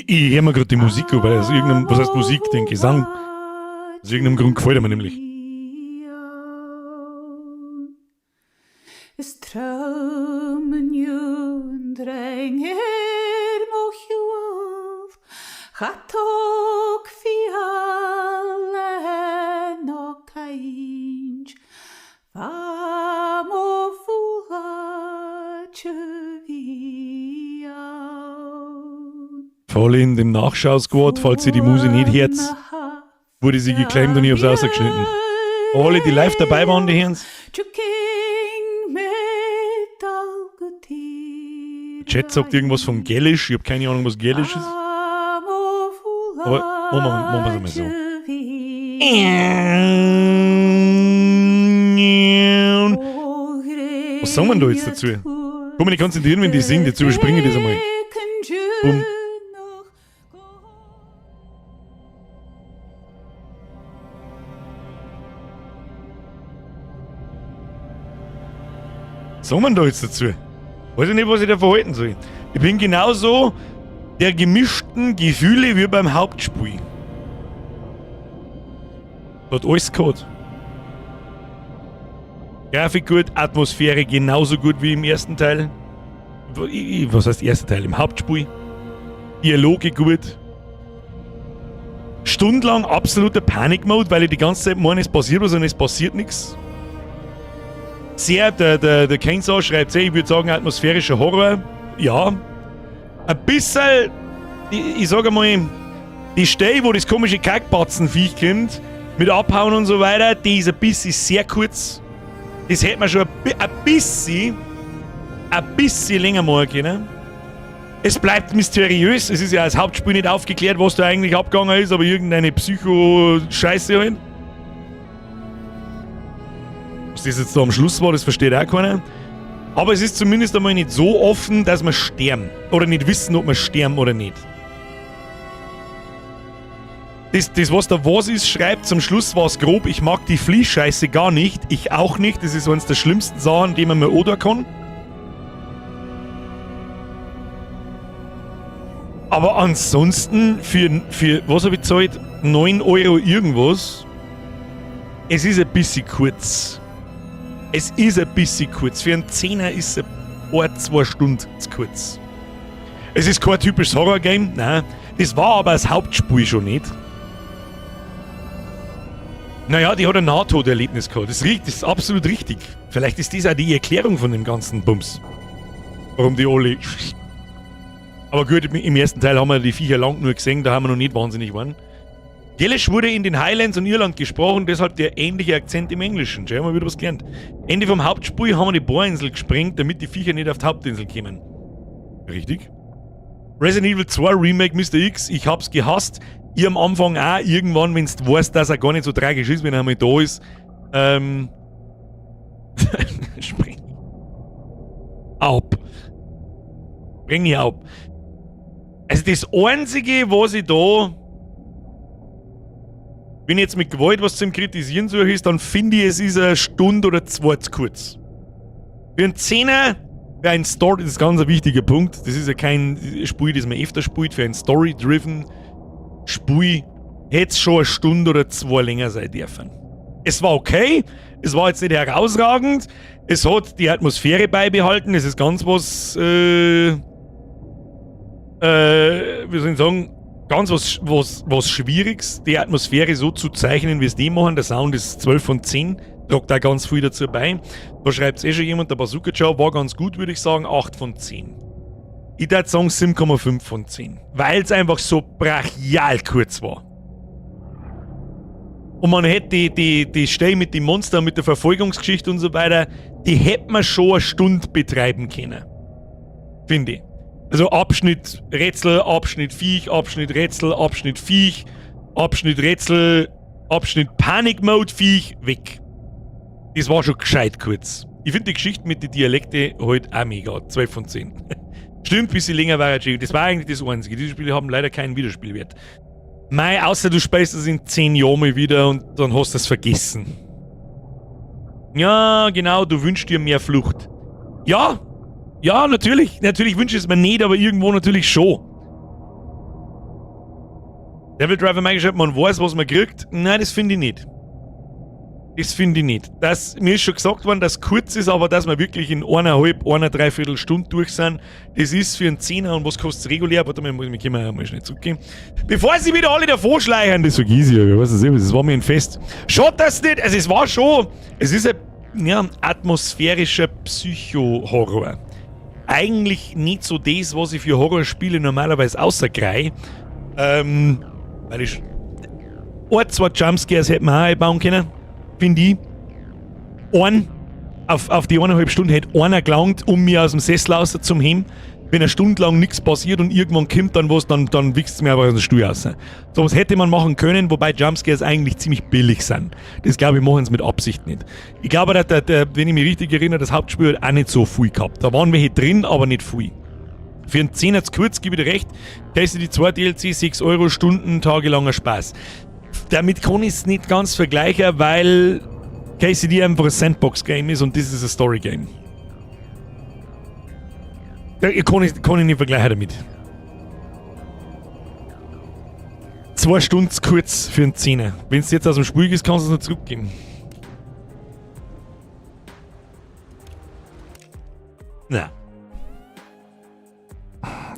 Ich höre mir gerade die Musik an, weil aus irgendeinem, was heißt Musik, den Gesang, aus irgendeinem Grund gefällt er mir nämlich. Voll in dem Nachschau-Squad, falls ihr die Muse nicht hört, wurde sie geclaimt und ich hab's rausgeschnitten. Alle, die live dabei waren, die hören's. Chat sagt irgendwas von Gälisch, ich hab keine Ahnung, was Gälisch ist. Aber machen wir's einmal so. Was sagen wir denn da jetzt dazu? Guck mal, ich konzentrieren, wenn die singen, jetzt überspringe ich das einmal. Bumm. Was sagen wir denn da jetzt dazu? Weiß ich nicht, was ich da verhalten soll. Ich bin genauso der gemischten Gefühle wie beim Hauptspiel. Hat alles gehabt. Grafik gut, Atmosphäre genauso gut wie im ersten Teil. Was heißt erster Teil? Im Hauptspiel. Dialoge gut. Stundenlang absoluter Panic-Mode, weil ich die ganze Zeit meine, es passiert was und es passiert nichts. Sehr, der Kenzo schreibt, ich würde sagen, atmosphärischer Horror. Ja. Ein bisschen, ich sage mal, die Stelle, wo das komische Kackbatzenviech kommt, mit Abhauen und so weiter, die ist ein bisschen sehr kurz. Das hätte man schon ein bisschen länger machen können. Es bleibt mysteriös, es ist ja als Hauptspiel nicht aufgeklärt, was da eigentlich abgegangen ist, aber irgendeine Psycho-Scheiße halt. Was das jetzt da am Schluss war, das versteht auch keiner. Aber es ist zumindest einmal nicht so offen, dass wir sterben. Oder nicht wissen, ob wir sterben oder nicht. Das was da was ist, schreibt, zum Schluss war es grob, ich mag die Fließscheiße gar nicht. Ich auch nicht. Das ist eines der schlimmsten Sachen, die man mir oder kann. Aber ansonsten, für was habe ich gezahlt? 9 Euro irgendwas. Es ist ein bisschen kurz. Es ist ein bisschen kurz. Für einen Zehner ist es ein, 2 Stunden zu kurz. Es ist kein typisches Horror-Game, nein. Das war aber das Hauptspiel schon nicht. Naja, die hat ein Nahtoderlebnis gehabt. Das ist absolut richtig. Vielleicht ist das auch die Erklärung von dem ganzen Bums. Warum die alle... Aber gut, im ersten Teil haben wir die Viecher lang nur gesehen, da haben wir noch nicht wahnsinnig geworden. Gälisch wurde in den Highlands und Irland gesprochen, deshalb der ähnliche Akzent im Englischen. Schon haben wir wieder was gelernt. Ende vom Hauptspiel haben wir die Bohrinsel gesprengt, damit die Viecher nicht auf die Hauptinsel kommen. Richtig? Resident Evil 2 Remake Mr. X, ich hab's gehasst. Ich am Anfang auch, irgendwann, wenn's du weißt, dass er gar nicht so tragisch ist, wenn er einmal da ist. Spring. Ab. Bring ich ab. Also das Einzige, was ich da... Wenn ich jetzt mit Gewalt was zum Kritisieren suche, ist, dann finde ich, es ist eine Stunde oder zwei zu kurz. Für einen Zehner, für ein Story, das ist ganz ein wichtiger Punkt, das ist ja kein Spiel, das man öfter spielt, für ein Story-driven Spiel hätte es schon eine Stunde oder zwei länger sein dürfen. Es war okay, es war jetzt nicht herausragend, es hat die Atmosphäre beibehalten, es ist ganz was, wie soll ich sagen, ganz was Schwieriges, die Atmosphäre so zu zeichnen, wie es die machen. Der Sound ist 12 von 10, tragt da ganz viel dazu bei. Da schreibt's eh schon jemand, der Bazooka Joe war ganz gut, würde ich sagen, 8 von 10. Ich würd sagen 7,5 von 10, weil's einfach so brachial kurz war. Und man hätte die Stelle mit dem Monster, mit der Verfolgungsgeschichte und so weiter, die hätte man schon eine Stunde betreiben können. Finde ich. Also Abschnitt Rätsel, Abschnitt Viech, Abschnitt Rätsel, Abschnitt Viech, Abschnitt Rätsel, Abschnitt Panic Mode Viech, weg. Das war schon gescheit kurz. Ich find die Geschichte mit den Dialekten halt auch mega. 12 von 10. Stimmt, ein bisschen länger war er. Das war eigentlich das Einzige. Diese Spiele haben leider keinen Wiederspielwert. Mei, außer du spielst das in 10 Jahren mal wieder und dann hast du es vergessen. Ja, genau, du wünschst dir mehr Flucht. Ja, ja, natürlich. Natürlich wünsche ich es mir nicht, aber irgendwo natürlich schon. Devil Driver Mike schreibt, man weiß, was man kriegt. Nein, das finde ich nicht. Das finde ich nicht. Mir ist schon gesagt worden, dass es kurz ist, aber dass wir wirklich in eineinhalb, einer dreiviertel Stunde durch sind, das ist für einen Zehner und was kostet's regulär? Warte mal, wir können ja mal schnell zurückgehen. Bevor sie wieder alle davor schleichen, das vergiss ich ja, ich weiß es nicht, das war mir ein Fest. Schaut das nicht, also es war schon, es ist ein, ja, atmosphärischer Psycho-Horror. Eigentlich nicht so das, was ich für Horrorspiele normalerweise außerkrei. Weil ich ein, zwei Jumpscares hätte man auch einbauen können, finde ich. Ein, auf die eineinhalb Stunden hätte einer gelangt, um mir aus dem Sessel raus zum Heben. Wenn eine Stunde lang nichts passiert und irgendwann kommt dann was, dann wichst es mir einfach aus dem Stuhl raus. So was hätte man machen können, wobei Jumpscares eigentlich ziemlich billig sind. Das glaube ich, machen sie mit Absicht nicht. Ich glaube, wenn ich mich richtig erinnere, das Hauptspiel hat auch nicht so viel gehabt. Da waren welche drin, aber nicht viel. Für einen Zehner zu kurz, gebe ich dir recht. Destiny 2 DLC, 6 Euro, Stunden, tagelanger Spaß. Damit kann ich es nicht ganz vergleichen, weil KCD einfach ein Sandbox-Game ist und das ist ein Story-Game. Ja, kann ich nicht vergleichen damit. 2 Stunden zu kurz für einen Zehner. Wenn es jetzt aus dem Spiel ist, kannst du es noch zurückgeben. Na.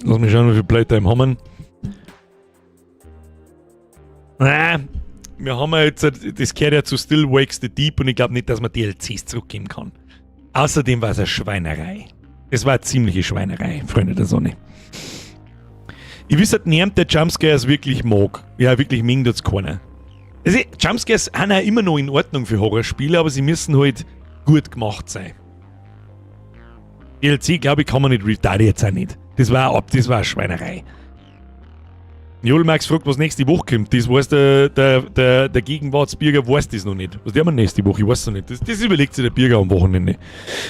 Lass mich schauen, wie viel Playtime haben wir. Na, wir haben ja jetzt, das gehört ja zu Still Wakes the Deep und ich glaube nicht, dass man DLCs zurückgeben kann. Außerdem war es eine Schweinerei. Es war eine ziemliche Schweinerei, Freunde der Sonne. Ich weiß halt niemand, der Jumpscares wirklich mag. Ja, wirklich mögen tut's keiner. Also, Jumpscares sind ja immer noch in Ordnung für Horrorspiele, aber sie müssen halt gut gemacht sein. DLC, glaube ich, kann man nicht, da jetzt auch nicht. Das war eine Schweinerei. Joel Max fragt, was nächste Woche kommt. Das weiß der Gegenwartsbürger, weiß das noch nicht. Was der haben wir nächste Woche? Ich weiß es noch nicht. Das überlegt sich der Bürger am Wochenende.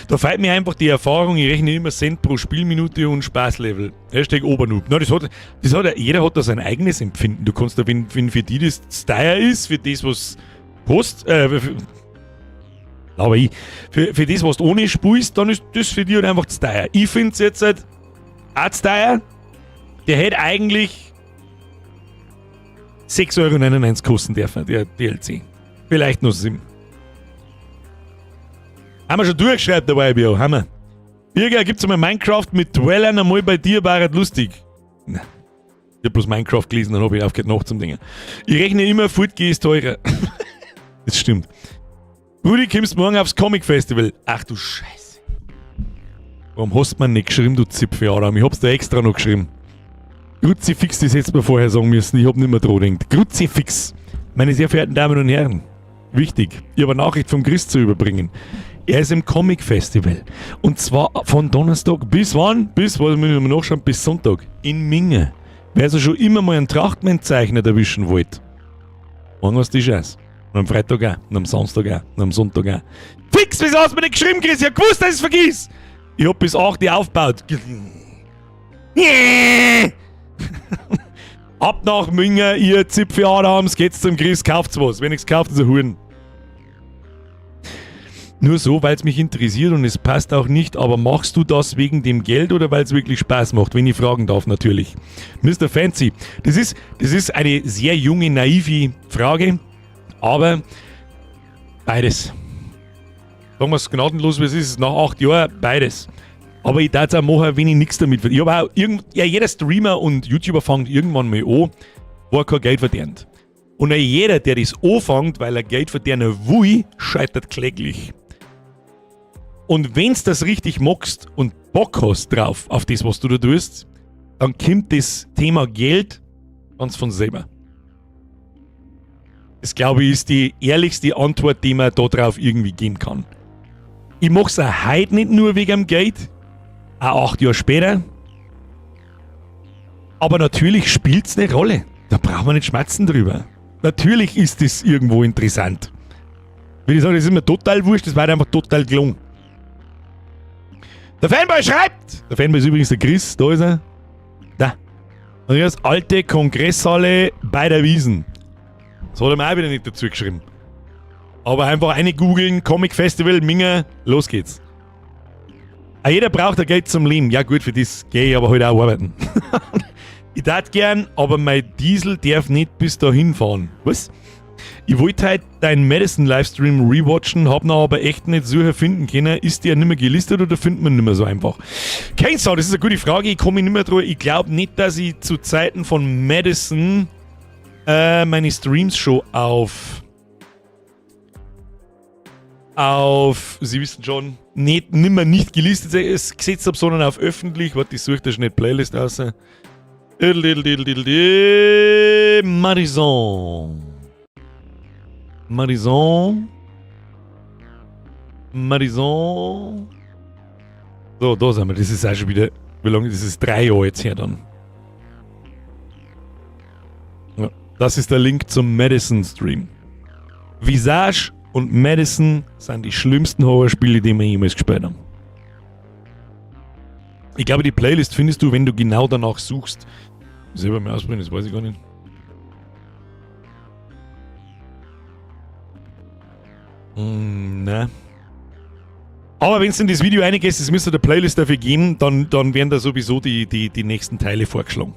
Da fehlt mir einfach die Erfahrung, ich rechne immer Cent pro Spielminute und Spaßlevel. #Obernoob. Na, jeder hat da sein eigenes Empfinden. Du kannst da, wenn für die das Style ist, für das, was kostet, für, aber ich, für das, was du ohne spielst, dann ist das für dich halt einfach zu teuer. Ich find's jetzt halt auch zu teuer. Der hätte eigentlich 6,99 Euro kosten dürfen, der DLC. Vielleicht noch 7. Haben wir schon durchgeschrieben, der YBO, haben wir. Birger, gibt's einmal Minecraft mit Dwellern einmal bei dir, war halt lustig. Na, ich hab bloß Minecraft gelesen, dann hab ich aufgehört nach zum Dingen. Ich rechne immer, Fortgeh ist teurer. Das stimmt. Rudi, kommst morgen aufs Comic Festival? Ach du Scheiße. Warum hast du mir nicht geschrieben, du Zipfel, Adam? Ich hab's dir extra noch geschrieben. Kruzifix, das hättest du mir vorher sagen müssen. Ich hab nicht mehr dran gedacht. Kruzifix. Meine sehr verehrten Damen und Herren, wichtig, ich habe eine Nachricht vom Chris zu überbringen. Er ist im Comic Festival. Und zwar von Donnerstag bis wann? Bis, was müssen wir nachschauen, bis Sonntag. In Minge. Wer also schon immer mal einen Trachtmann-Zeichner erwischen wollte, morgen hast du die Scheiße. Und am Freitag auch, und am Samstag auch, und am Sonntag auch. Fix, wieso hast du mir nicht geschrieben, Chris? Ich hab gewusst, dass ich's vergiss. Ich hab bis 8 Uhr aufgebaut. Ab nach Minge, ihr Zipfel Adams, geht's zum Chris, kauft's was. Wenn ich's kauft, ist ein Huren. Nur so, weil's mich interessiert und es passt auch nicht, aber machst du das wegen dem Geld oder weil's wirklich Spaß macht? Wenn ich fragen darf, natürlich. Mister Fancy, das ist eine sehr junge, naive Frage, aber beides. Sagen wir's gnadenlos, wie es ist, nach 8 Jahren, beides. Aber ich darf's auch machen, wenn ich nichts damit verdiene. Ich hab auch irgend, ja, jeder Streamer und YouTuber fängt irgendwann mal an, wo er kein Geld verdient. Und auch jeder, der das anfängt, weil er Geld verdienen will, scheitert kläglich. Und wenn's das richtig magst und Bock hast drauf, auf das, was du da tust, dann kommt das Thema Geld ganz von selber. Das, glaube ich, ist die ehrlichste Antwort, die man da drauf irgendwie geben kann. Ich mach's auch heute nicht nur wegen dem Geld, auch 8 Jahre später. Aber natürlich spielt's eine Rolle. Da braucht man nicht schmatzen drüber. Natürlich ist das irgendwo interessant. Wenn ich sage, das ist mir total wurscht, das war einfach total gelungen. Der Fanboy schreibt! Der Fanboy ist übrigens der Chris, da ist er. Da. Und hier ist alte Kongresshalle bei der Wiesn. Das hat er mir auch wieder nicht dazu geschrieben. Aber einfach eine googeln, Comic Festival, Minge, los geht's. Ah, jeder braucht ein Geld zum Leben. Ja gut, für das gehe ich aber heute auch arbeiten. Ich tät gern, aber mein Diesel darf nicht bis dahin fahren. Was? Ich wollte heute deinen Madison-Livestream rewatchen, hab noch aber echt nicht so finden können. Ist der nimmer gelistet oder findet man nimmer so einfach? Keine Sau, das ist eine gute Frage. Ich komme nicht mehr drüber. Ich glaub nicht, dass ich zu Zeiten von Madison meine Streams schon auf, Sie wissen schon, nicht, nimmer nicht gelistet gesetzt hab, sondern auf öffentlich. Warte, ich suche da schnell die Playlist raus. Madison. Madison. Madison. So, da sind wir. Das ist auch schon wieder Wie lange ist es? 3 Jahre jetzt her dann. Ja, das ist der Link zum Madison Stream. Visage und Madison sind die schlimmsten Horrorspiele, die wir jemals gespielt haben. Ich glaube, die Playlist findest du, wenn du genau danach suchst. Selber mal ausprobieren, das weiß ich gar nicht. Ne. Aber wenn du in das Video reingehst, es müsste eine Playlist dafür geben, dann werden da sowieso die nächsten Teile vorgeschlagen.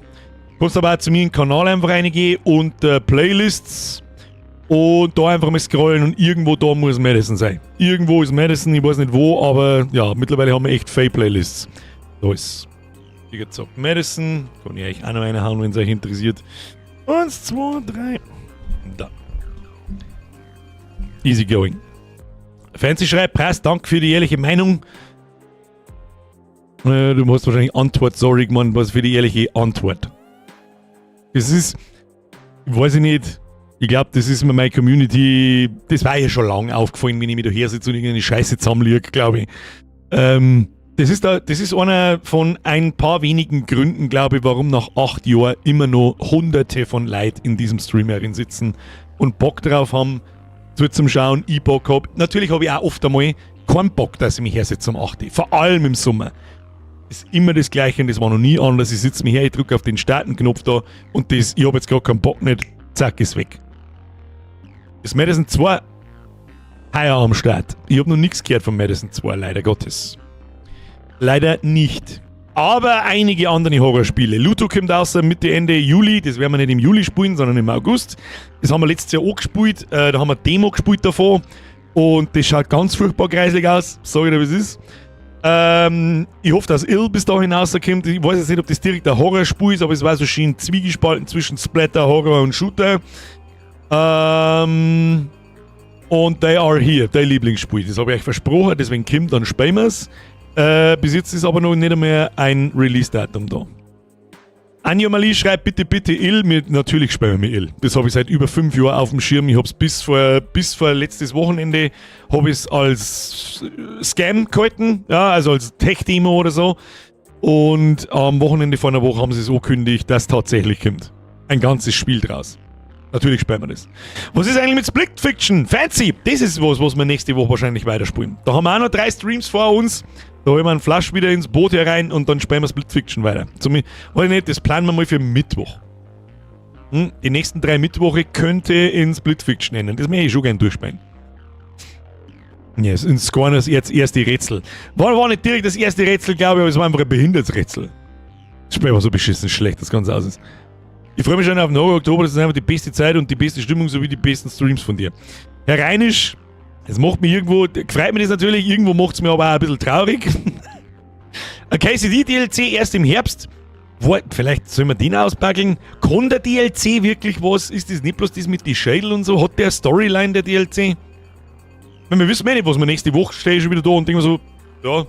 Kannst aber auch zu mir in den Kanal einfach reingehen und Playlists und da einfach mal scrollen und irgendwo da muss Madison sein. Irgendwo ist Madison, ich weiß nicht wo, aber ja, mittlerweile haben wir echt viele Playlists. Da ist, wie gesagt, Madison. Kann ich euch auch noch reinhauen, wenn es euch interessiert. Eins, zwei, drei. Da. Easy going. Fancy schreibt, passt, danke für die ehrliche Meinung. Du hast wahrscheinlich Antwort, sorry, gemeint, was für die ehrliche Antwort. Das ist, weiß ich nicht, ich glaube, das ist mir meine Community, das war ja schon lange aufgefallen, wenn ich mich da her sitze und irgendeine Scheiße zusammenliege, glaube ich. Das ist einer von ein paar wenigen Gründen, glaube ich, warum nach 8 Jahren immer noch Hunderte von Leuten in diesem Stream herin sitzen und Bock drauf haben, zu zum Schauen, ich Bock hab. Natürlich habe ich auch oft einmal keinen Bock, dass ich mich hersetze um 8 Uhr. Vor allem im Sommer. Ist immer das Gleiche und das war noch nie anders. Ich sitze mich her, ich drücke auf den Startenknopf da und das, ich habe jetzt gerade keinen Bock nicht, zack, ist weg. Ist Madison 2 heuer am Start? Ich habe noch nichts gehört von Madison 2, leider Gottes. Leider nicht. Aber einige andere Horrorspiele. Luto kommt raus Mitte, Ende Juli. Das werden wir nicht im Juli spielen, sondern im August. Das haben wir letztes Jahr auch gespielt. Da haben wir Demo gespielt davon. Und das schaut ganz furchtbar greiselig aus. Sag ich dir, wie es ist. Ich hoffe, dass Ill bis dahin rauskommt. Ich weiß jetzt nicht, ob das direkt ein Horrorspiel ist, aber es war so schön zwiegespalten zwischen Splatter, Horror und Shooter. Und They Are Here, dein Lieblingsspiel. Das habe ich euch versprochen, deswegen kommt, dann spielen wir's. Bis jetzt ist aber noch nicht einmal ein Release-Datum da. Anja Mali schreibt bitte, bitte Ill. Mit, natürlich spielen wir Ill. Das habe ich seit über 5 Jahren auf dem Schirm. Ich habe es bis vor letztes Wochenende habe ich es als Scam gehalten, ja, also als Tech-Demo oder so. Und am Wochenende vor einer Woche haben sie es angekündigt, dass tatsächlich kommt. Ein ganzes Spiel draus. Natürlich spielen wir das. Was ist eigentlich mit Split Fiction? Fancy! Das ist was, was wir nächste Woche wahrscheinlich weiterspielen. Da haben wir auch noch drei Streams vor uns. Da holen wir einen Flasch wieder ins Boot herein und dann spielen wir Split Fiction weiter. Zum, weiß ich nicht, das planen wir mal für Mittwoch. Die nächsten 3 Mittwoche könnte in Split Fiction ändern. Das möchte ich schon gern durchspielen. Yes, in Scorners jetzt erste Rätsel. War nicht direkt das erste Rätsel, glaube ich, aber es war einfach ein behindertes Rätsel. Das Spiel war so beschissen schlecht, das Ganze aus ist. Ich freue mich schon auf den Oktober, das ist einfach die beste Zeit und die beste Stimmung sowie die besten Streams von dir. Herr Reinisch, es macht mich irgendwo, freut mich das natürlich, irgendwo macht es mir aber auch ein bisschen traurig. Ein KCD DLC erst im Herbst. Wo, vielleicht sollen wir den auspacken. Kann der DLC wirklich was? Ist das nicht bloß das mit die Schädel und so? Hat der Storyline, der DLC? Weil wir wissen ja nicht, was wir nächste Woche stehe ich schon wieder da und denke mir so, ja,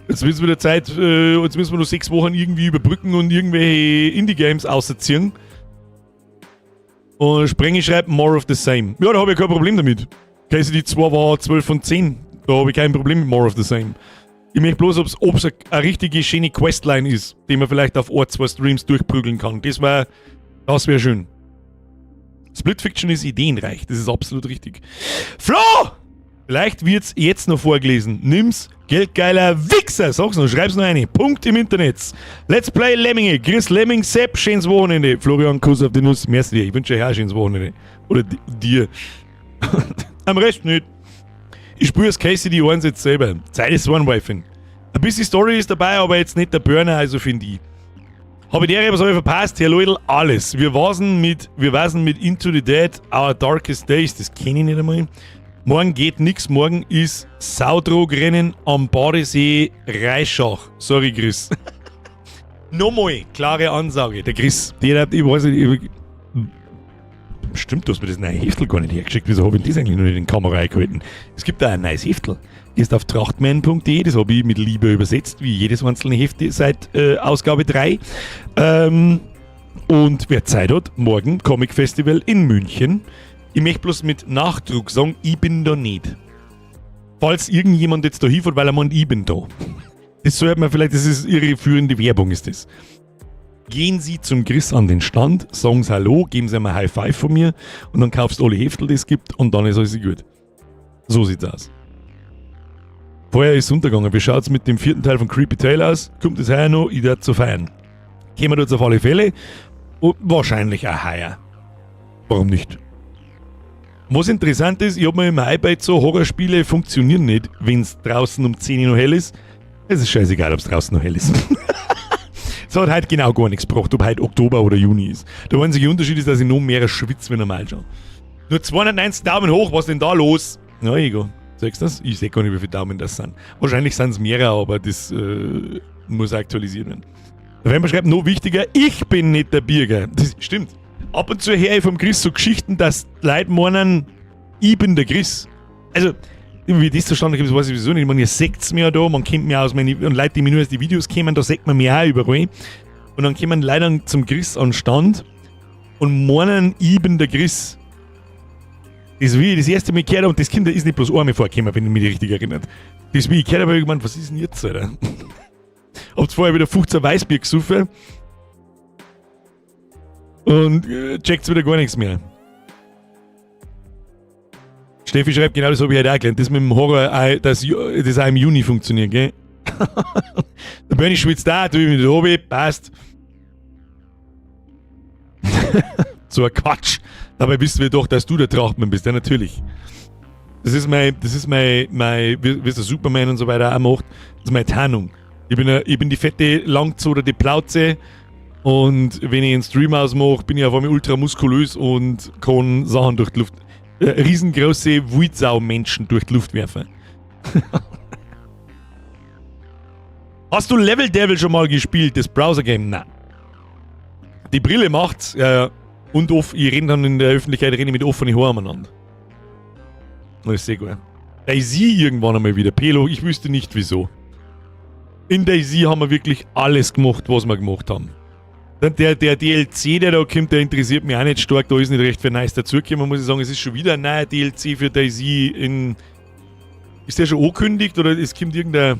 jetzt wird es wieder Zeit, jetzt müssen wir noch 6 Wochen irgendwie überbrücken und irgendwelche Indie-Games auserziehen. Und Sprenge schreibt more of the same. Ja, da habe ich kein Problem damit. KCD 2 war 12 von 10. Da habe ich kein Problem mit more of the same. Ich möchte bloß, ob es eine richtige schöne Questline ist, die man vielleicht auf ein, zwei Streams durchprügeln kann. Das wär schön. Split Fiction ist ideenreich, das ist absolut richtig. Flo! Vielleicht wird's jetzt noch vorgelesen. Nimm's, geldgeiler Wichser. Sag's noch, schreib's noch eine. Punkt im Internet. Let's play Lemminge. Chris Lemming, Sepp, schönes Wochenende. Florian, Kuss auf die Nuss. Merci dir. Ich wünsche euch auch ein schönes Wochenende. Oder dir. Am Rest nicht. Ich spüre das KCD 1 jetzt selber. Zeit ist one Wifin. Ein bisschen Story ist dabei, aber jetzt nicht der Burner, also finde ich. Habe ich der, was habe ich verpasst? Herr Leudl, alles. Wir waren mit Into the Dead, Our Darkest Days, das kenne ich nicht einmal. Morgen geht nix, morgen ist Sautrogrennen am Badesee Reischach. Sorry, Chris. Nochmal, klare Ansage. Der Chris, der hat, ich weiß nicht, ich, stimmt, du hast mir das neue Heftel gar nicht hergeschickt. Wieso habe ich das eigentlich noch nicht in die Kamera eingehalten? Es gibt da ein neues Heftel. Gehst auf trachtman.de, das habe ich mit Liebe übersetzt, wie jedes einzelne Heft seit Ausgabe 3. Und wer Zeit hat, morgen Comic Festival in München. Ich möchte bloß mit Nachdruck sagen, ich bin da nicht. Falls irgendjemand jetzt da hinfährt, weil er meint, ich bin da. Das sollte man vielleicht, das ist irreführende Werbung, ist das. Gehen Sie zum Chris an den Stand, sagen Sie Hallo, geben Sie ihm ein High Five von mir und dann kaufst du alle Heftel, die es gibt, und dann ist alles gut. So sieht's aus. Vorher ist es untergegangen. Wie schaut's mit dem vierten Teil von Creepy Tale aus? Kommt das heuer noch? Ich werde zu feiern. Kommen wir dort auf alle Fälle. Und wahrscheinlich auch heuer. Warum nicht? Was interessant ist, ich hab mir im iPad so, Horrorspiele funktionieren nicht, wenn's draußen um 10 Uhr noch hell ist. Es ist scheißegal, ob's draußen noch hell ist. Es hat heute genau gar nichts gebracht, ob heute Oktober oder Juni ist. Der einzige Unterschied ist, dass ich noch mehr schwitze, wie normal schon. Nur 290 Daumen hoch, was ist denn da los? Na, Ego. Sagst du das? Ich seh gar nicht, wie viele Daumen das sind. Wahrscheinlich sind es mehrere, aber das muss aktualisiert werden. Der Wemper schreibt, noch wichtiger, ich bin nicht der Birger. Das stimmt. Ab und zu höre ich vom Chris so Geschichten, dass die Leute meinen, ich bin der Chris. Also, wie das zustande kommt, das weiß ich sowieso nicht. Ich meine, ihr seht's mir ja da, man kennt mich aus meinen, und Leute, die mir nur aus die Videos kennen, da sieht man mich auch überall. Und dann kommen Leute dann zum Chris an den Stand und meinen, ich bin der Chris. Das, wie ich das erste Mal gehört habe, und das Kind ist nicht bloß einmal vorgekommen, wenn ich mich richtig erinnert. Das, wie ich gehört habe, habe ich gemeint, was ist denn jetzt, Alter? Hab's vorher wieder 15 Weißbier gesoffen und checkt's wieder gar nichts mehr. Steffi schreibt, genau das habe ich heute auch gelernt. Das mit dem Horror, dass das auch im Juni funktioniert, gell? Der Bernie schwitzt da, du mit Hobby, passt. So ein Quatsch. Dabei wissen wir doch, dass du der Trachtmann bist, ja natürlich. Das ist mein, wie es der Superman und so weiter auch macht, das ist meine Tarnung. Ich bin die fette, langzoderte Plauze und wenn ich einen Stream ausmache, bin ich auf einmal ultra muskulös und kann Sachen durch die Luft, riesengroße Wildsau-Menschen durch die Luft werfen. Hast du Level Devil schon mal gespielt, das Browser-Game? Nein. Die Brille macht's, ja, ja. Und off, ich rede dann in der Öffentlichkeit rede ich mit offenen Haaren umeinander. Das ist sehr gut. DayZ irgendwann einmal wieder. Pelo, ich wüsste nicht wieso. In DayZ haben wir wirklich alles gemacht, was wir gemacht haben. Der DLC, der da kommt, der interessiert mich auch nicht stark. Da ist nicht recht viel Neues dazugekommen, muss ich sagen. Es ist schon wieder ein neuer DLC für DayZ in. Ist der schon angekündigt oder es kommt irgendeine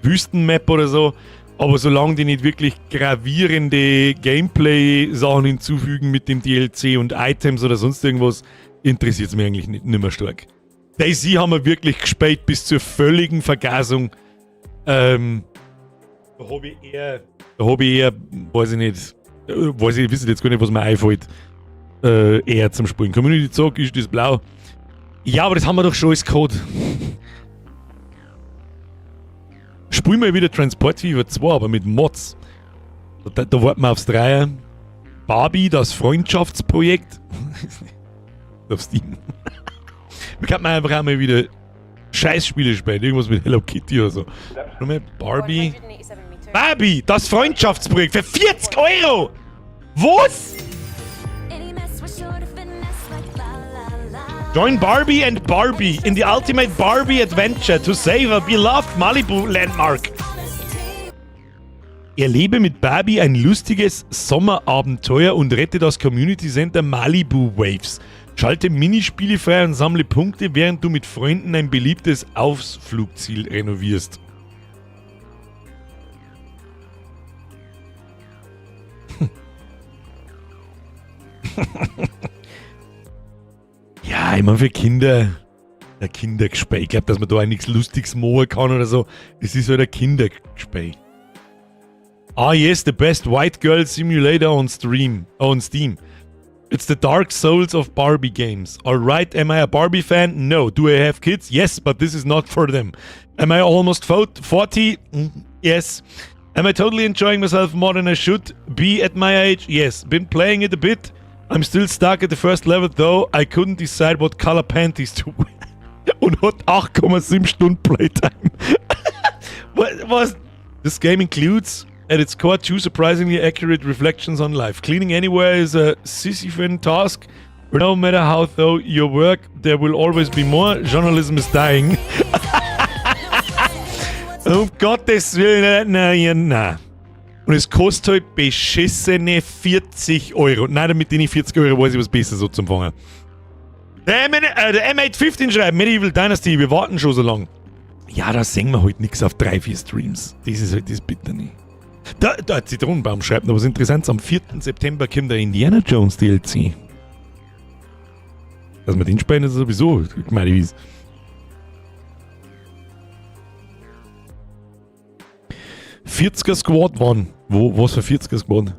Wüstenmap oder so? Aber solange die nicht wirklich gravierende Gameplay-Sachen hinzufügen mit dem DLC und Items oder sonst irgendwas, interessiert es mich eigentlich nicht mehr stark. DayZ haben wir wirklich gespielt bis zur völligen Vergasung. Da hab ich eher, weiß ich nicht, weiß ich, weiß jetzt gar nicht, was mir einfällt, eher zum Spielen. Community Zog ist das blau. Ja, aber das haben wir doch schon als Code. Spielen wir wieder Transport Fever 2, aber mit Mods. Da warten wir aufs Dreier. Barbie, das Freundschaftsprojekt. Auf Steam. Wir könnten einfach auch mal wieder Scheißspiele spielen. Irgendwas mit Hello Kitty oder so. Nochmal Barbie. Barbie, das Freundschaftsprojekt für 40 Euro! Was? Join Barbie and Barbie in the ultimate Barbie adventure to save a beloved Malibu landmark. Erlebe mit Barbie ein lustiges Sommerabenteuer und rette das Community Center Malibu Waves. Schalte Minispiele frei und sammle Punkte, während du mit Freunden ein beliebtes Ausflugziel renovierst. Ja, ich meine, für Kinder, der Kindergespräch. Ich glaube, dass man da auch nichts Lustiges machen kann oder so. Es ist halt ein Kindergespräch. Ah, yes, the best white girl simulator on stream, on Steam. It's the Dark Souls of Barbie games. All right, am I a Barbie fan? No. Do I have kids? Yes, but this is not for them. Am I almost 40? Yes. Am I totally enjoying myself more than I should be at my age? Yes. Been playing it a bit. I'm still stuck at the first level though. I couldn't decide what color panties to wear. Und hat 8,7 Stunden Playtime. Was? This game includes at its core two surprisingly accurate reflections on life. Cleaning anywhere is a Sisyphean task. No matter how thorough your work, there will always be more. Journalism is dying. Um Gottes Willen, nein, nein. Und es kostet halt beschissene 40 Euro. Nein, damit den 40 Euro weiß ich was besser so zum Fangen. Der, M der M815 schreibt, Medieval Dynasty, wir warten schon so lange. Ja, da sehen wir halt nichts auf drei, vier Streams. Das ist halt das Bittere. Da Zitronenbaum schreibt noch was Interessantes. Am 4. September kommt der Indiana Jones DLC. Dass wir den spielen, ist sowieso, ich meine, wie es. 40er Squad wann? Wo, was für 40er Squad?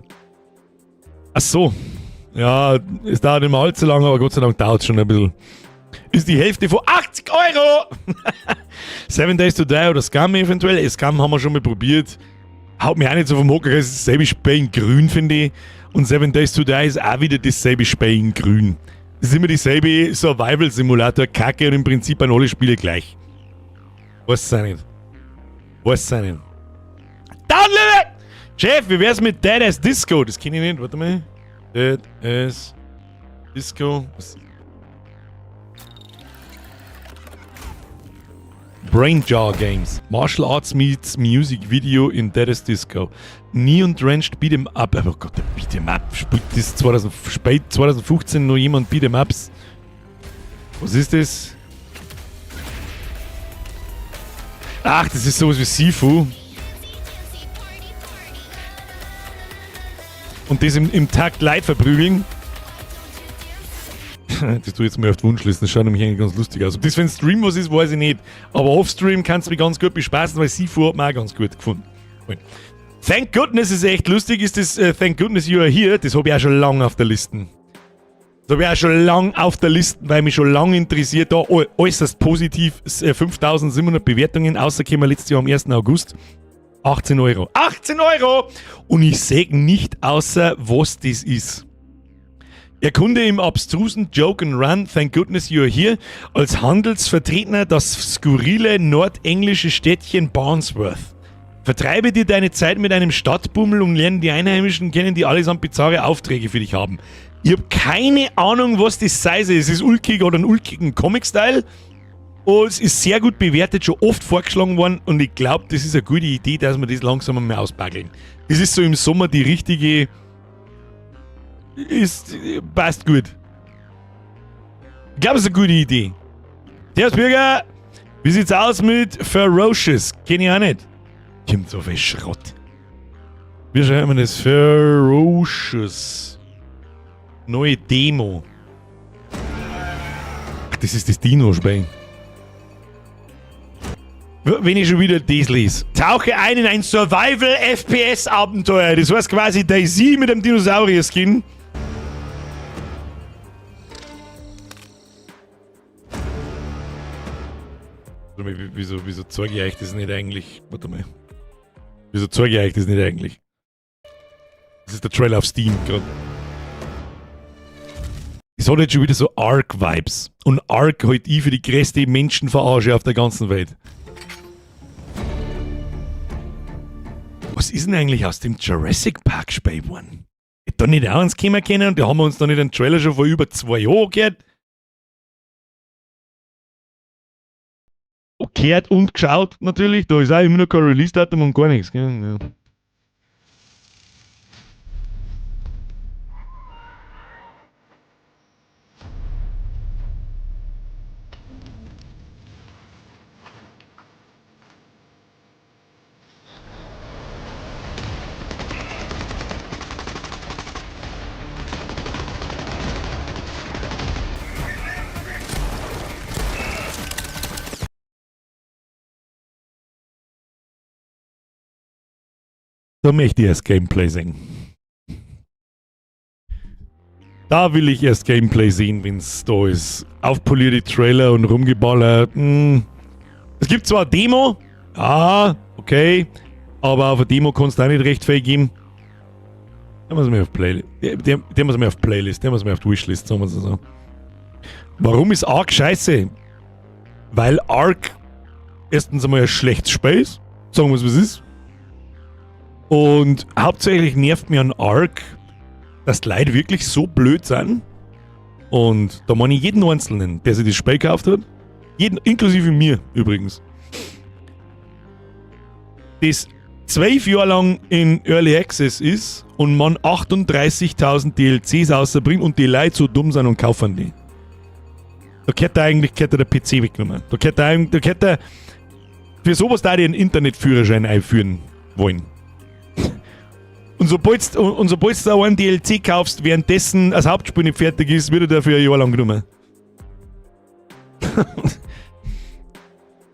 Ach so. Ja, es dauert nicht mehr allzu lange, aber Gott sei Dank dauert es schon ein bisschen. Ist die Hälfte von 80 Euro! Seven Days to Die oder Scum eventuell. Scum haben wir schon mal probiert. Haut mich auch nicht so vom Hocker, es ist dasselbe Spiel in grün, finde ich. Und Seven Days to Die ist auch wieder dasselbe Spiel in grün. Es ist immer dieselbe Survival-Simulator-Kacke und im Prinzip an alle Spiele gleich. Weiß es nicht. Weiß es nicht. Dann, liebe! Chef, wie wär's mit Dead Ass Disco? Das kenne ich nicht, warte mal. Dead Ass Disco. Was? Brain Jar Games. Martial Arts meets Music Video in Dead Ass Disco. Neon Drenched Beat'em Up. Oh Gott, der Beat'em Up. Spielt das 2000, spät 2015 noch jemand Beat'em Ups? Was ist das? Ach, das ist sowas wie Sifu. Und das im Takt Leid verprügeln. Das tue ich jetzt mal auf die Wunschliste. Das schaut nämlich eigentlich ganz lustig aus. Ob das für ein Stream was ist, weiß ich nicht. Aber off-Stream kannst du mich ganz gut bespaßen, weil Sifu hat mir auch ganz gut gefunden. Thank Goodness ist echt lustig, ist das Thank Goodness You Are Here. Das habe ich auch schon lange auf der Liste. Das habe ich auch schon lange auf der Liste, weil mich schon lange interessiert. Da äußerst positiv 5700 Bewertungen, rausgekommen letztes Jahr am 1. August. 18 Euro. 18 Euro! Und ich sehe nicht außer, was das ist. Erkunde im abstrusen Joke and Run, Thank Goodness You're Here, als Handelsvertreter das skurrile nordenglische Städtchen Barnsworth. Vertreibe dir deine Zeit mit einem Stadtbummel und lerne die Einheimischen kennen, die allesamt bizarre Aufträge für dich haben. Ich habe keine Ahnung, was das sei. Es ist ulkig oder ein ulkigen Comic-Style. Und es ist sehr gut bewertet, schon oft vorgeschlagen worden und ich glaube, das ist eine gute Idee, dass wir das langsam einmal ausbaggeln. Das ist so im Sommer die richtige. Ist. Passt gut. Ich glaube, es ist eine gute Idee. Der Bürger, wie sieht's aus mit Ferocious? Kenn ich auch nicht. Kommt so viel Schrott. Wie schreibt man das? Ferocious. Neue Demo. Ach, das ist das Dino-Spiel. Wenn ich schon wieder das lese. Tauche ein in ein Survival-FPS-Abenteuer. Das heißt quasi DayZ mit dem Dinosaurier-Skin. Wieso zeige ich euch das nicht eigentlich? Warte mal. Wieso zeige ich euch das nicht eigentlich? Das ist der Trailer auf Steam gerade. Es hat jetzt schon wieder so Ark-Vibes. Und Ark halt ich für die größte Menschenverarsche auf der ganzen Welt. Was ist denn eigentlich aus dem Jurassic Park Spiel geworden? Hätte da nicht auch eins kommen können und da haben wir uns da nicht einen Trailer schon vor über 2 Jahren gehört? Gehört und geschaut natürlich, da ist auch immer noch kein Release-Datum und gar nichts. Gell? Ja. Da möchte ich erst Gameplay sehen. Da will ich erst Gameplay sehen, wenn es da ist. Aufpolierte Trailer und rumgeballert. Es gibt zwar eine Demo, ah, okay, aber auf eine Demo kannst du auch nicht recht viel geben. Der muss mir auf Playlist. Der muss mir auf Playlist, der muss mir auf die Wishlist, sagen wir so. Warum ist Ark scheiße? Weil Ark erstens einmal ein schlechtes Spiel ist, sagen wir es, wie es ist. Und hauptsächlich nervt mir an Ark, dass die Leute wirklich so blöd sind. Und da meine ich jeden Einzelnen, der sich das Spiel gekauft hat. Jeden, inklusive mir übrigens. Das 12 Jahre lang in Early Access ist und man 38.000 DLCs rausbringt und die Leute so dumm sind und kaufen die. Da gehört da eigentlich gehört da der PC weggenommen. Da gehört da, Für sowas da ich einen Internetführerschein einführen wollen. Und sobald und sobald du einen DLC kaufst, währenddessen das Hauptspiel nicht fertig ist, wird er dafür ein Jahr lang genommen.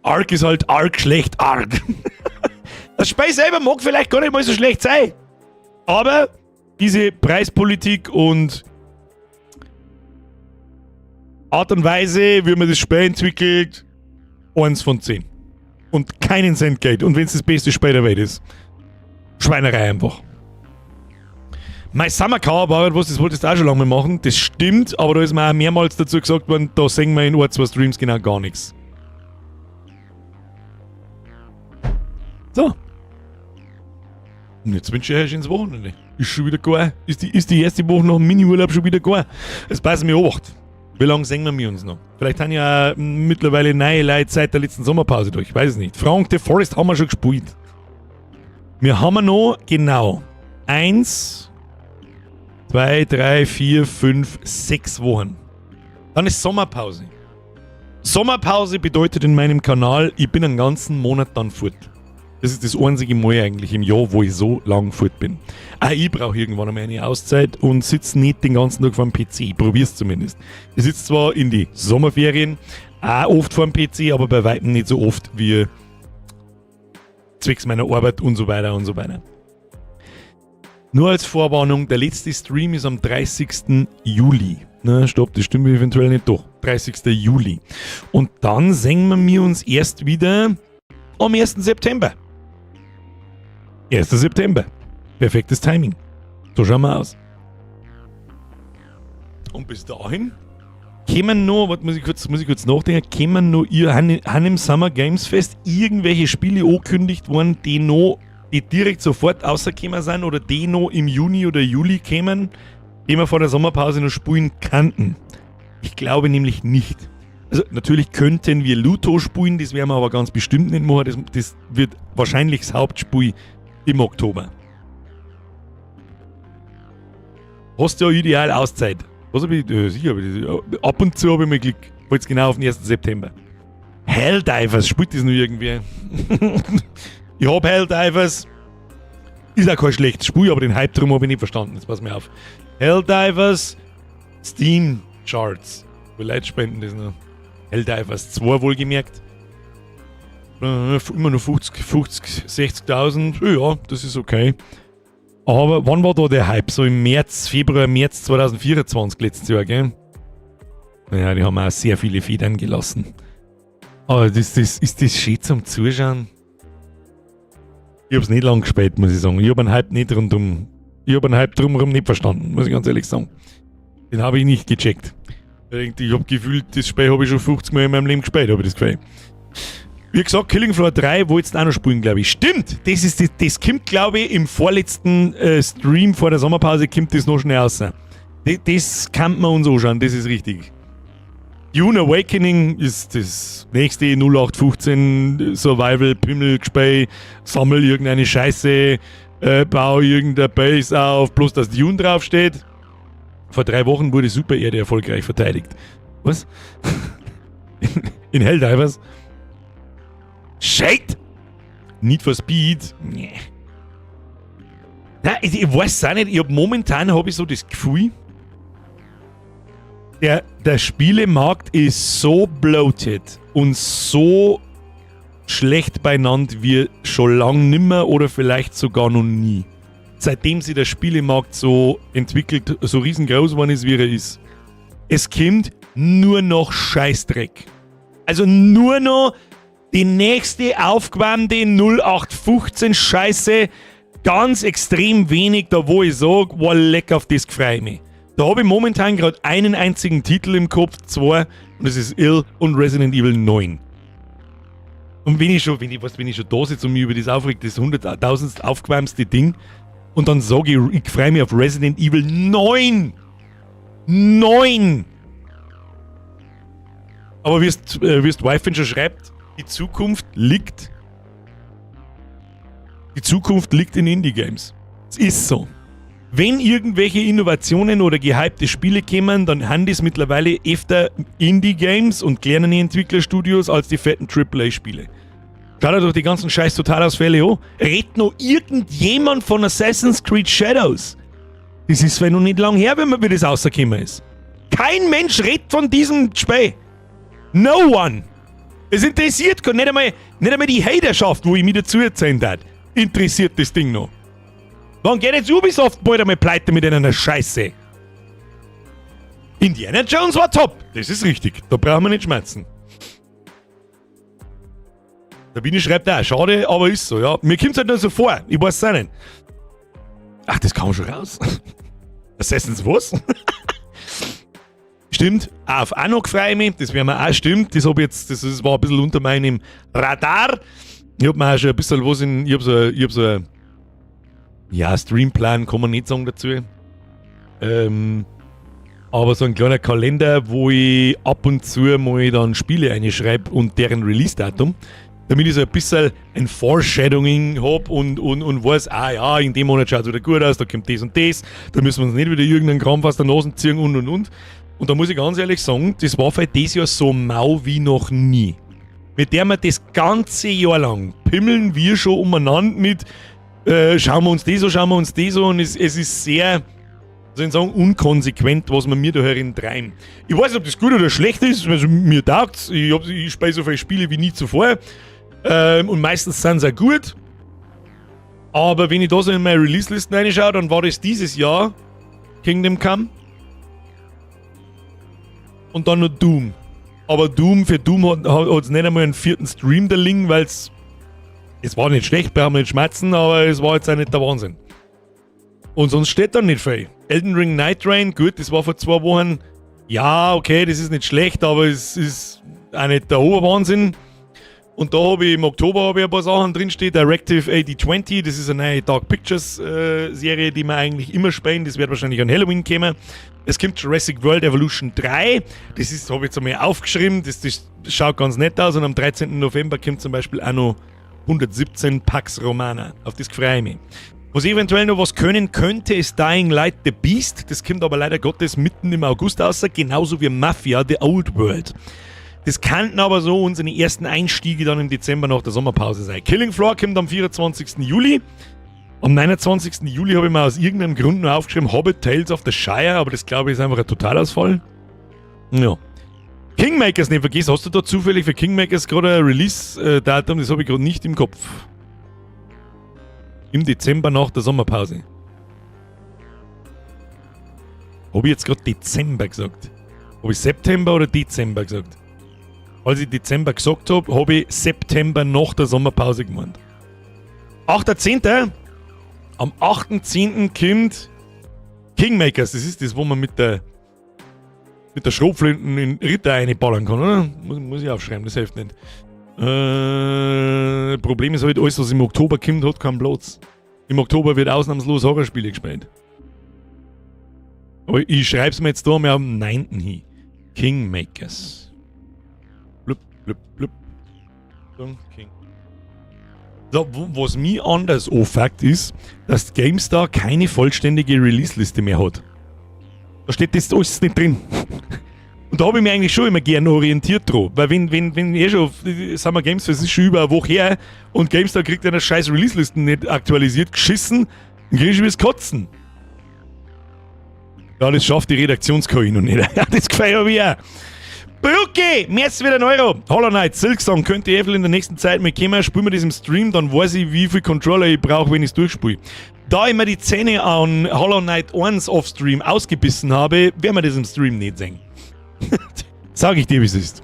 Ark ist halt arg schlecht, arg. Das Spiel selber mag vielleicht gar nicht mal so schlecht sein. Aber diese Preispolitik und Art und Weise, wie man das Spiel entwickelt, 1 von 10. Und keinen Cent Geld. Und wenn es das beste Spiel der Welt ist. Schweinerei einfach. My Summer Car war etwas, das wolltest du auch schon lange mal machen. Das stimmt, aber da ist mir auch mehrmals dazu gesagt worden, da sehen wir in ein, zwei Streams genau gar nichts. So. Und jetzt wünsche ich euch ein schönes Wochenende. Ist schon wieder gar. Ist die erste Woche nach dem Mini-Urlaub schon wieder gar. Es passen mir Obacht. Wie lange sehen wir uns noch? Vielleicht haben ja mittlerweile neue Leute seit der letzten Sommerpause durch. Ich weiß es nicht. Frank the Forest haben wir schon gespielt. Wir haben noch genau 1, 2, 3, 4, 5, 6 Wochen. Dann ist Sommerpause. Sommerpause bedeutet in meinem Kanal, ich bin einen ganzen Monat dann fort. Das ist das einzige Mal eigentlich im Jahr, wo ich so lang fort bin. Auch ich brauche irgendwann einmal eine Auszeit und sitze nicht den ganzen Tag vor dem PC. Ich probier's zumindest. Ich sitze zwar in die Sommerferien auch oft vor dem PC, aber bei weitem nicht so oft wie zwecks meiner Arbeit und so weiter und so weiter. Nur als Vorwarnung, der letzte Stream ist am 30. Juli. Na, stopp, das stimmt eventuell nicht doch. 30. Juli. Und dann sehen wir uns erst wieder am 1. September. 1. September. Perfektes Timing. So schauen wir aus. Und bis dahin kämen noch, warte, muss ich kurz nachdenken, kämen noch ihr han im Summer Games Fest irgendwelche Spiele angekündigt worden, die noch, die direkt sofort rausgekommen sind oder die noch im Juni oder Juli kämen, die wir vor der Sommerpause noch spielen könnten? Ich glaube nämlich nicht. Also natürlich könnten wir Luto spielen, das werden wir aber ganz bestimmt nicht machen. Das wird wahrscheinlich das Hauptspiel im Oktober. Hast du ja ideal Auszeit. Was hab ich? Ja, sicher hab ich das. Ab und zu hab ich mal Glück. Wollt's genau auf den 1. September. Helldivers, spielt das noch irgendwie? Ich hab Helldivers. Ist auch kein schlechtes Spiel, aber den Hype drum hab ich nicht verstanden. Jetzt pass mir auf. Helldivers, Steam Charts. Wo Leute spenden das noch. Helldivers 2 wohlgemerkt. Immer nur 50, 50, 60.000. Ja, das ist okay. Aber wann war da der Hype? So im März, Februar, März 2024 letztes Jahr, gell? Naja, die haben auch sehr viele Federn gelassen. Aber ist das schön zum Zuschauen? Ich hab's nicht lang gespielt, muss ich sagen. Ich hab einen Hype nicht rundum. Ich hab einen Hype drumherum nicht verstanden, muss ich ganz ehrlich sagen. Den hab ich nicht gecheckt. Ich hab gefühlt, das Spiel hab ich schon 50 Mal in meinem Leben gespielt, hab ich das Gefühl. Wie gesagt, Killing Floor 3 wolltest du auch noch spielen, glaub ich. Stimmt! Das kommt, glaub ich, im vorletzten Stream vor der Sommerpause kommt das noch schnell raus. Das kann man uns anschauen, das ist richtig. Dune Awakening ist das nächste null acht fünfzehn Survival Pimmel-Gespiel. Sammel irgendeine Scheiße, bau irgendeine Base auf, bloß dass Dune draufsteht. Vor 3 Wochen wurde Super Erde erfolgreich verteidigt. Was? In Helldivers? Shit! Need for Speed? Nee. Nein, ich weiß auch nicht. Momentan hab ich so das Gefühl, der Spielemarkt ist so bloated und so schlecht beieinander wie schon lang nimmer oder vielleicht sogar noch nie. Seitdem sich der Spielemarkt so entwickelt, so riesengroß geworden ist, wie er ist. Es kommt nur noch Scheißdreck. Also nur noch die nächste aufgewärmte null acht fünfzehn Scheiße, ganz extrem wenig, da wo ich sag, wow, leck, auf das freu ich mich. Da hab ich momentan grad einen einzigen Titel im Kopf, 2, und das ist Ill und Resident Evil 9. Und wenn ich schon, wenn ich, was, wenn ich schon da sitze und mich über das aufregt, das 100.000 aufgewärmste Ding, und dann sag ich, ich freu mich auf Resident Evil 9! 9! Aber wie es Wife schon schreibt, die Zukunft liegt. Die Zukunft liegt in Indie-Games. Es ist so. Wenn irgendwelche Innovationen oder gehypte Spiele kommen, dann haben das mittlerweile öfter Indie-Games und kleinere Entwicklerstudios als die fetten Triple A-Spiele. Schau dir doch die ganzen scheiß Totalausfälle an. Redet noch irgendjemand von Assassin's Creed Shadows? Das ist zwar noch nicht lang her, wenn man wie das rausgekommen ist. Kein Mensch redet von diesem Spiel. No one. Es interessiert gar nicht einmal die Haterschaft, wo ich mich dazu erzählen darf, interessiert das Ding noch. Wann geht jetzt Ubisoft bald einmal pleite mit einer Scheiße? Indiana Jones war top. Das ist richtig. Da brauchen wir nicht schmerzen. Der Bini schreibt auch, schade, aber ist so, ja. Mir kommt's halt nur so vor. Ich weiß es auch nicht. Ach, das kam schon raus. Assassins was? Stimmt, auf Anok freue ich mich, das werden wir auch, stimmt. Das, hab ich jetzt, das war ein bisschen unter meinem Radar. Ich hab mir auch schon ein bisschen was in, ich hab so ein, ja, Streamplan kann man nicht sagen dazu. Aber so ein kleiner Kalender, wo ich ab und zu mal dann Spiele einschreibe und deren Release-Datum, damit ich so ein bisschen ein Foreshadowing hab und weiß, ah ja, in dem Monat schaut es wieder gut aus, da kommt das und das, da müssen wir uns nicht wieder irgendeinen Krampf aus der Nase ziehen und und. Und da muss ich ganz ehrlich sagen, das war für dieses Jahr so mau wie noch nie. Mit der wir das ganze Jahr lang pimmeln wir schon umeinander mit, schauen wir uns das an, schauen wir uns das an und es ist sehr, soll ich sagen, unkonsequent, was wir mir da herin treiben. Ich weiß nicht, ob das gut oder schlecht ist, also mir taugt's, ich spiele so viele Spiele wie nie zuvor und meistens sind sie auch gut. Aber wenn ich da so in meine Release-Listen reinschaue, dann war das dieses Jahr Kingdom Come und dann noch Doom. Aber Doom, für Doom hat es nicht einmal einen vierten Stream da liegen, weil es war nicht schlecht, brauchen wir nicht schmerzen, aber es war jetzt auch nicht der Wahnsinn. Und sonst steht da nicht viel. Elden Ring Nightreign, gut, das war vor 2 Wochen. Ja, okay, das ist nicht schlecht, aber es ist auch nicht der Oberwahnsinn. Und da habe ich im Oktober hab ich ein paar Sachen drinstehen. Directive AD20, das ist eine neue Dark Pictures Serie, die wir eigentlich immer spielen. Das wird wahrscheinlich an Halloween kommen. Es kommt Jurassic World Evolution 3. Das ist, habe ich jetzt einmal aufgeschrieben. Das schaut ganz nett aus. Und am 13. November kommt zum Beispiel auch noch 117 Pax Romana. Auf das freue ich mich. Was eventuell noch was können könnte, ist Dying Light The Beast. Das kommt aber leider Gottes mitten im August raus, genauso wie Mafia The Old World. Das könnten aber so unsere ersten Einstiege dann im Dezember nach der Sommerpause sein. Killing Floor kommt am 24. Juli. Am 29. Juli habe ich mir aus irgendeinem Grund noch aufgeschrieben, Hobbit Tales of the Shire, aber das, glaube ich, ist einfach ein Totalausfall. Ja. Kingmakers nicht vergessen. Hast du da zufällig für Kingmakers gerade ein Release-Datum? Das habe ich gerade nicht im Kopf. Im Dezember nach der Sommerpause. Habe ich jetzt gerade Dezember gesagt? Habe ich September oder Dezember gesagt? Als ich Dezember gesagt habe, habe ich September nach der Sommerpause gemeint. 8.10. Am 8.10. kommt Kingmakers. Das ist das, wo man mit der Schrotflinten in Ritter reinballern kann, oder? Muss ich aufschreiben, das hilft nicht. Problem ist halt, alles, was im Oktober kommt, hat keinen Platz. Im Oktober wird ausnahmslos Horrorspiele gespielt. Aber ich schreibe es mir jetzt da mal am 9. hin. Kingmakers. Blub, blub, blub. So, King. So, was mich anders anfuckt, ist, dass GameStar keine vollständige Release-Liste mehr hat. Da steht das alles nicht drin. Und da habe ich mich eigentlich schon immer gern orientiert dran. Weil wenn eh schon, Summer Games Fest ist schon über eine Woche her und GameStar kriegt eine scheiß Release-Listen nicht aktualisiert, geschissen, dann krieg ich schon das Kotzen. Ja, das schafft die Redaktions-KI noch nicht. Ja, das gefällt mir auch. Brücke! Merci wieder ein Euro. Hollow Knight, Silksong könnte eventuell in der nächsten Zeit mal kommen. Spielen wir das im Stream, dann weiß ich, wie viel Controller ich brauche, wenn ich es durchspiele. Da ich mir die Zähne an Hollow Knight 1 Offstream ausgebissen habe, werden wir das im Stream nicht sehen. Sag ich dir, wie es ist.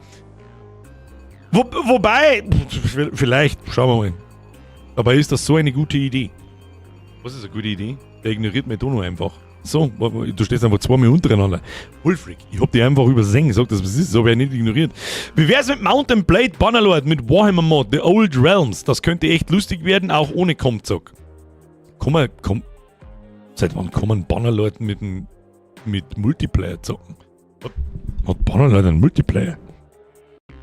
Wobei, vielleicht, schauen wir mal. Dabei ist das so eine gute Idee. Was ist eine gute Idee? Der ignoriert mich da noch einfach. So, du stehst einfach zweimal untereinander. Wulfric, ich hab dich einfach übersehen. Sag das, was ist, das hab ich ja nicht ignoriert. Wie wär's mit Mount and Blade Bannerlord mit Warhammer Mod, The Old Realms? Das könnte echt lustig werden, auch ohne Kompzock. Komm mal, komm. Seit wann kann man Bannerlord mit Multiplayer zocken? Hat Bannerlord einen Multiplayer?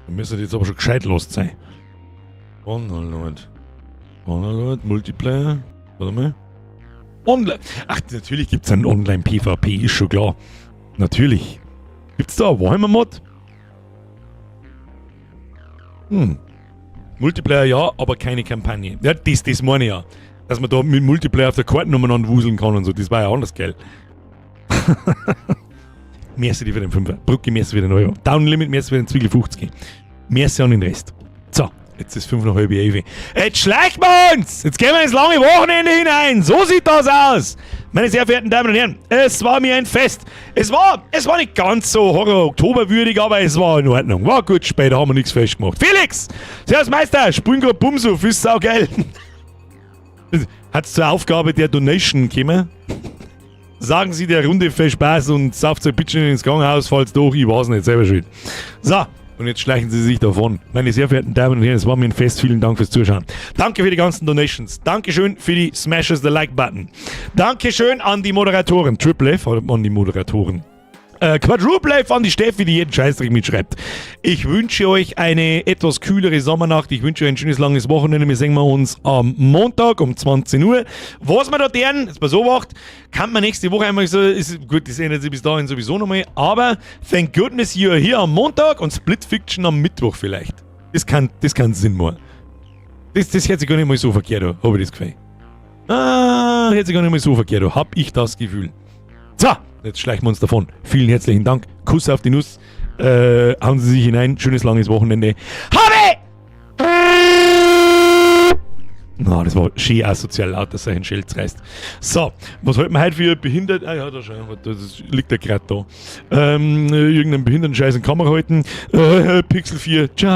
Da müsste jetzt aber schon gescheit los sein. Bannerlord. Bannerlord, Multiplayer. Warte mal. Online. Ach, natürlich gibt es einen Online-PvP, ist schon klar. Natürlich. Gibt es da einen Warhammer-Mod? Multiplayer ja, aber keine Kampagne. Ja, das meine ich ja. Dass man da mit Multiplayer auf der Karte umeinander wuseln kann und so, das war ja anders geil. Merci dir für den Fünfer. Brücke, merci für den Euro. Down Limit, merci für den Zwiegel 50. Merci an den Rest. So, jetzt ist 5 nach halb 11. Jetzt schleichen wir uns! Jetzt gehen wir ins lange Wochenende hinein. So sieht das aus! Meine sehr verehrten Damen und Herren, es war mir ein Fest. Es war nicht ganz so Horror-Oktoberwürdig, aber es war in Ordnung. War gut, später haben wir nichts falsch gemacht. Felix! Servus Meister, spielen grad Bumsuf, ist saugeil. Hat's zur Aufgabe der Donation gekommen? Sagen Sie der Runde viel Spaß und sauft euch bitte ins Krankenhaus, falls doch, ich weiß nicht, selber schuld. So, und jetzt schleichen Sie sich davon. Meine sehr verehrten Damen und Herren, es war mir ein Fest. Vielen Dank fürs Zuschauen. Danke für die ganzen Donations. Dankeschön für die Smashes the Like Button. Dankeschön an die Moderatoren. Triple F an die Moderatoren. Quadruple F an die Steffi, die jeden Scheißdreck mitschreibt. Ich wünsche euch eine etwas kühlere Sommernacht. Ich wünsche euch ein schönes langes Wochenende. Wir sehen wir uns am Montag um 20 Uhr. Was wir da deren, jetzt mal so macht, kann man nächste Woche einmal so, ist, gut, das ändert sich bis dahin sowieso nochmal, aber thank goodness you're here am Montag und Split Fiction am Mittwoch vielleicht. Das kann Sinn machen. Das hört sich gar nicht mal so verkehrt an, habe ich das Gefühl. Ah, hört sich gar nicht mal so verkehrt an, hab ich das Gefühl. So, jetzt schleichen wir uns davon. Vielen herzlichen Dank. Kuss auf die Nuss. Hauen Sie sich hinein. Schönes langes Wochenende. Habe! Na, das war schön asozial laut, dass er ein Schild reißt. So, was halten wir heute für behindert? Ah ja, da schau, das liegt ja gerade da. Irgendeinen behinderten Scheiß in Kamera halten. Pixel 4. Ciao.